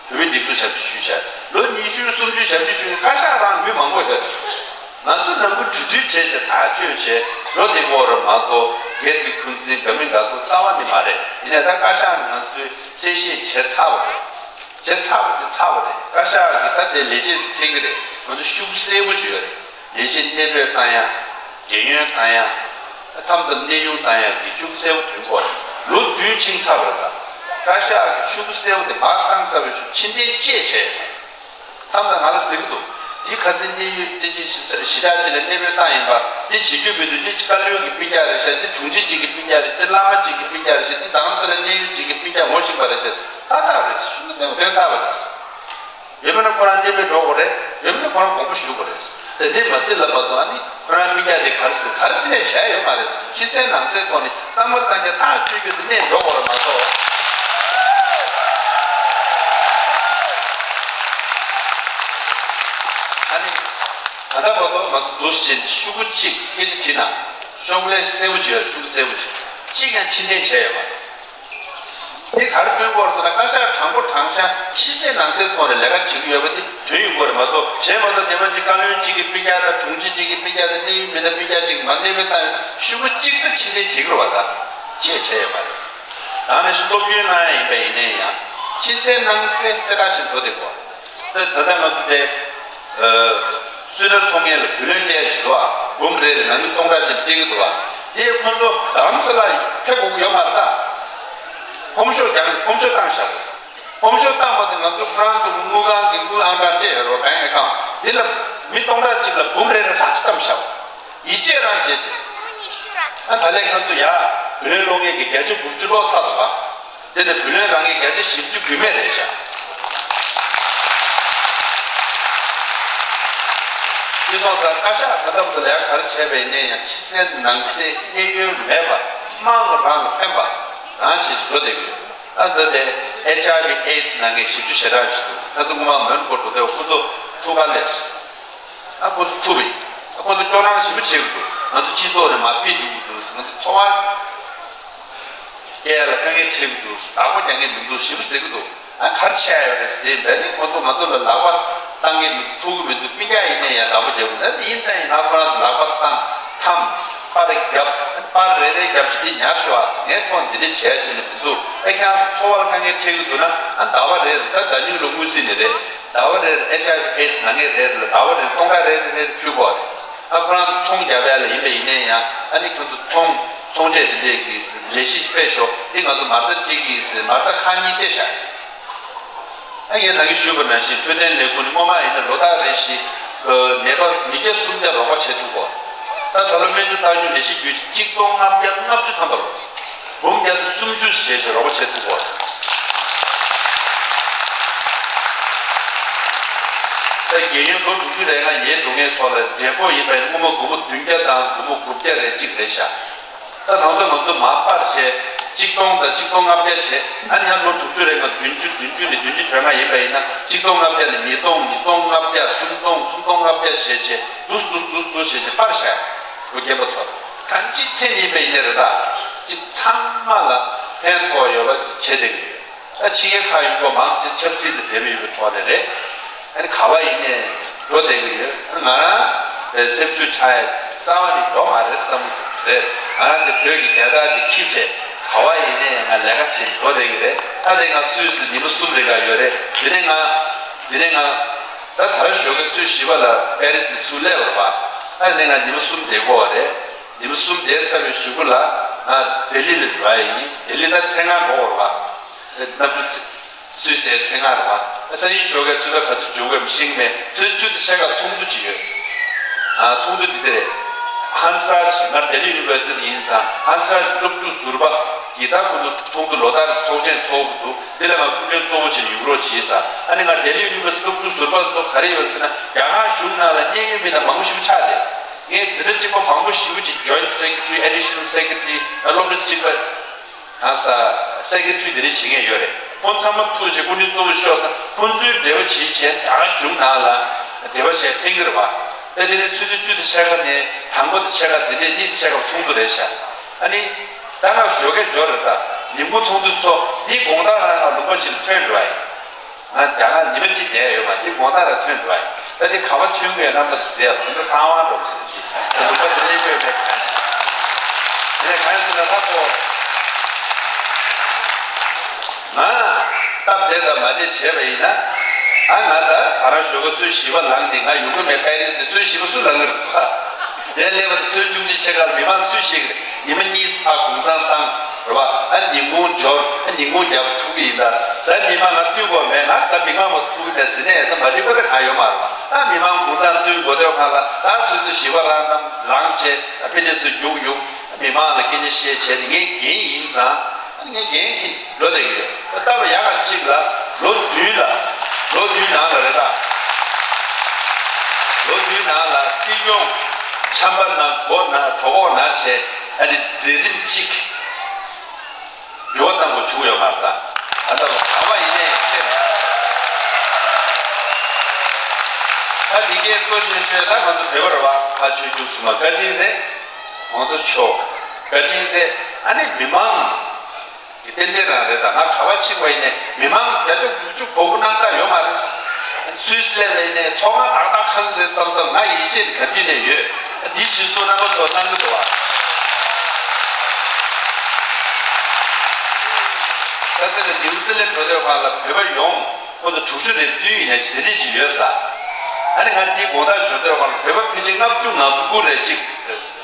བོད་མིའི་སྒྲིག་འཛུགས་ཞབས་ཕྱི་ཞུས་ཤག་ལོ་ཉི་ཤུ་སུམ་ཅུ་ཞབས་ཕྱི་ཞུས་ནས་བཀའ་ཤག་རང་མི་མང་པོ་ཡོད། ང་ཚོ་ནང་ཁུལ་གྲོས་བསྡུར་བྱས་བྱས་ཐག་གཅོད་བྱས་འགྲོ་བསྡད་ཀྱི་ཡོད་རེད་མ་གཏོགས་སྒེར་གྱི་འཁོན་འཛིན་འདྲ་མིན་འདྲ་མདོག་རྩ་བ་ནས་མ་རེད། ཡིན་ནའི་ད་བཀའ་ཤག་ནས་ང་ཚོས་གསལ་བཤད་བྱས་ཚར་བ་རེད། བྱས་ཚར་བ་དེ་ཚར་བ་རེད། བཀའ་ཤག་གིས་ད་དེ་ལས་བྱེད་ཚོ་འཐེན་གྱི་རེད། ང་ཚོ་ཤུགས་གསལ་པོ་ཅིག་ཡོད་རེད། ལས་བྱེད་གནས་སྤོས་བཏང་ཡ། རྒན་ཡོལ་བཏང་ཡ། མཚམས་མཚམས་གནས་དབྱུང་བཏང་ཡ་གི་ཤུགས་གསལ་པོ་ཐོན་གྱི་ཡོད་རེད། ལོ་བདུན་ཕྱིན་ཚར་བ་རེད། ད་བཀའ་ཤག་གིས་ཤུགས་གསལ་པོ་དེ་མར་བཏང་ཚར་བའི་ཤུགས་ཕྱིར་འཐེན་བཅས་བྱས་ཡོད་མ་རེད། མཚམས་མཚམས་ང་ལ་ཟེར་གྱི་འདུག་འདི་ཁ་སང་གནས་ཡུལ་དེ་ཅིག་གཞིས་ཆགས་ཅིག་ལ་གནས་སྤོས་བཏང་ཡིན་པ། འདི་བྱེད་རྒྱུ་མི་འདུག་འདི་བཀའ་བློན་གྱི་སྤུན་ཀྱག་རེད་ཤག་འདི་དྲུང་ཆེ་གཅིག་གི་སྤུན་ཀྱག་རེད་ཤག་འདི་བླ་མ་གཅིག་གི་སྤུན་ཀྱག་རེད་ཤག་འདི་རྡ་རམ་ས་ལ་གནས་ཡུལ་གཅིག་གི་སྤུན་ཀྱག་ངོ་ཤེས་པ་རེད་ཤག་ཚར་ཚར་བ་རེད། ཤུགས་གསལ་པོ་ཐོན་ཚར་བ་རེད། ཡོད་མེད་ན་ཁོ་རང་གནས་སྤོས་འགྲོ་དགོས་རེད། ཡོད་མེད་ན་ཁོ་རང་དགོངས་པ་ཞུ་དགོས་རེད། དེ་འདི་མ་ཟེར་ལབ་མ་གཏོགས་ཨ་ནི་ཁོ་རང་སྤུན་ཀྱག་དེ་ག་རེ་ཟེར་ག་རེ་ཟེར་ནས་བྱས་ཡོད་མ་རེད། ཕྱི་གསལ་ནང་གསལ་ཐོག་ནས་གཙང་མ་གཙང་རྐྱང་ཐག་གཅོད་རྒྱུ་དེ་གནས་འགྲོ་དགོས་རེད་མ་གཏོགས། ཨ་ནི་ད་ལྟ་བར་དུ་ང་ཚོ་འདུག་སེ་བྱས་ནས་ཤོག་གུ་གཅིག་སྐད་ཆ་དྲིས་ན་ཤོག་ལན་གསལ་པོ་བྱས་ཡོད། ཤོག་གུ་གསལ་པོ་བྱས་གཅིག་ཀྱང་ཕྱིར་འཐེན་བྱས་ཡོད་མ་རེད། དེ་ག་རེ་སྟོན་གྱི་ཡོད་རེད་ཟེར་ན་བཀའ་ཤག་དྲང་པོ་དྲང་གཞག་ཕྱི་གསལ་ནང་གསལ་ཐོག་ནས་ལས་ཀ་བྱེད་ཀྱི་ཡོད་པ་དེ་ཐོན་ཡོང་གི་ཡོད་རེད་མ་གཏོགས། གཞན་མ་གཏོགས་དེ་མ་གཅིག་བཀའ་བློན་གཅིག་གི་སྤུན་ཀྱག་དང་དྲུང་ཆེ་གཅིག་གི་སྤུན་ཀྱག་དང་གནད་ཡོད་མི་སྣ་སྤུན་ཀྱག་གཅིག་མར་གནས་སྤོས་བཏང་ཡོད་ན་ཤོག་གུ་གཅིག་ད་ཕྱིར་འཐེན་བྱེད་ཀྱི་རེད་བ། ད་ཅི་བྱས་ཡོད་མ་རེད། ད་ནས་སློབ་སྟོན་གནང་ཡ་ཡིན་པ་ཡིན་ན་ཡང་ཕྱི་གསལ་ནང་གསལ་གསལ་ཁ་ཞིག་འགྲོ་བསྡད་དགོས། ད་ད་ལྟ་ང་ཚོ་དེ་སུད་ཊར་ཚོང་མཁན་ལ་བུ་ལོན་སྤྲད་ཞིག་འདུག་བ། འབུམ་རེ་རེ་ནང་མི་སྟོང་ཕྲག་ཞིག་སྤྲད་ཀྱི་འདུག་བ། དེ་ཁོང་ཚོ་རྡ་རམ་ས་ལ་ཕེབས་དགོས་ཀྱི་ཡོད་མ་རེད་ད། ཕོམ་ཤོག་རྒྱག་ནས་ཕོམ་ཤོག་བཏང་བཞག་ཕོམ་ཤོག་བཏང་པ་དེ་ང་ཚོ་ཁོ་རང་ཚོ་གི་དངུལ་ཁང་གི་དངུལ་ཨང་གྲངས་སྤྲད་ཡོད་རེད་བ། བེང་ཨེ་ཁའུན་ཊི། འདི་ལ་མི་སྟོང་ཕྲག་གཅིག་ལ་འབུམ་རེ་རེ་ལྷག་ཙམ་བཏང་བཞག་ཡིད་ཆེས་རང་བྱེད་ཅིག་ཨ་ད་ལན་ཁོང་ཚོ་ཡ་བུ་ལོན་སློག་མཁན་གྱི་བརྒྱ་ཆ་དགུ་བཅུ་སློག་ཚར་འདུག་བ། དེ་ནས་བུ་ལོན་རག་མཁན་བརྒྱ་ཆ་བཞི་བཅུ་དགོས་མེད་རེད་ཤག་དེ་སོང་ཙང་བཀའ་ཤག་ད་ལྟ་བར་དུ་ལས་ཀ་ག་རེ་བྱས་པ་ཡིན་ནའི་ཡང་ཕྱི་གསལ་ནང་གསལ་གཡས་གཡོན་མེད་པར་དམངས་རང་ལ་ཕན་པ་རང་བྱེད་ཅིག་འགྲོ་བསྡད་ཀྱི་ཡོད། ཨ་ད་དེ་ཨེཆ་ཨའི་ཝི་ཨེ་ཌི་སི་ན་མཁན་བཞི་བཅུ་ཞེ་གྲངས་ཤིག་འདུག་ཁ་སང་སྔོན་མ་མོན་གྷོ་འགྲོ་དུས་ཁོ་ཚོ་ཐུགས་ཁ་ལས་སོང་། ཨ་ཁོ་ཚོ་ཐུབ་པས། ཨ་ཁོ་ཚོ་སྐྱོ་སྣང་ཞེ་པོ་བྱེད་ཀྱི་འདུག་ང་ཚོ་སྤྱི་ཚོགས་ནས་མར་ཕུད་འགྲོ་གི་འདུག་ང་ཚོ་འཚོ་བ་སྐྱེལ་ཡ་ལ་དཀའ་ངལ་འཕྲད་ཀྱི་འདུག་བདག་པོ་རྒྱག་མཁན་མི་འདུག་ཞེ་པོ་ཟེར་གྱི་འདུག་ཨ་ག་རེ་བྱས་ཡོད་རེད་ཟེར་བས་ནི་ཁོ་ཚོ་ང་ཚོ་ལ་ལག་པ་བཏང་གི་མི་འདུག་ཐུག་གི་མི་འདུག་སྤུན་ཀྱག་ཡིན་ནའི་ཡང་བདག་པོ་རྒྱག་དགོས། ཨ་ནི་ཡིན་ནའི་ཡང་ཁོ་རང་ཚོ་ལག་པ་བཏང་། འཐམ། པར་རྒྱབ། པར་རེ་རེ་རྒྱབ་བྱས་འདི་ཉར་ཤོག་ཨ་ཟེར། ངས་ཁོང་འདི་འདྲ་བྱས་བྱས་ནས་མི་འདུག་ཨེ་ཁྱེད་རང་ཚོ་འཚོ་བ་ལ་དཀའ་ངལ་འཕྲད་ཀྱི་འདུག་ན་ཨ་ཟླ་བ་རེ་རེ་ད་ཟླ་ཉིན་ལོ་དངུལ་རྩིས་ནི་རེད། ཟླ་བ་རེར་ཨེཆ་ཨའི་ཝི་ཨེ་ཌི་སི་ན་མཁན་རེ་རེ་ལ་ཟླ་བ་རེར་སྟོང་ཕྲག་རེ་རེ་རེ་རེ་ཕུལ་དགོས་རེད། ཨ་ཁོ་རང་ཚོ་ཚོང་རྒྱབ་ཡ་ལ་ཡིན་པ་ཡིན་ནའི་ཡང་ཨ་ནི་ཁྱོད་ཚོ་ཚོང་ཚོང་ཆས་དེ་འདྲས་ཀྱི་ལས་གཞི་ཞིག་སྤེལ་ཤོག་འདི་ང་ཚོ་མ་རྩ་སྤྲད་ཀྱི་ཡིན་ཟེར་མ་རྩ་ཁག་གཉིས་སྤྲད་བཞག་ཨ་ངས་ད་གིན་ཞུས་པ་ནང་བཞིན་འཕྲོད་བསྟེན་ལས་ཁུངས་ནི་སྔོན་མ་ཡིན་ན་ལོ་ལྟར་རེ་བཞིན་ནད་པ་ཉིས་བརྒྱ་སུམ་བརྒྱ་རོགས་པ་བྱེད་ཐུབ་གོ་ད་ད་ལོ་སྨན་བཅོས་བཏང་རྒྱུ་ལས་གཞི་བརྒྱུད་གཅིག་སྟོང་ལྔ་བརྒྱ་ལྔ་བཅུ་ཐམ་པ་ལོ། འབུམ་བརྒྱ་དང་སུམ་ཅུ་ཞེས་བྱས་རོགས་པ་བྱེད་ཐུབ་གོ་ད་རྒན་ཡོལ་ལོ་དྲུག་ཅུ་རེ་ལྔ་ཡལ་འགྲོ་མཁན་ཚོ་ལ་བགྲེས་པོ་ཡིན་པའི་སྔོན་མ་སྒོར་མོ་བདུན་བརྒྱ་དང་སྒོར་མོ་དགུ་བརྒྱ་རེ་གཅིག་རེད་ཤག་ད་ད་གཟོད་ང་ཚོ་མར་སྤར་བྱས་གཅིག་སྟོང་དང་གཅིག་སྟོང་ལྔ་བརྒྱ་བྱས་ཨ་ནི་ཡང་ལོ་དྲུག་ཅུ་རེ་ལྔ་བདུན་ཅུ་བདུན་ཅུ་ནས་བདུན་ཅུ་དོན་ལྔ་ཡིན་པ་ཡིན་ན་གཅིག་སྟོང་ལྔ་བརྒྱ་ནས་ཉིས་སྟོང་ཉིས་སྟོང་ལྔ་བརྒྱ་སུམ་ སྟོང་སུམ་སྟོང་ལྔ་བརྒྱ་བྱས་བྱས་འདུས་འདུས་འདུས་འདུས་བྱས་བྱས་སྤར་བཞག་ཡོད། བོད་རྒན་པ་ཚོར་གང་ཅི་ཐེན་ཡིན་པ་ཡིན་ནའི་རེད། ད་ཅིག་ཚང་མ་ལ་ཕན་ཐོགས་ཡོད་པ་ཅིག་བྱེད་བསྡད་ཀྱི་ཡོད། ད་ཕྱི་རྒྱལ་ཁག་ཡོང་སྒོ་མང་ཆེ་ཆབ་སྲིད་དང་འབྲེལ་བ་ཡོད་པའི་ཐོག་ནས་རེད། ཨ་ནི་ག་བ་ཡིན་ནའི་འགྲོ་བསྡད་ཀྱི་ཡོད། ཨ་ནི་ང་རང་སེམས་ཤུགས་ཆག་ཡ་རྩ་བ་ནས་ཡོད་མ་རེད་བསམ་གྱི་འདུག་རེད། ང་རང་དེ་བོད་ཀྱི་རྒྱལ་དར་དེ་འཁྱེར་བྱས་ག་བ་ཡིན་ནའི་ང་ལས་ཀ་བྱེད་འགྲོ་བསྡད་ཀྱི་རེད། ད་དེ་ང་སུད་སི་ལ་ཉི་མ་གསུམ་རེ་འགའ་ཡོད་རེད། དེ་ནས་ང་དེ་ནས་ང་ད་ད་ར་ཞོགས་ཀས་ཚོུད་བཞི་པ་ལ་པེ་རི་སི་ནས་ཚུར་སླེབས་པ་རེད་པ། ཨ་ནི་ང་ཉི་མ་གསུམ་བསྡད་དགོས་པ་རེད། ཉི་མ་གསུམ་བསྡད་ཚར་བའི་གཞུག་གུ་ལ་ང་ལྡི་ལི་ལ་འགྲོ་ཡ་ཡིན། ལྡི་ལི་ད་མཚན་གང་འགྲོ་དགོས་རེད་པ། གནམ་གྲུ་ཚི་སུད་སིའི་མཚན་གང་རེད་པ། སང་ཉིན་ཞོགས་ཀས་ཚོད་ལྟ་ག་ཚོད་འཇོག་དགོས་མིན་ཤེས་ཀྱི་མེད། ཚོད་བཅུ་དང་ཕྱེད་ཀ་ཚོགས་འདུ་ཅིག་ཡོད། ཨ་ཚོགས་འདུ་འདི་དེ་རེད། ཧན་སི་རཱཇ། ང་ལྡི་ལི་ཡུ་ནི་ཝར་སི་ཊི་ཡིན་ཙང་ཧན་སི་རཱཇ་སློབ་ཕྲུག་ཟུར་པ་གིས་ད་ཁོ་ཚོ་ཚོགས་འདུ་ལོ་ལྟར་ཚོགས་ཆེན་ཚོགས་ཀྱི་འདུག་འདི་ལ་ང་སྐུ་མགྲོན་གཙོ་བོ་བྱས་ནས་ཡོང་རོགས་བྱས་ཟེར། ཨ་ནི་ང་ལྡི་ལི་ཡུ་ནི་ཝར་སི་ཊི་སློབ་ཕྲུག་ཟུར་པ་ཚོ་ག་རེ་ཡོད་རེད་ཟེར་ན། རྒྱ་གར་གཞུང་ནང་ལ་གནད་ཡོད་མི་སྣ་མང་པོ་ཞེ་པོ་ཆགས་བསྡད། ངའི་འཛིན་གྲྭ་གཅིག་པ་མང་པོ་ཞེ་པོ་ཅིག་ཇོ་ཡིན་ཊི་སེ་ཀེ་ཊི་རི། ཨེ་ཌི་ཤི་ནལ་སེ་ཀེ་ཊི་རི། སློབ་གྲྭ་གཅིག་པ། ཨ་ས་སེ་ཀེ་ཊི་རི་དེ་འདྲ་བྱེད་མཁན་ཡོད་རེད། ཁོང་ཚང་མ་ཐུག་བྱས་སྐུ་མགྲོན་གཙོ་བོ་ཤོག་ཟེར་ན། ཁོང་ཚོའི་འབྲེལ་བ་བྱེད་བྱས་རྒྱ་གར་གཞུང་ནང་ལ་འབྲེལ་བ་བྱས་ཕན་གྱི་རེད་པ། ད་དེ་ནས་ཆུ་ཚོད་བཅུ་དང་ཕྱེད་ཀ་ནས་དང་པོ་དང་ཕྱེད་ཀ་དེ་འདྲས་གཉིས་དང་ཕྱེད་ཀ་ཚོགས་འདུ་རེད་ཤག་ཨ་ནི་ད་ང་ཞོགས་ཀས་འབྱོར་རེད། ད་ཉིན་གུང་ཚོགས་འདུ་ཚོགས་འདི་དགོང་དག་རང་ང་ལུང་པ་ཞིག་ལ་ཐོན་འགྲོ་ཡ་ཡིན། ང་རྒྱ་གར་ཉི་མ་གཅིག་བསྡད་ཡོད་མ་རེད། འདི་དགོང་དག་རང་ཐོན་འགྲོ་ཡ་ཡིན། ད་འདི་ག་པར་ཐོན་གྱི་ཡོད་རྣམ་པ་ཟེར་ཡ་དེ་འདྲ་གསང་བ་འགྲོ་གི་ཟེར་གྱི། ད་ལུང་པ་དེ་ལེན་གྱི་ཡོད་མེད་གང་ཤེས། དེ་ནས་གང་ཡིན་ཟེར་ན་ད་ཁོ་ང་སྟབས་བདེ་དང་མ་བདེ་བྱས་པ་ཡིན་ན། ཨ་ང་ད་ད་རང་ཞོགས་ཀ་ཚོད་བཞི་པ་ལངས་ནས་ང་ཡོང་གི་མེད། པེ་རི་སི་ནས་ཚོད་བཞི་པ་སུ་ལངས་གི་རེད་པ། དེ་སླེབས་པ་དང་ཚོད་བཅུ་གཅིག་ཕྱེད་ཀ་ལ་མི་མང་ཚོད་ཤེས་ཀྱི་རེད། ཉི་མ་གཉིས་ཕར་གུང་སེང་བཏང་རེད་པ། ཨ་ཉིན་གུང་འབྱོར། ཨ་ཉིན་གུང་རྒྱབ་ཐུག་གི་ཡིན། ད་གཟའ་ཉི་མ་ང་སྡོད་དགོས་མེད། ང་གཟའ་མིག་དམར་པོ་ཐུག་གི་མེད་ཟེར་ནས་ད་མ་འགྲིག་པ་ད་གང་ཡོད་མ་རེད་པ། ཨ་མི་མང་གུང་སེང་སྡོད་དགོས་དུས་སྒང་ལ་ད་ཚོད་ཚོད་བཞི་པ་རང་ལངས་བྱས། ཨ་ཕན་ཚུན་རྒྱུགས་ཡོང་། མི་མང་ལ་སྐད་ཆ་བཤད་བྱས་ཏེ་ངའི་འགན་ཡིན་ཙང་། ཨ་ངའི་འགན་འཁྱེར་འགྲོ་བསྡད་ཀྱི་ཡོད། ད་ལྟ་བ་ཡག་ག་ཅིག་ལ་ལོ་བདུན་ལ། ལོ་བདུན་ནང་ལ་རེད་ད། ལོ་བདུན་ནང་ལ་སྲིད་སྐྱོང་ཆམ་པ་ན་མགོ་ན་གྲོད་ཁོག་ན་བྱས། ཨ་ནི་མཛད་རིམ་གཅིག་འགྱུར་བ་བཏང་དགོས་བྱུང་ཡོད་མ་རེད་ད། ད་ལྟ་བ་ག་བ་ཡིན་ནའི་ཆེ་རེད། ད་འདི་གའི་གཙོ་ཆེ་ཤོས་ད་ང་ཚོ་བོད་པ་རེད་པ། ཕར་ཆོས་རྒྱུགས་སྲུང་མ་བཀའ་དྲིན་རེད། ༸གོང་ས་མཆོག་བཀའ་དྲིན་རེད། ཨ་ནི་མི་མང་གི་ཏན་ཏན་རང་རེད། ད་ང་ག་བ་ཕྱིན་པ་ཡིན་ནའི་མི་མང་བརྒྱ་ཆ་དགུ་བཅུ་གོ་དགུ་སྣང་དག་ཡོད་མ་རེད། སུད་སི་སླེབས་པ་ཡིན་ནའི་ཚོགས་ཁང་ཏག་ཏག་ཁང་རེད་བསམ་བསམ། ང་ཡིད་ཆེས་དེ་ག་དུས་ནས་ཡོད། འདི་གཞི་བཟུང་རྣམ་པ་ཚོ་གནང་གི་འདུག་བ། ད་ཚེ་ལ་ནིའུ་ཛི་ལན་འགྲོ་དུས་སྒང་ལ་བོད་པ་ཡོངས་ཁོ་ཚོ་དྲུག་ཅུ་རེ་བདུན་ཡིན་ནའི་དེ་འདྲས་ཅིག་ཡོད་ས། ཨ་ནི་ང་འདི་དགོང་དག་འབྱོར་དུས་སྒང་ལ་བོད་པ་ཕལ་ཆེར་ལྔ་བཅུ་ང་དགུ་རེ་གཅིག་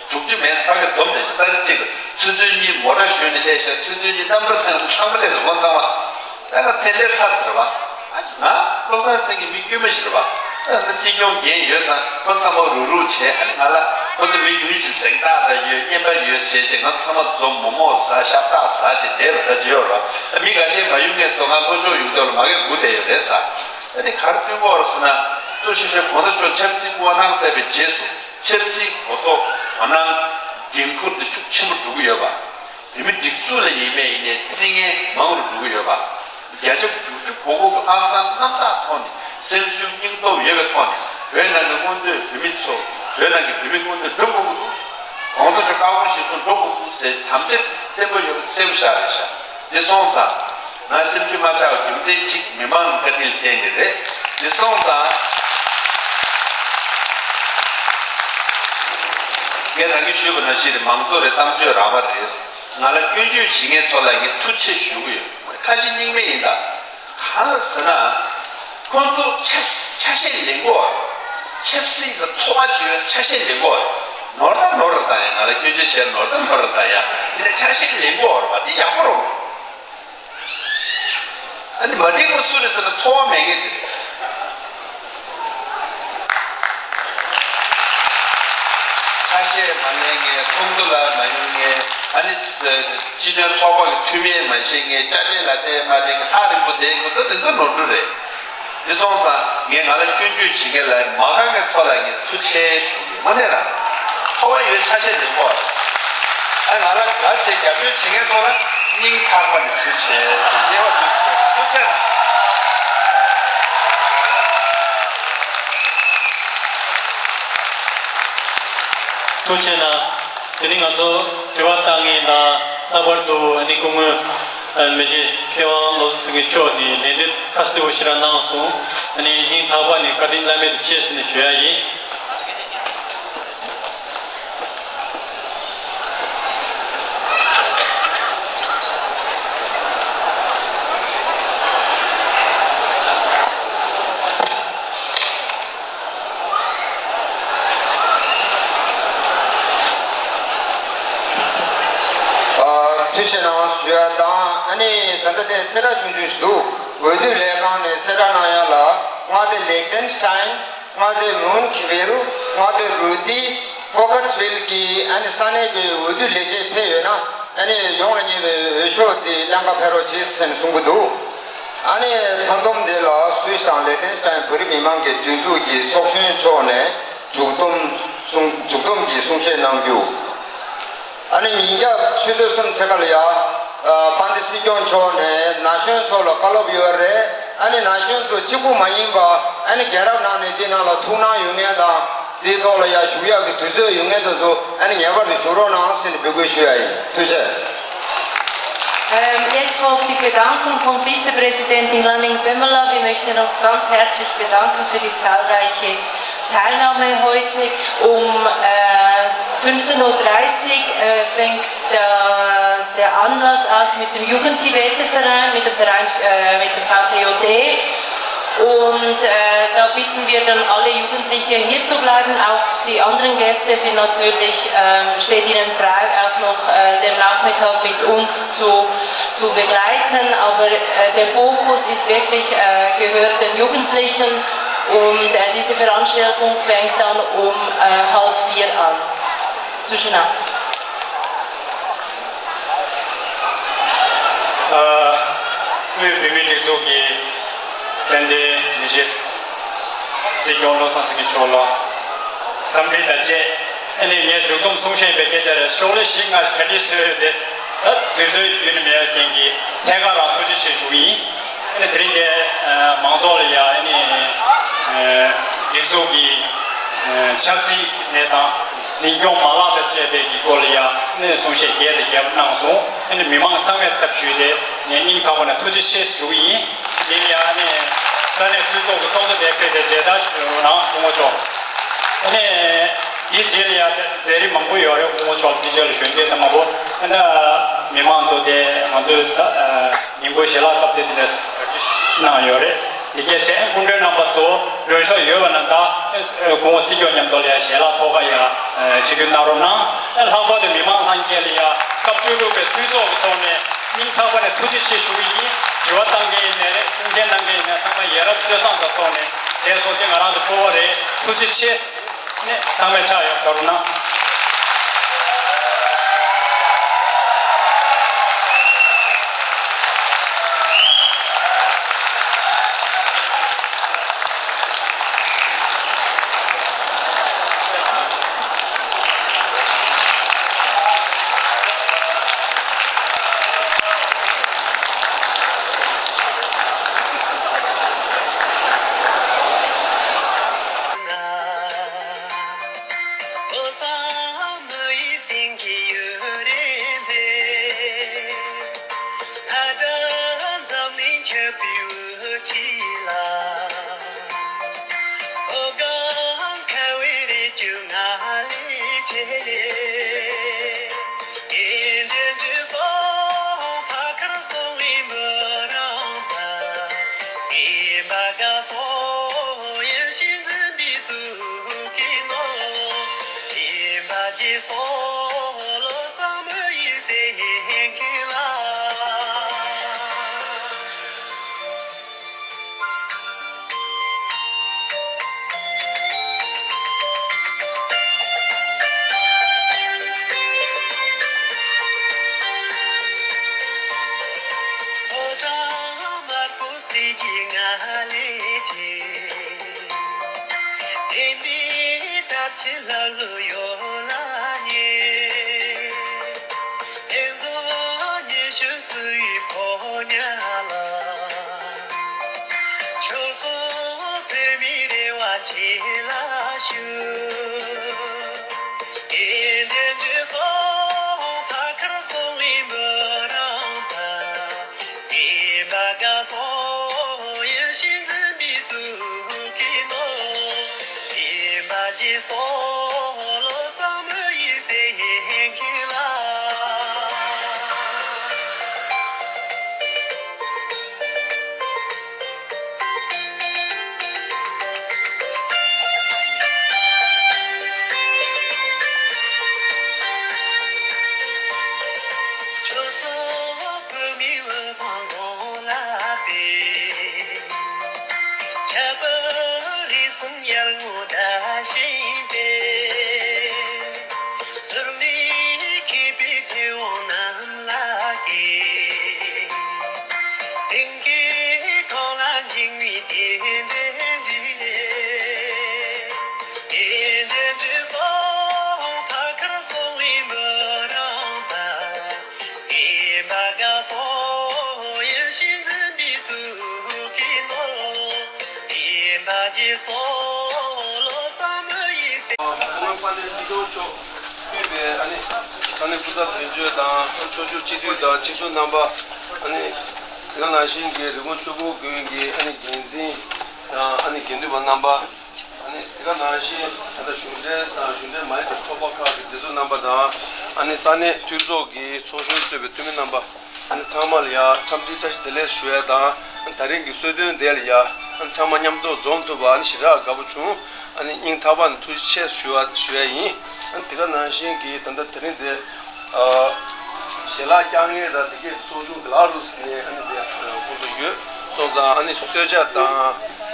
དྲུག་ཅུ་མེད་ས་ཕ་གི་འཛོམས་བསྡད་ཤག་ས་ཆ་གཅིག་ལ། ཆུ་ཚོད་གཉིས་མོ་ཊ་ཞོན་ནས་སླེབས་ཤག་ཆུ་ཚོད་གཉིས་གནམ་གྲུ་ཐང་ལ་ཚང་མ་སླེབས་འདུག་ཁོང་ཚང་མ། ད་ང་མཚན་ལས་ཚར་ཟེར་བ། ང་བློ་བཟང་སེང་གེ་མི་དཀྱུས་མ་ཞིག་རེད་བ། ཨ་ནི་སྲིད་སྐྱོང་འགན་ཡོད་ཙང་ཁོང་ཚང་མ་རུག་རུག་བྱས། ཨ་ནི་ང་ལ་ཁོང་ཚོ་མི་ཉུང་ཉུང་ཞིག་གཟེངས་རྟགས་འདྲ་ཡོད། རྔན་པ་ཡོད་བྱས་བྱས། ང་ཚང་མ་འཛོམས་མོག་མོག་ཟ། ཤ་སྟག་ཟ་བྱས་བསྡད་པ་ད་ཅི་ཡོད་རེད་བ། མི་འགའ་ཤས་མ་ཡོང་མཁན་ཚོ་ང་ལྷོ་ཕྱོགས་ཡོང་དུས་ལ་མ་གི་སྒུག་བསྡད་ཡོད་རེད་ཟེར། ཨ་ནི་ག་རེ་སྟོན་གྱི་ཡོད་རེད་ཟེར་ན། གཙོ་ཆེ་ཤོས་གོང་ས་མཆོག་ཆབ་སྲིད་སྐུ་དབང་གནང་ཚར་བའི་རྗེས་སུ་ཆབ་སྲིད་གོ་རྟོགས་དོ་སྣང་འགན་འཁུར་དེ་ཤུགས་ཆེན་པོ་འགྲོ་གི་ཡོད་པ། བོད་མི་སྒྲིག་འཛུགས་ལ་ཡིན་པ་ཡིན་ནའི་རྩིས་ངན་མང་རུ་འགྲོ་གི་ཡོད་པ། བརྒྱ་ཆ་དགུ་བཅུ་གོ་དགུ་གི་ཨ་སང་རྣམ་དག་ཐོག་ནས་སེམས་ཤུགས་སྙིང་སྟོབས་ཡོད་པའི་ཐོག་ནས་བོད་ནང་གི་མངོན་འདོད་བོད་མི་ཚོ། བོད་ནང་གི་བོད་མི་མངོན་འདོད་སྒྲུབ་དགོས་ཀྱི་འདུག་གོང་ས་མཆོག་བཀའ་དགོངས་གཞིར་བཟུང་འགྲོ་དགོས་འདུག་ཟེར་དམ་བཅའ་བརྟན་པོ་ཡོད་པ་གསལ་པོ་ཤར་རེད་ཤག་འདི་སོང་ཙང་། ང་སེམས་ཤུགས་མ་ཆག་པའི་རྒྱུ་མཚན་གཅིག་མི་མང་བཀའ་དྲིན་ལ་བརྟེན་ནས་རེད། འདི་སོང་ཙང་། ངས་ད་གིན་ཞུས་པ་ནང་བཞིན་རེད། མང་གཙོ་རེད། གཏམ་བརྗོད་རང་དབང་རེད། ང་ལ་སྐྱོན་བརྗོད་བྱེད་མཁན་ཚོ་ལ་ངས་ཐུགས་རྗེ་ཆེ་ཞུ་གི་ཡོད། ཁ་ཅིག་རྙིང་མ་ཡིན་ད། གང་ལ་ཟེར་ན། ཁོང་ཚོ་ཆབ་སྲིད་ཆ་ཤས་ལེན་གོ། ཆབ་སྲིད་ལ་ཚོར་བ་ཅིག་ཡོད། ཆ་ཤས་ལེན་གོ། ནོར་ད་ནོར་རེད་ད་ཡ། ང་ལ་སྐྱོན་བརྗོད་བྱས་ནོར་ད་ནོར་རེད་ད་ཡ། དེ་ནས་ཆ་ཤས་ལེན་གོ་རེད་པ། དེ་ཡག་པོ་རེད། ཨ་ནི་མ་འགྲིག་པ་སུ་རེད་ཟེར་ན་ཚོར་བ་མེད་མཁན་དེ་རེད། ཆ་ཤས་མ་ལེན་མཁན། ཚོགས་འདུ་ལ་མ་ཡོང་མཁན། ཨ་ནི་སྤྱི་མཐུན་ཚོགས་པ་གི་འཐུས་མི་མ་བྱེད་མཁན། བཅའ་ཁྲིམས་ལ་བལྟས་མ་བལྟས་མཁན། ཐག་རིང་པོ་བསྡད་མཁན་ཚོ་དེ་ཚོ་ནོར་འཁྲུལ་རེད། དེ་སོང་ཙང་ངས་ང་ལ་སྐྱོན་བརྗོད་བྱེད་མཁན་ལ་མ་དགའ་མཁན་ཚོ་ལ་ངས་ཐུགས་རྗེ་ཆེ་ཞུ་གི་ཡོད། དངོས་གནས་རང་ཚོར་བ་ཡོད། ཆ་ཤས་ལེན་གོ། ཨ་ང་ལ་དགའ་བྱས་རྒྱབ་སྐྱོར་བྱེད་མཁན་ཚོ་ལ་སྙིང་ཐག་པ་ནས་ཐུགས་རྗེ་ཆེ་ཞེས་དབྱེ་བ་འདི་ཞུ། ཐུགས་རྗེ་ཆེ། ཐུགས་རྗེ་གནང་། དེ་ནི་ང་ཚོ་དྲི་བ་བཏང་མཁན་དང་། ལྷག་པར་དུ་ཨ་ནི་སྐུ་ངོ་ཨ་མི་རྗེ་མཁས་དབང་བློ་བཟང་སེང་གེ་མཆོག་ནས་ལན་འདེབས་ཁ་གསལ་པོ་ཞེ་དྲག་གནང་སོང་། ཨ་ནི་སྙིང་ཐག་པ་ནས་བཀའ་དྲིན་བླ་མེད་དུ་ཆེ་ཟེར་ནས་ཞུ་ཡ་ཡིན། ཨ། ཐུགས་རྗེ་གནང་ཞུ་ཡ་དང་། ཨ་ནི་ད་ལྟ་དེ་གསལ་བསྒྲགས་ཆུང་ཆུང་ཞིག་འདུག། འོས་བསྡུ་ལས་ཁང་ནས་གསལ་བསྒྲགས་གནང་ཡ་ལ། མངའ་སྡེ་ལེག་ཏེན་སི་ཏན། མངའ་སྡེ་མུན་ཁི་ཝིལ། མངའ་སྡེ་རུ་ཏི། ཧྥོ་ཁ་སི་ཝིལ་གྱི་ཨ་ནི་ས་གནས་ཀྱི་འོས་བསྡུ་ལས་བྱེད་ཕེབས་ཡོད་ན། ཨ་ནི་ཡོངས་ལ་ཉེ་བའི་འོས་ཤོག་འདི་ལེན་ག་ཕེབས་རོགས་བྱེད་ཟེར་ནས་གསུང་གི་འདུག། ཨ་ནི་མཐའ་སྡོམ་འདི་ལ་སུད་སི་དང་ལེག་ཏེན་སི་ཏན་བོད་རིགས་མི་མང་གི་སྒྲིག་འཛུགས་ཀྱི་ཚོགས་གཞོན་མཆོག་ནས་མཇུག་སྡོམ་གསུང་མཇུག་སྡོམ་གྱི་གསུང་བཤད་གནང་རྒྱུ། ཨ་ནི་ཉིན་རྒྱབ་ཆུ་ཚོད་གསུམ་ཕྱེད་ཀ་ལ་ཡ། ཨ། དཔལ་ལྡན་སྲིད་སྐྱོང་མཆོག་ནས་ན་གཞོན་ཚོ་ལ་བཀའ་སློབ་ཡོད་རེད། ཨ་ནི་ན་གཞོན་ཚོ་གཅིག་པུ་མ་ཡིན་པ། ཨ་ནི་རྒྱལ་རབས་ནང་ནས་འདི་ནང་ལ་ཐུགས་སྣང་ཡོད་མཁན་དང་། འདིའི་ཐོག་ལ་ཡ་ཞུགས་ཡག་གི་དུས་ཚོད་ཡོད་མཁན་དེ་ཚོ་ཨ་ནི་ངེས་པར་དུ་ཞུགས་རོགས་གནང་ཟེར་ནས་འབོད་སྐུལ་ཞུ་ཡ་ཡིན། ཐུགས་རྗེ་ཆེ། Ähm, jetzt folgt die Verdankung von Vizepräsidentin Lanning Pamela. Wir möchten uns ganz herzlich bedanken für die zahlreiche Teilnahme heute. Um, äh, fünfzehn Uhr dreißig, äh, fängt der, der Anlass aus mit dem Jugendtibeter-Verein, mit dem Verein, äh, mit dem V T J E. Und, äh, da bitten wir dann alle Jugendliche, hier zu bleiben. Auch die anderen Gäste sind natürlich, ähm, steht ihnen frei, auch noch, äh, den Nachmittag mit uns zu, zu begleiten. Aber, äh, der Fokus ist wirklich, äh, gehört den Jugendlichen. Und, äh, diese Veranstaltung fängt dann um, äh, halb vier an. ཐུགས་རྗེ་གནང་། ཨ། དབུས་བོད་མིའི་སྒྲིག་འཛུགས་ཀྱི་དཔལ་ལྡན་མི་རྗེ་སྲིད་སྐྱོང་བློ་བཟང་སེང་གེ་མཆོག་ལ་འཚམས་འདྲི་དང་བཅས། ཨ་ནི་ངས་མཇུག་སྡོམ་གསུང་བཤད་པའི་སྐད་ཆ་རེད། ཤོག་ལྷེ་བཞི་ལྔ་ཞིག་གྲ་སྒྲིག་བཟོས་ཡོད་དེ། ད་དུས་ཚོད་རྒྱུན་ནས་མེད་པའི་རྐྱེན་གྱིས་ཐད་ཀར་རང་ཐུགས་རྗེ་ཆེ་ཞུ་གི་ཡིན། ཨ་ནི་དེ་རིང་འདིར་མང་ཚོགས་ལ་ཡ། ཨ་ནི་སྒྲིག་འཛུགས་ཀྱི་ཆབ་སྲིད་གནས་སྟངས། འཛིན་སྐྱོང་མ་ལག་དང་བཅས་པའི་གི་སྐོར་ལ་ཡ། ཨ་ནི་གསུང་བཤད་རྒྱས་དང་རྒྱས་པ་གནང་སོང་། ཨ་ནི་མི་མང་ཚང་མའི་ཚབ་ཞུས་ཏེ་ངས་སྙིང་ཐག་པ་ནས་ཐུགས་རྗེ་ཆེ་ཞུ་གི་ཡིན། དེ་ལ་ཡ། ཨ་ནི་ས་གནས་འཐུས་ཚོགས་ཀྱི་ཚོགས་གཙོ་དེ་ཕེབས་ཏེ་མཇལ་དར་ཞིག་ཡོད་རོགས་གནང་། སྐུ་ངོ་མཆོག། ཨ་ནི་དེའི་རྗེས་ལ་ཡ་མཛད་རིམ་མང་པོ་ཡོད་རེད། སྐུ་ངོ་མཆོག་དེའི་རྗེས་ལ་གཞོན་སྐྱེས་དང་མང་པོ། ཨ་ནི་མི་མང་ཚོ་དེ་ང་ཚོས་ད་ཉིན་གུང་ཞལ་ལག་བཏབ་སྟེ་དེ་འདྲ་གནང་ཡོད་རེད། དེ་གལ་ཆེ་སྐུ་མགྲོན་རྣམ་པ་ཚོ་མགྲོན་ཤོག་ཡོད་པ་ན། ད་སྐུ་ངོ་སྲིད་སྐྱོང་མཉམ་དུ་ལ་ཡ་ཞལ་ལག་ཐོག་ཁ་ཡ་བྱེད་རྒྱུ་གནང་རོགས་གནང་། ལྷག་པར་དུ་མི་མང་ལྷན་རྒྱས་ལ་ཡ་སྐབས་བཅུ་དྲུག་པའི་འཐུས་ཚོགས་ཀྱི་ཐོག་ནས་སྙིང་ཐག་པ་ནས་ཐུགས་རྗེ་ཆེ་ཞུ་གི་ཡིན། དྲི་བ་བཏང་མཁན་ཡིན་ནའི་རེད། གསུང་བཤད་གནང་མཁན་ཡིན་ནའི། ཚང་མ་ཡ་རབས་སྤྱོད་བཟང་དང་ཐོག་ནས་བྱས་སོང་སྟེ། ང་རང་ཚོ་སྤོབས་པ་རེད། ཐུགས་རྗེ་ཆེ། ནས་ཚང་མས་ཕྱག་ཡག་པོ་གནང་། ཁྱད་པར་རིགས་གསུམ་ཡར་ངོ་བཟླ་བཞིན་པས། ཟུར་མིག་མཁས་པའི་མཐེ་བོང་རྣམས་ལ་བཀོད། སེང་གེའི་ཁོག་ལ་འཇིགས་མེད་རྟེན་འབྲེལ་འགྲིགས། རྟེན་འབྲེལ་འགྲིགས་སོ་ཕ་ཁར་སོང་བའི་འབུམ་རམས་པ། སེམས་པ་དགའ་སོང་ཡིད་བཞིན་འཛིན་པའི་གཙུག་གི་ནོར། བདེན་པ་བརྗེད་སོང་བློ་བཟང་མི་ཡི་སེམས། ཚང་མ་དཔལ་ལྡན་སྲིད་སྐྱོང་མཆོག་དབུས་པའི་ཨ་ནི་ས་གནས་སྐུ་ཚབ་དོན་གཅོད་དང་ཕྱོགས་བཞུགས་སྤྱི་འཐུས་དང་སྤྱི་ཟུར་རྣམ་པ། ཨ་ནི་དེ་ག་ནང་བཞིན་གྱི་རི་ཀོན་ཆོས་འཁོར་དགོན་གྱི་ཨ་ནི་འགན་འཛིན་དང་ཨ་ནི་དགེ་འདུན་པ་རྣམ་པ། ཨ་ནི་དེ་ག་ནང་བཞིན་ད་ལྟ་གཞུང་འབྲེལ་དང་གཞུང་འབྲེལ་མ་ཡིན་པའི་ཚོགས་པ་ཁག་གི་མཛད་གཙོ་རྣམ་པ་དང་། ཨ་ནི་ས་གནས་མཐུན་ཚོགས་ཀྱི་ཚོགས་གཞོན་གཙོས་པའི་འཐུས་མི་རྣམ་པ། ཨ་ནི་ཚང་མ་ལ་ཡ་འཚམས་འདྲི་བཀྲ་ཤིས་བདེ་ལེགས་ཞུ་ཡ་དང་། ཨ་ནི་ད་རིང་གི་གསོལ་སྟོན་དེ་ལ་ཡ་ཨ་ནི་ཚང་མ་མཉམ་དུ་འཛོམས་ཐུབ་པ་ཨ་ནི་ཞེ་དྲག་དགའ་པོ་བྱུང་། ཨ་ནི་སྙིང་ཐག་པ་ནས་ཐུགས་རྗེ་ཆེ་ཞུ་བ་ཞུ་ཡ་ཡིན། ཨ་ནི་དེ་ག་ནང་བཞིན་གྱི་ད་ལྟ་དེ་རིང་འདི་ཨ་ཞལ་ལག་བསྐྱངས་མཁན་དང་དེ་གའི་ཚོགས་ཆུང་གི་ལག་རུ་ནས་ཨ་ནི་འདི་ཁོང་ཚོ་ཡོད་སོང་ཙང་། ཨ་ནི་གསོལ་ཇ་དང་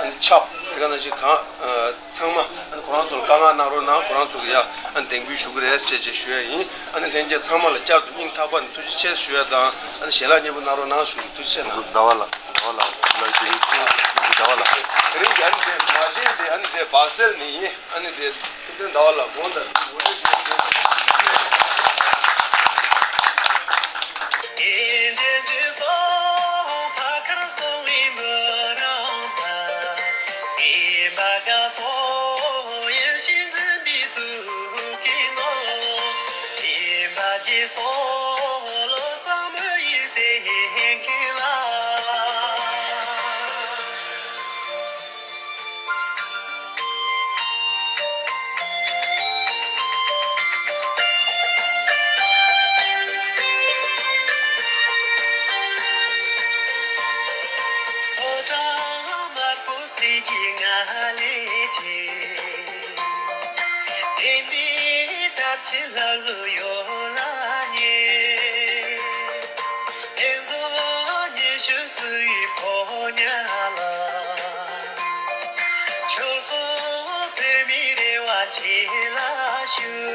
ཨ་ནི་ཆབ་དེ་ག་ནང་བཞིན་གང་ཨ་ཚང་མ་ཨ་ནི་ཁོ་རང་ཚོར་བཀའ་མངགས་གནང་རོགས་གནང་། ཁོ་རང་ཚོ་གི་ཡ་ཨ་ནི་གདན་འབུལ་ཞུ་གི་རེད་ཅེས་ཅེས་ཞུ་ཡ་ཡིན། ཨ་ནི་ལྷན་རྒྱས་ཚང་མ་ལ་བསྐྱར་དུ་སྙིང་ཐག་པ་ནས་ཐུགས་རྗེ་ཆེ་ཞུ་ཡ་དང་། ཨ་ནི་ཞལ་ལག་མཉེས་པོ་གནང་རོགས་གནང་ཞུ། ཐུགས་རྗེ་ཆེ་གནང་། ཟླ་བ་ལགས། ཟླ་བ་ལགས། ལགས་ཀྱི་ཟླ་བ་ལགས། དེ་རིང་གི་ཨ་ནི་དེ་མ་བྱན་དེ་ཨ་ནི་དེ་སྦ་སེལ་ནས་ཡིན། ཨ་ནི་དེ་ཐུབ་བསྟན་ཟླ་བ་ལགས་དགོངས་དག་ངོ་སྤྲོད་ཞུ་ཡ་ཡིན། ཕོ་བྲང་དམར་པོ་གསེར་གྱི་ང་ལས་ཆེ། དེ་ནས་དར་ཆེན་ལྷ་ལུ་ཡོ་ལ་ཉེ། ཨེ་ཛོ་ཉེ་ཤུ་སུ་ཡི་ཕོ་ཉ་ལ། ཆོལ་གསུམ་བོད་མིའི་རེ་བ་ཆེ་ལ་ཞུ།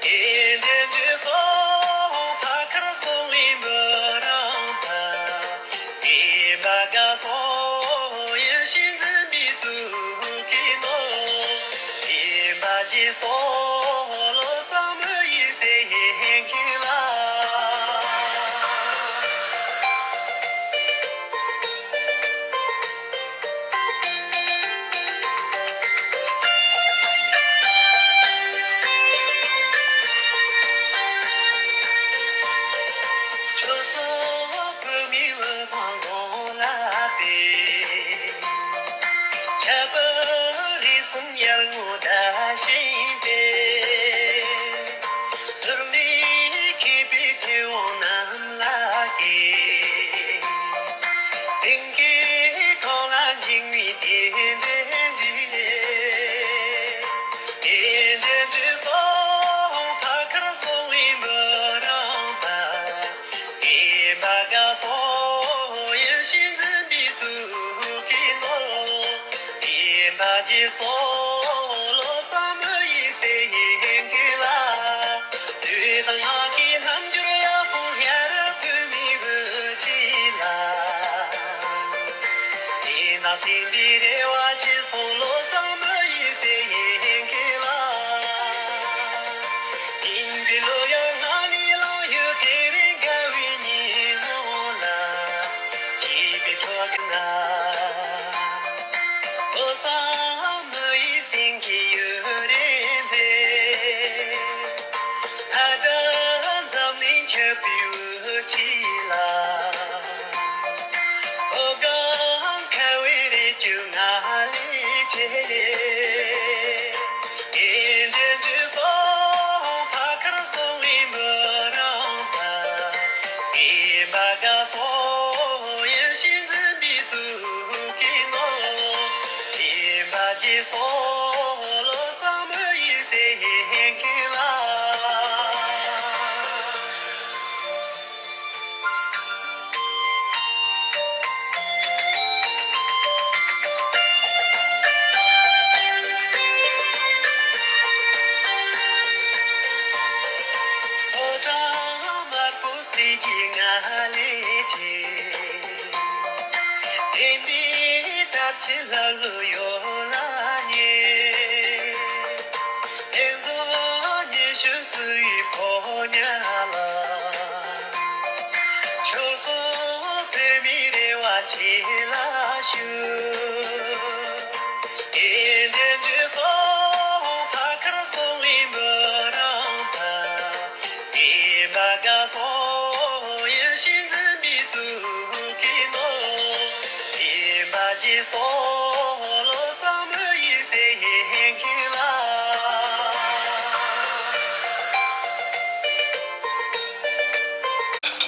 དེ་འདྲའི་འདྲི་སོང་ཕ་ཁར་སོང་བའི་འབུམ་རམས་པ། སེམས་པ་དགའ་སོང་ཡིད་བཞིན་འཛིན་པའི་གཙུག་གི་ནོར། བདེན་པ་བརྗེད་སོང་བློ་བཟང་མི་ཡི་སེང་གེ་ལགས། ཁྱོད་སོགས་བོད་མིའི་འོད་མཐའ་ཀུན་ལ་སྤེལ། ཁྱད་པར་རིགས་གསུམ་ཡར་ངོ་བཟླ་བཞིན་པས། ཟུར་མིག་མཁས་པའི་མཐེ་བོང་རྣམས་ལ་བཀོད། སེང་གེའི་ཁོག་ལ་འཇིགས་མེད་རྟེན་འབྲེལ་འགྲིགས། རྟེན་འབྲེལ་འགྲིགས་སོང་ཕ་ཁར་སོང་བའི་འབུམ་རམས་པ། སེམས་པ་དགའ་སོང་ཡིད་བཞིན་འཛིན་པའི་གཙུག་གི་ནོར། བདེན་པ་བརྗེད་སོང་བློ་བཟང་མི་ཡི་སེང་གེ་ལགས། དུས་དང་སྔ་གི་རྣམ་འགྱུར་ཡར་སོང་སྔར་བོད་མིའི་བུ་ཁྲིད་ལ། སེམས་དང་སེམས་པའི་རེ་བ་ཆེ་སོང་བློ་བཟང་མི་ཡི་སེང་གེ་ལགས། དེང་གི་ལོ་ཡང་སྔ་ནས་ལོ་ཡོད་དེ་རིང་དགའ་བའི་ཉིན་མོ་ལ། སྐྱིད་པའི་ཕྱོགས་ཀྱི་ང་། བློ་བཟང་མི་ཡི་ དེ་མི་ལྟར་ཆེ་ལ་ལུ་ཡོ་ལ་ཉེ། ཨེ་ཛོ་ཉེ་ཤུ་སུ་ཡི་ཕོ་ཉ་ལ། ཆོ་སོ་དེ་མི་རེ་བ་ཆེ་ལ་ཞུ། ཨེ་འདྲེན་ཇི་སོ་ཕ་ཁར་སོང་བའི་མི་རང་ད། སེམས་པ་དགའ་སོང་ཡིད་བཞིན་འཛིན་པའི་གཙུག་གི་ནོར། སེམས་པ་སྐྱིད་སོང་ལོ་བསམ་ཡིད་སེམས་ཀྱི་ལ།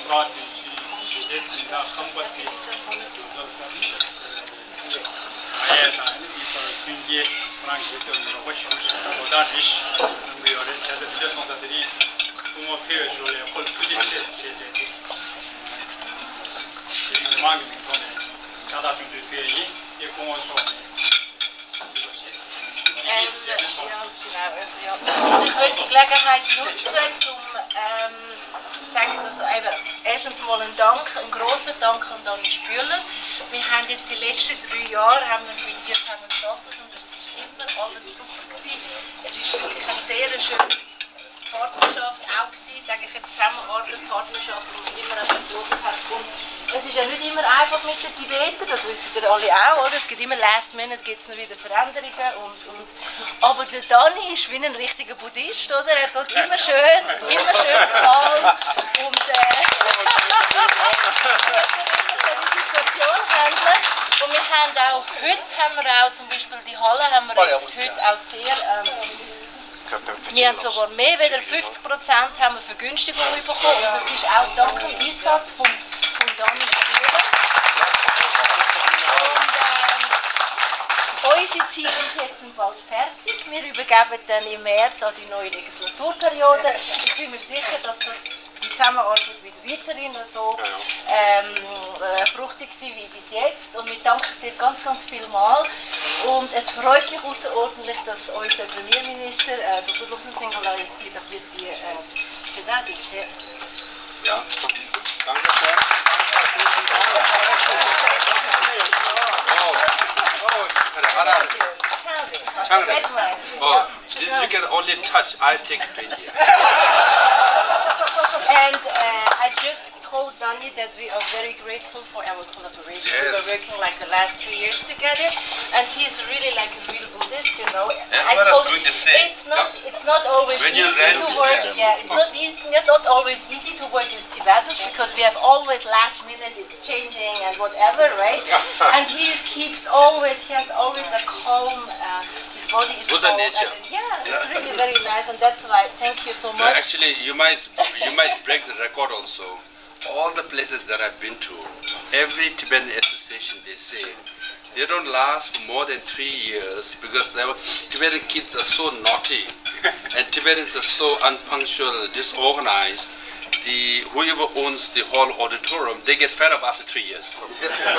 ཁོང་དང་དེ་བཞིན་ཞི་བདེ་གཟེངས་རྟགས་ཁང་པ་དེ་ཁོང་ནས་གྲོས་ཚོགས་ཀྱི་ང་ཡས་དང་ནི་དེའི་ཐོག་མཐུན་རྐྱེན་ཁོ་རང་གིས་སྟོན་ནས་རོགས་པ་ཞུ་ཞུ་ལོ་དང་རེ་ཞིག་གནང་གི་ཡོད་རེད། བྱས་ཙང་དེ་འདྲ་སོང་ཙང་དེ་རིང་སྐུ་ངོ་ཕེབས་པའི་ཞོར་ལས་ཁོ་ལ་ཐུགས་རྗེ་ཆེ་ཞེས་བྱས་ཏེ་དེ་རིང་མི་མང་གི་མིང་ཐོག་ནས་ཕྱག་རྟགས་སྐྱོང་ཚུལ་ཕུལ་ཡ་ཡིན། དེ་སྐུ་ངོ་མཆོག་ནས་ཕུལ་བ་བྱས། དེ་ཡིན་རྒྱལ་མི་ཐོག Muss ich heute die Gelegenheit nutzen, zum ähm, sagen, dass eben erstens mal ein Dank, ein großer Dank an Dani Spüler. Wir haben jetzt die letzten drei Jahre haben wir mit dir zusammen geschafft und es ist immer alles super gewesen. Es ist wirklich eine sehr schöne Partnerschaft auch gewesen, sage ich jetzt, Zusammenarbeit, Partnerschaft, wo man immer an der Boden hat. Und es ist ja nicht immer einfach mit den Tibetern, das wisst ihr alle auch, oder? Es gibt immer Last Minute, gibt es noch wieder Veränderungen und, und Aber der Dani ist wie ein richtiger Buddhist, oder? Er tut immer schön, immer schön calm und äh, die Situation handeln. Und wir haben auch, heute haben wir auch zum Beispiel die Halle haben wir jetzt heute auch sehr, ähm, wir haben sogar mehr als fünfzig Prozent haben wir Vergünstigung bekommen und das ist auch dank dem Einsatz vom, vom Dani Spüler. Und ähm, unser Ziel ist jetzt bald fertig. Wir übergeben dann im März an die neue Legislaturperiode. Ich bin mir sicher, dass das die Zusammenarbeit wird weiterhin so ähm, äh, fruchtig sein wie bis jetzt. Und wir danken dir ganz, ganz viel mal. Und es freut mich außerordentlich, dass unser Premierminister, äh, Doktor Lobsang Singala, jetzt hier wird die äh, Chedadi Che. Ja, danke schön. Oh, oh, Changre. Oh, this you can only touch. I take it right here. And uh, I just told Danny that we are very grateful for our collaboration. We were Yes. working like the last three years together, and he is really like a real Buddhist, you know. That's I what I was told going to say. It's not, it's not always When you easy rent, to work. yeah. Yeah, it's not easy, not always easy to work with Tibetans because we have always last minute it's changing and whatever, right? And he keeps always, he has always a calm. Uh, his body is Buddha calm. Nature. And, yeah, it's really very nice, and that's why thank you so much. Uh, actually, you might you might break the record also. All the places that I've been to, every Tibetan association, they say they don't last for more than three years because the Tibetan kids are so naughty and Tibetans are so unpunctual, disorganized. The whoever owns the whole auditorium, they get fed up after three years.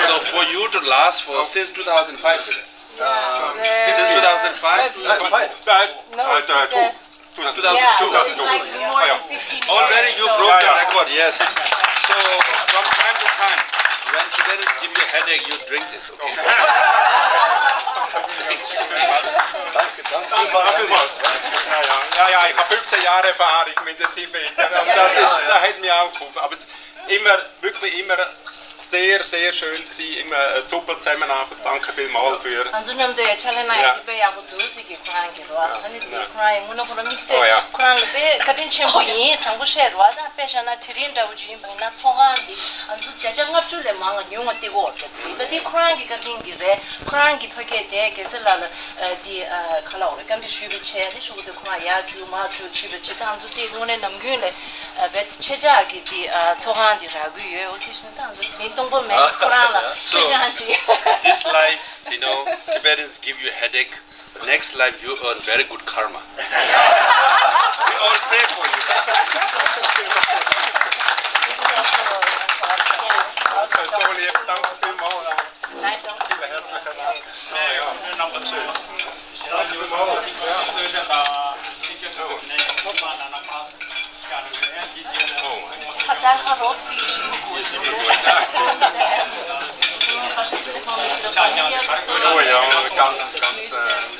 So for you to last for since two thousand five, since two thousand five, Five. No, uh, it's uh, okay. two. Two thousand two. Yeah, two thousand two. Like more than fifteen years. Already you so- broke the record, yes. So from time to time, when Tibetans give you a headache, you drink this, okay? Danke, danke. Ja, ja, ja, ja, ich habe fünfzehn Jahre Erfahrung mit den Tibetern. Und das ist, da hat mir auch geholfen. Aber immer, wirklich immer sehr, sehr schön gewesen. Immer eine super Zusammenarbeit. Danke vielmals für. Anzu namde challenge na ki pe ya bu du si ki Kuran ki ro. Ani di Kuran ngun ko mix e. Kuran le pe katin chen bu yin, tang bu she ro da pe sha na tirin da bu ji yin ba na chong an di. Anzu ja ja ngap chu le mang nyu ngo ti go. Da di Kuran ki katin ki re. Kuran ki pa ke de ke se la la di ཁ་ལག་རེ་བཀའ་འདྲི་ཞུས་པའི་ཆེད་ནི་ཤོག་དེ་ཁོ་རང་ཡར་འཇུ་མར་འཇུ་བྱས་པའི་ཆེད་ད་ང་ཚོ་དེ་དངོས་གནས་ནམ་རྒྱུན་ལས་རྦད་ཆེད་བཅར་གྱི་དེ་ཚོགས་ཁང་དེ་རག་གི་ཡོད། འོ་དེ་བཞིན་ད་ང་ཚོ་མི་སྟོང་པ་མེད་ཁོ་རང་ལ་ཆེད་བཅར་ཅིག This life, you know, Tibetans give you headache. Next life, you earn very good karma. We all pray for you. Oh ja, ganz, ganz. Äh,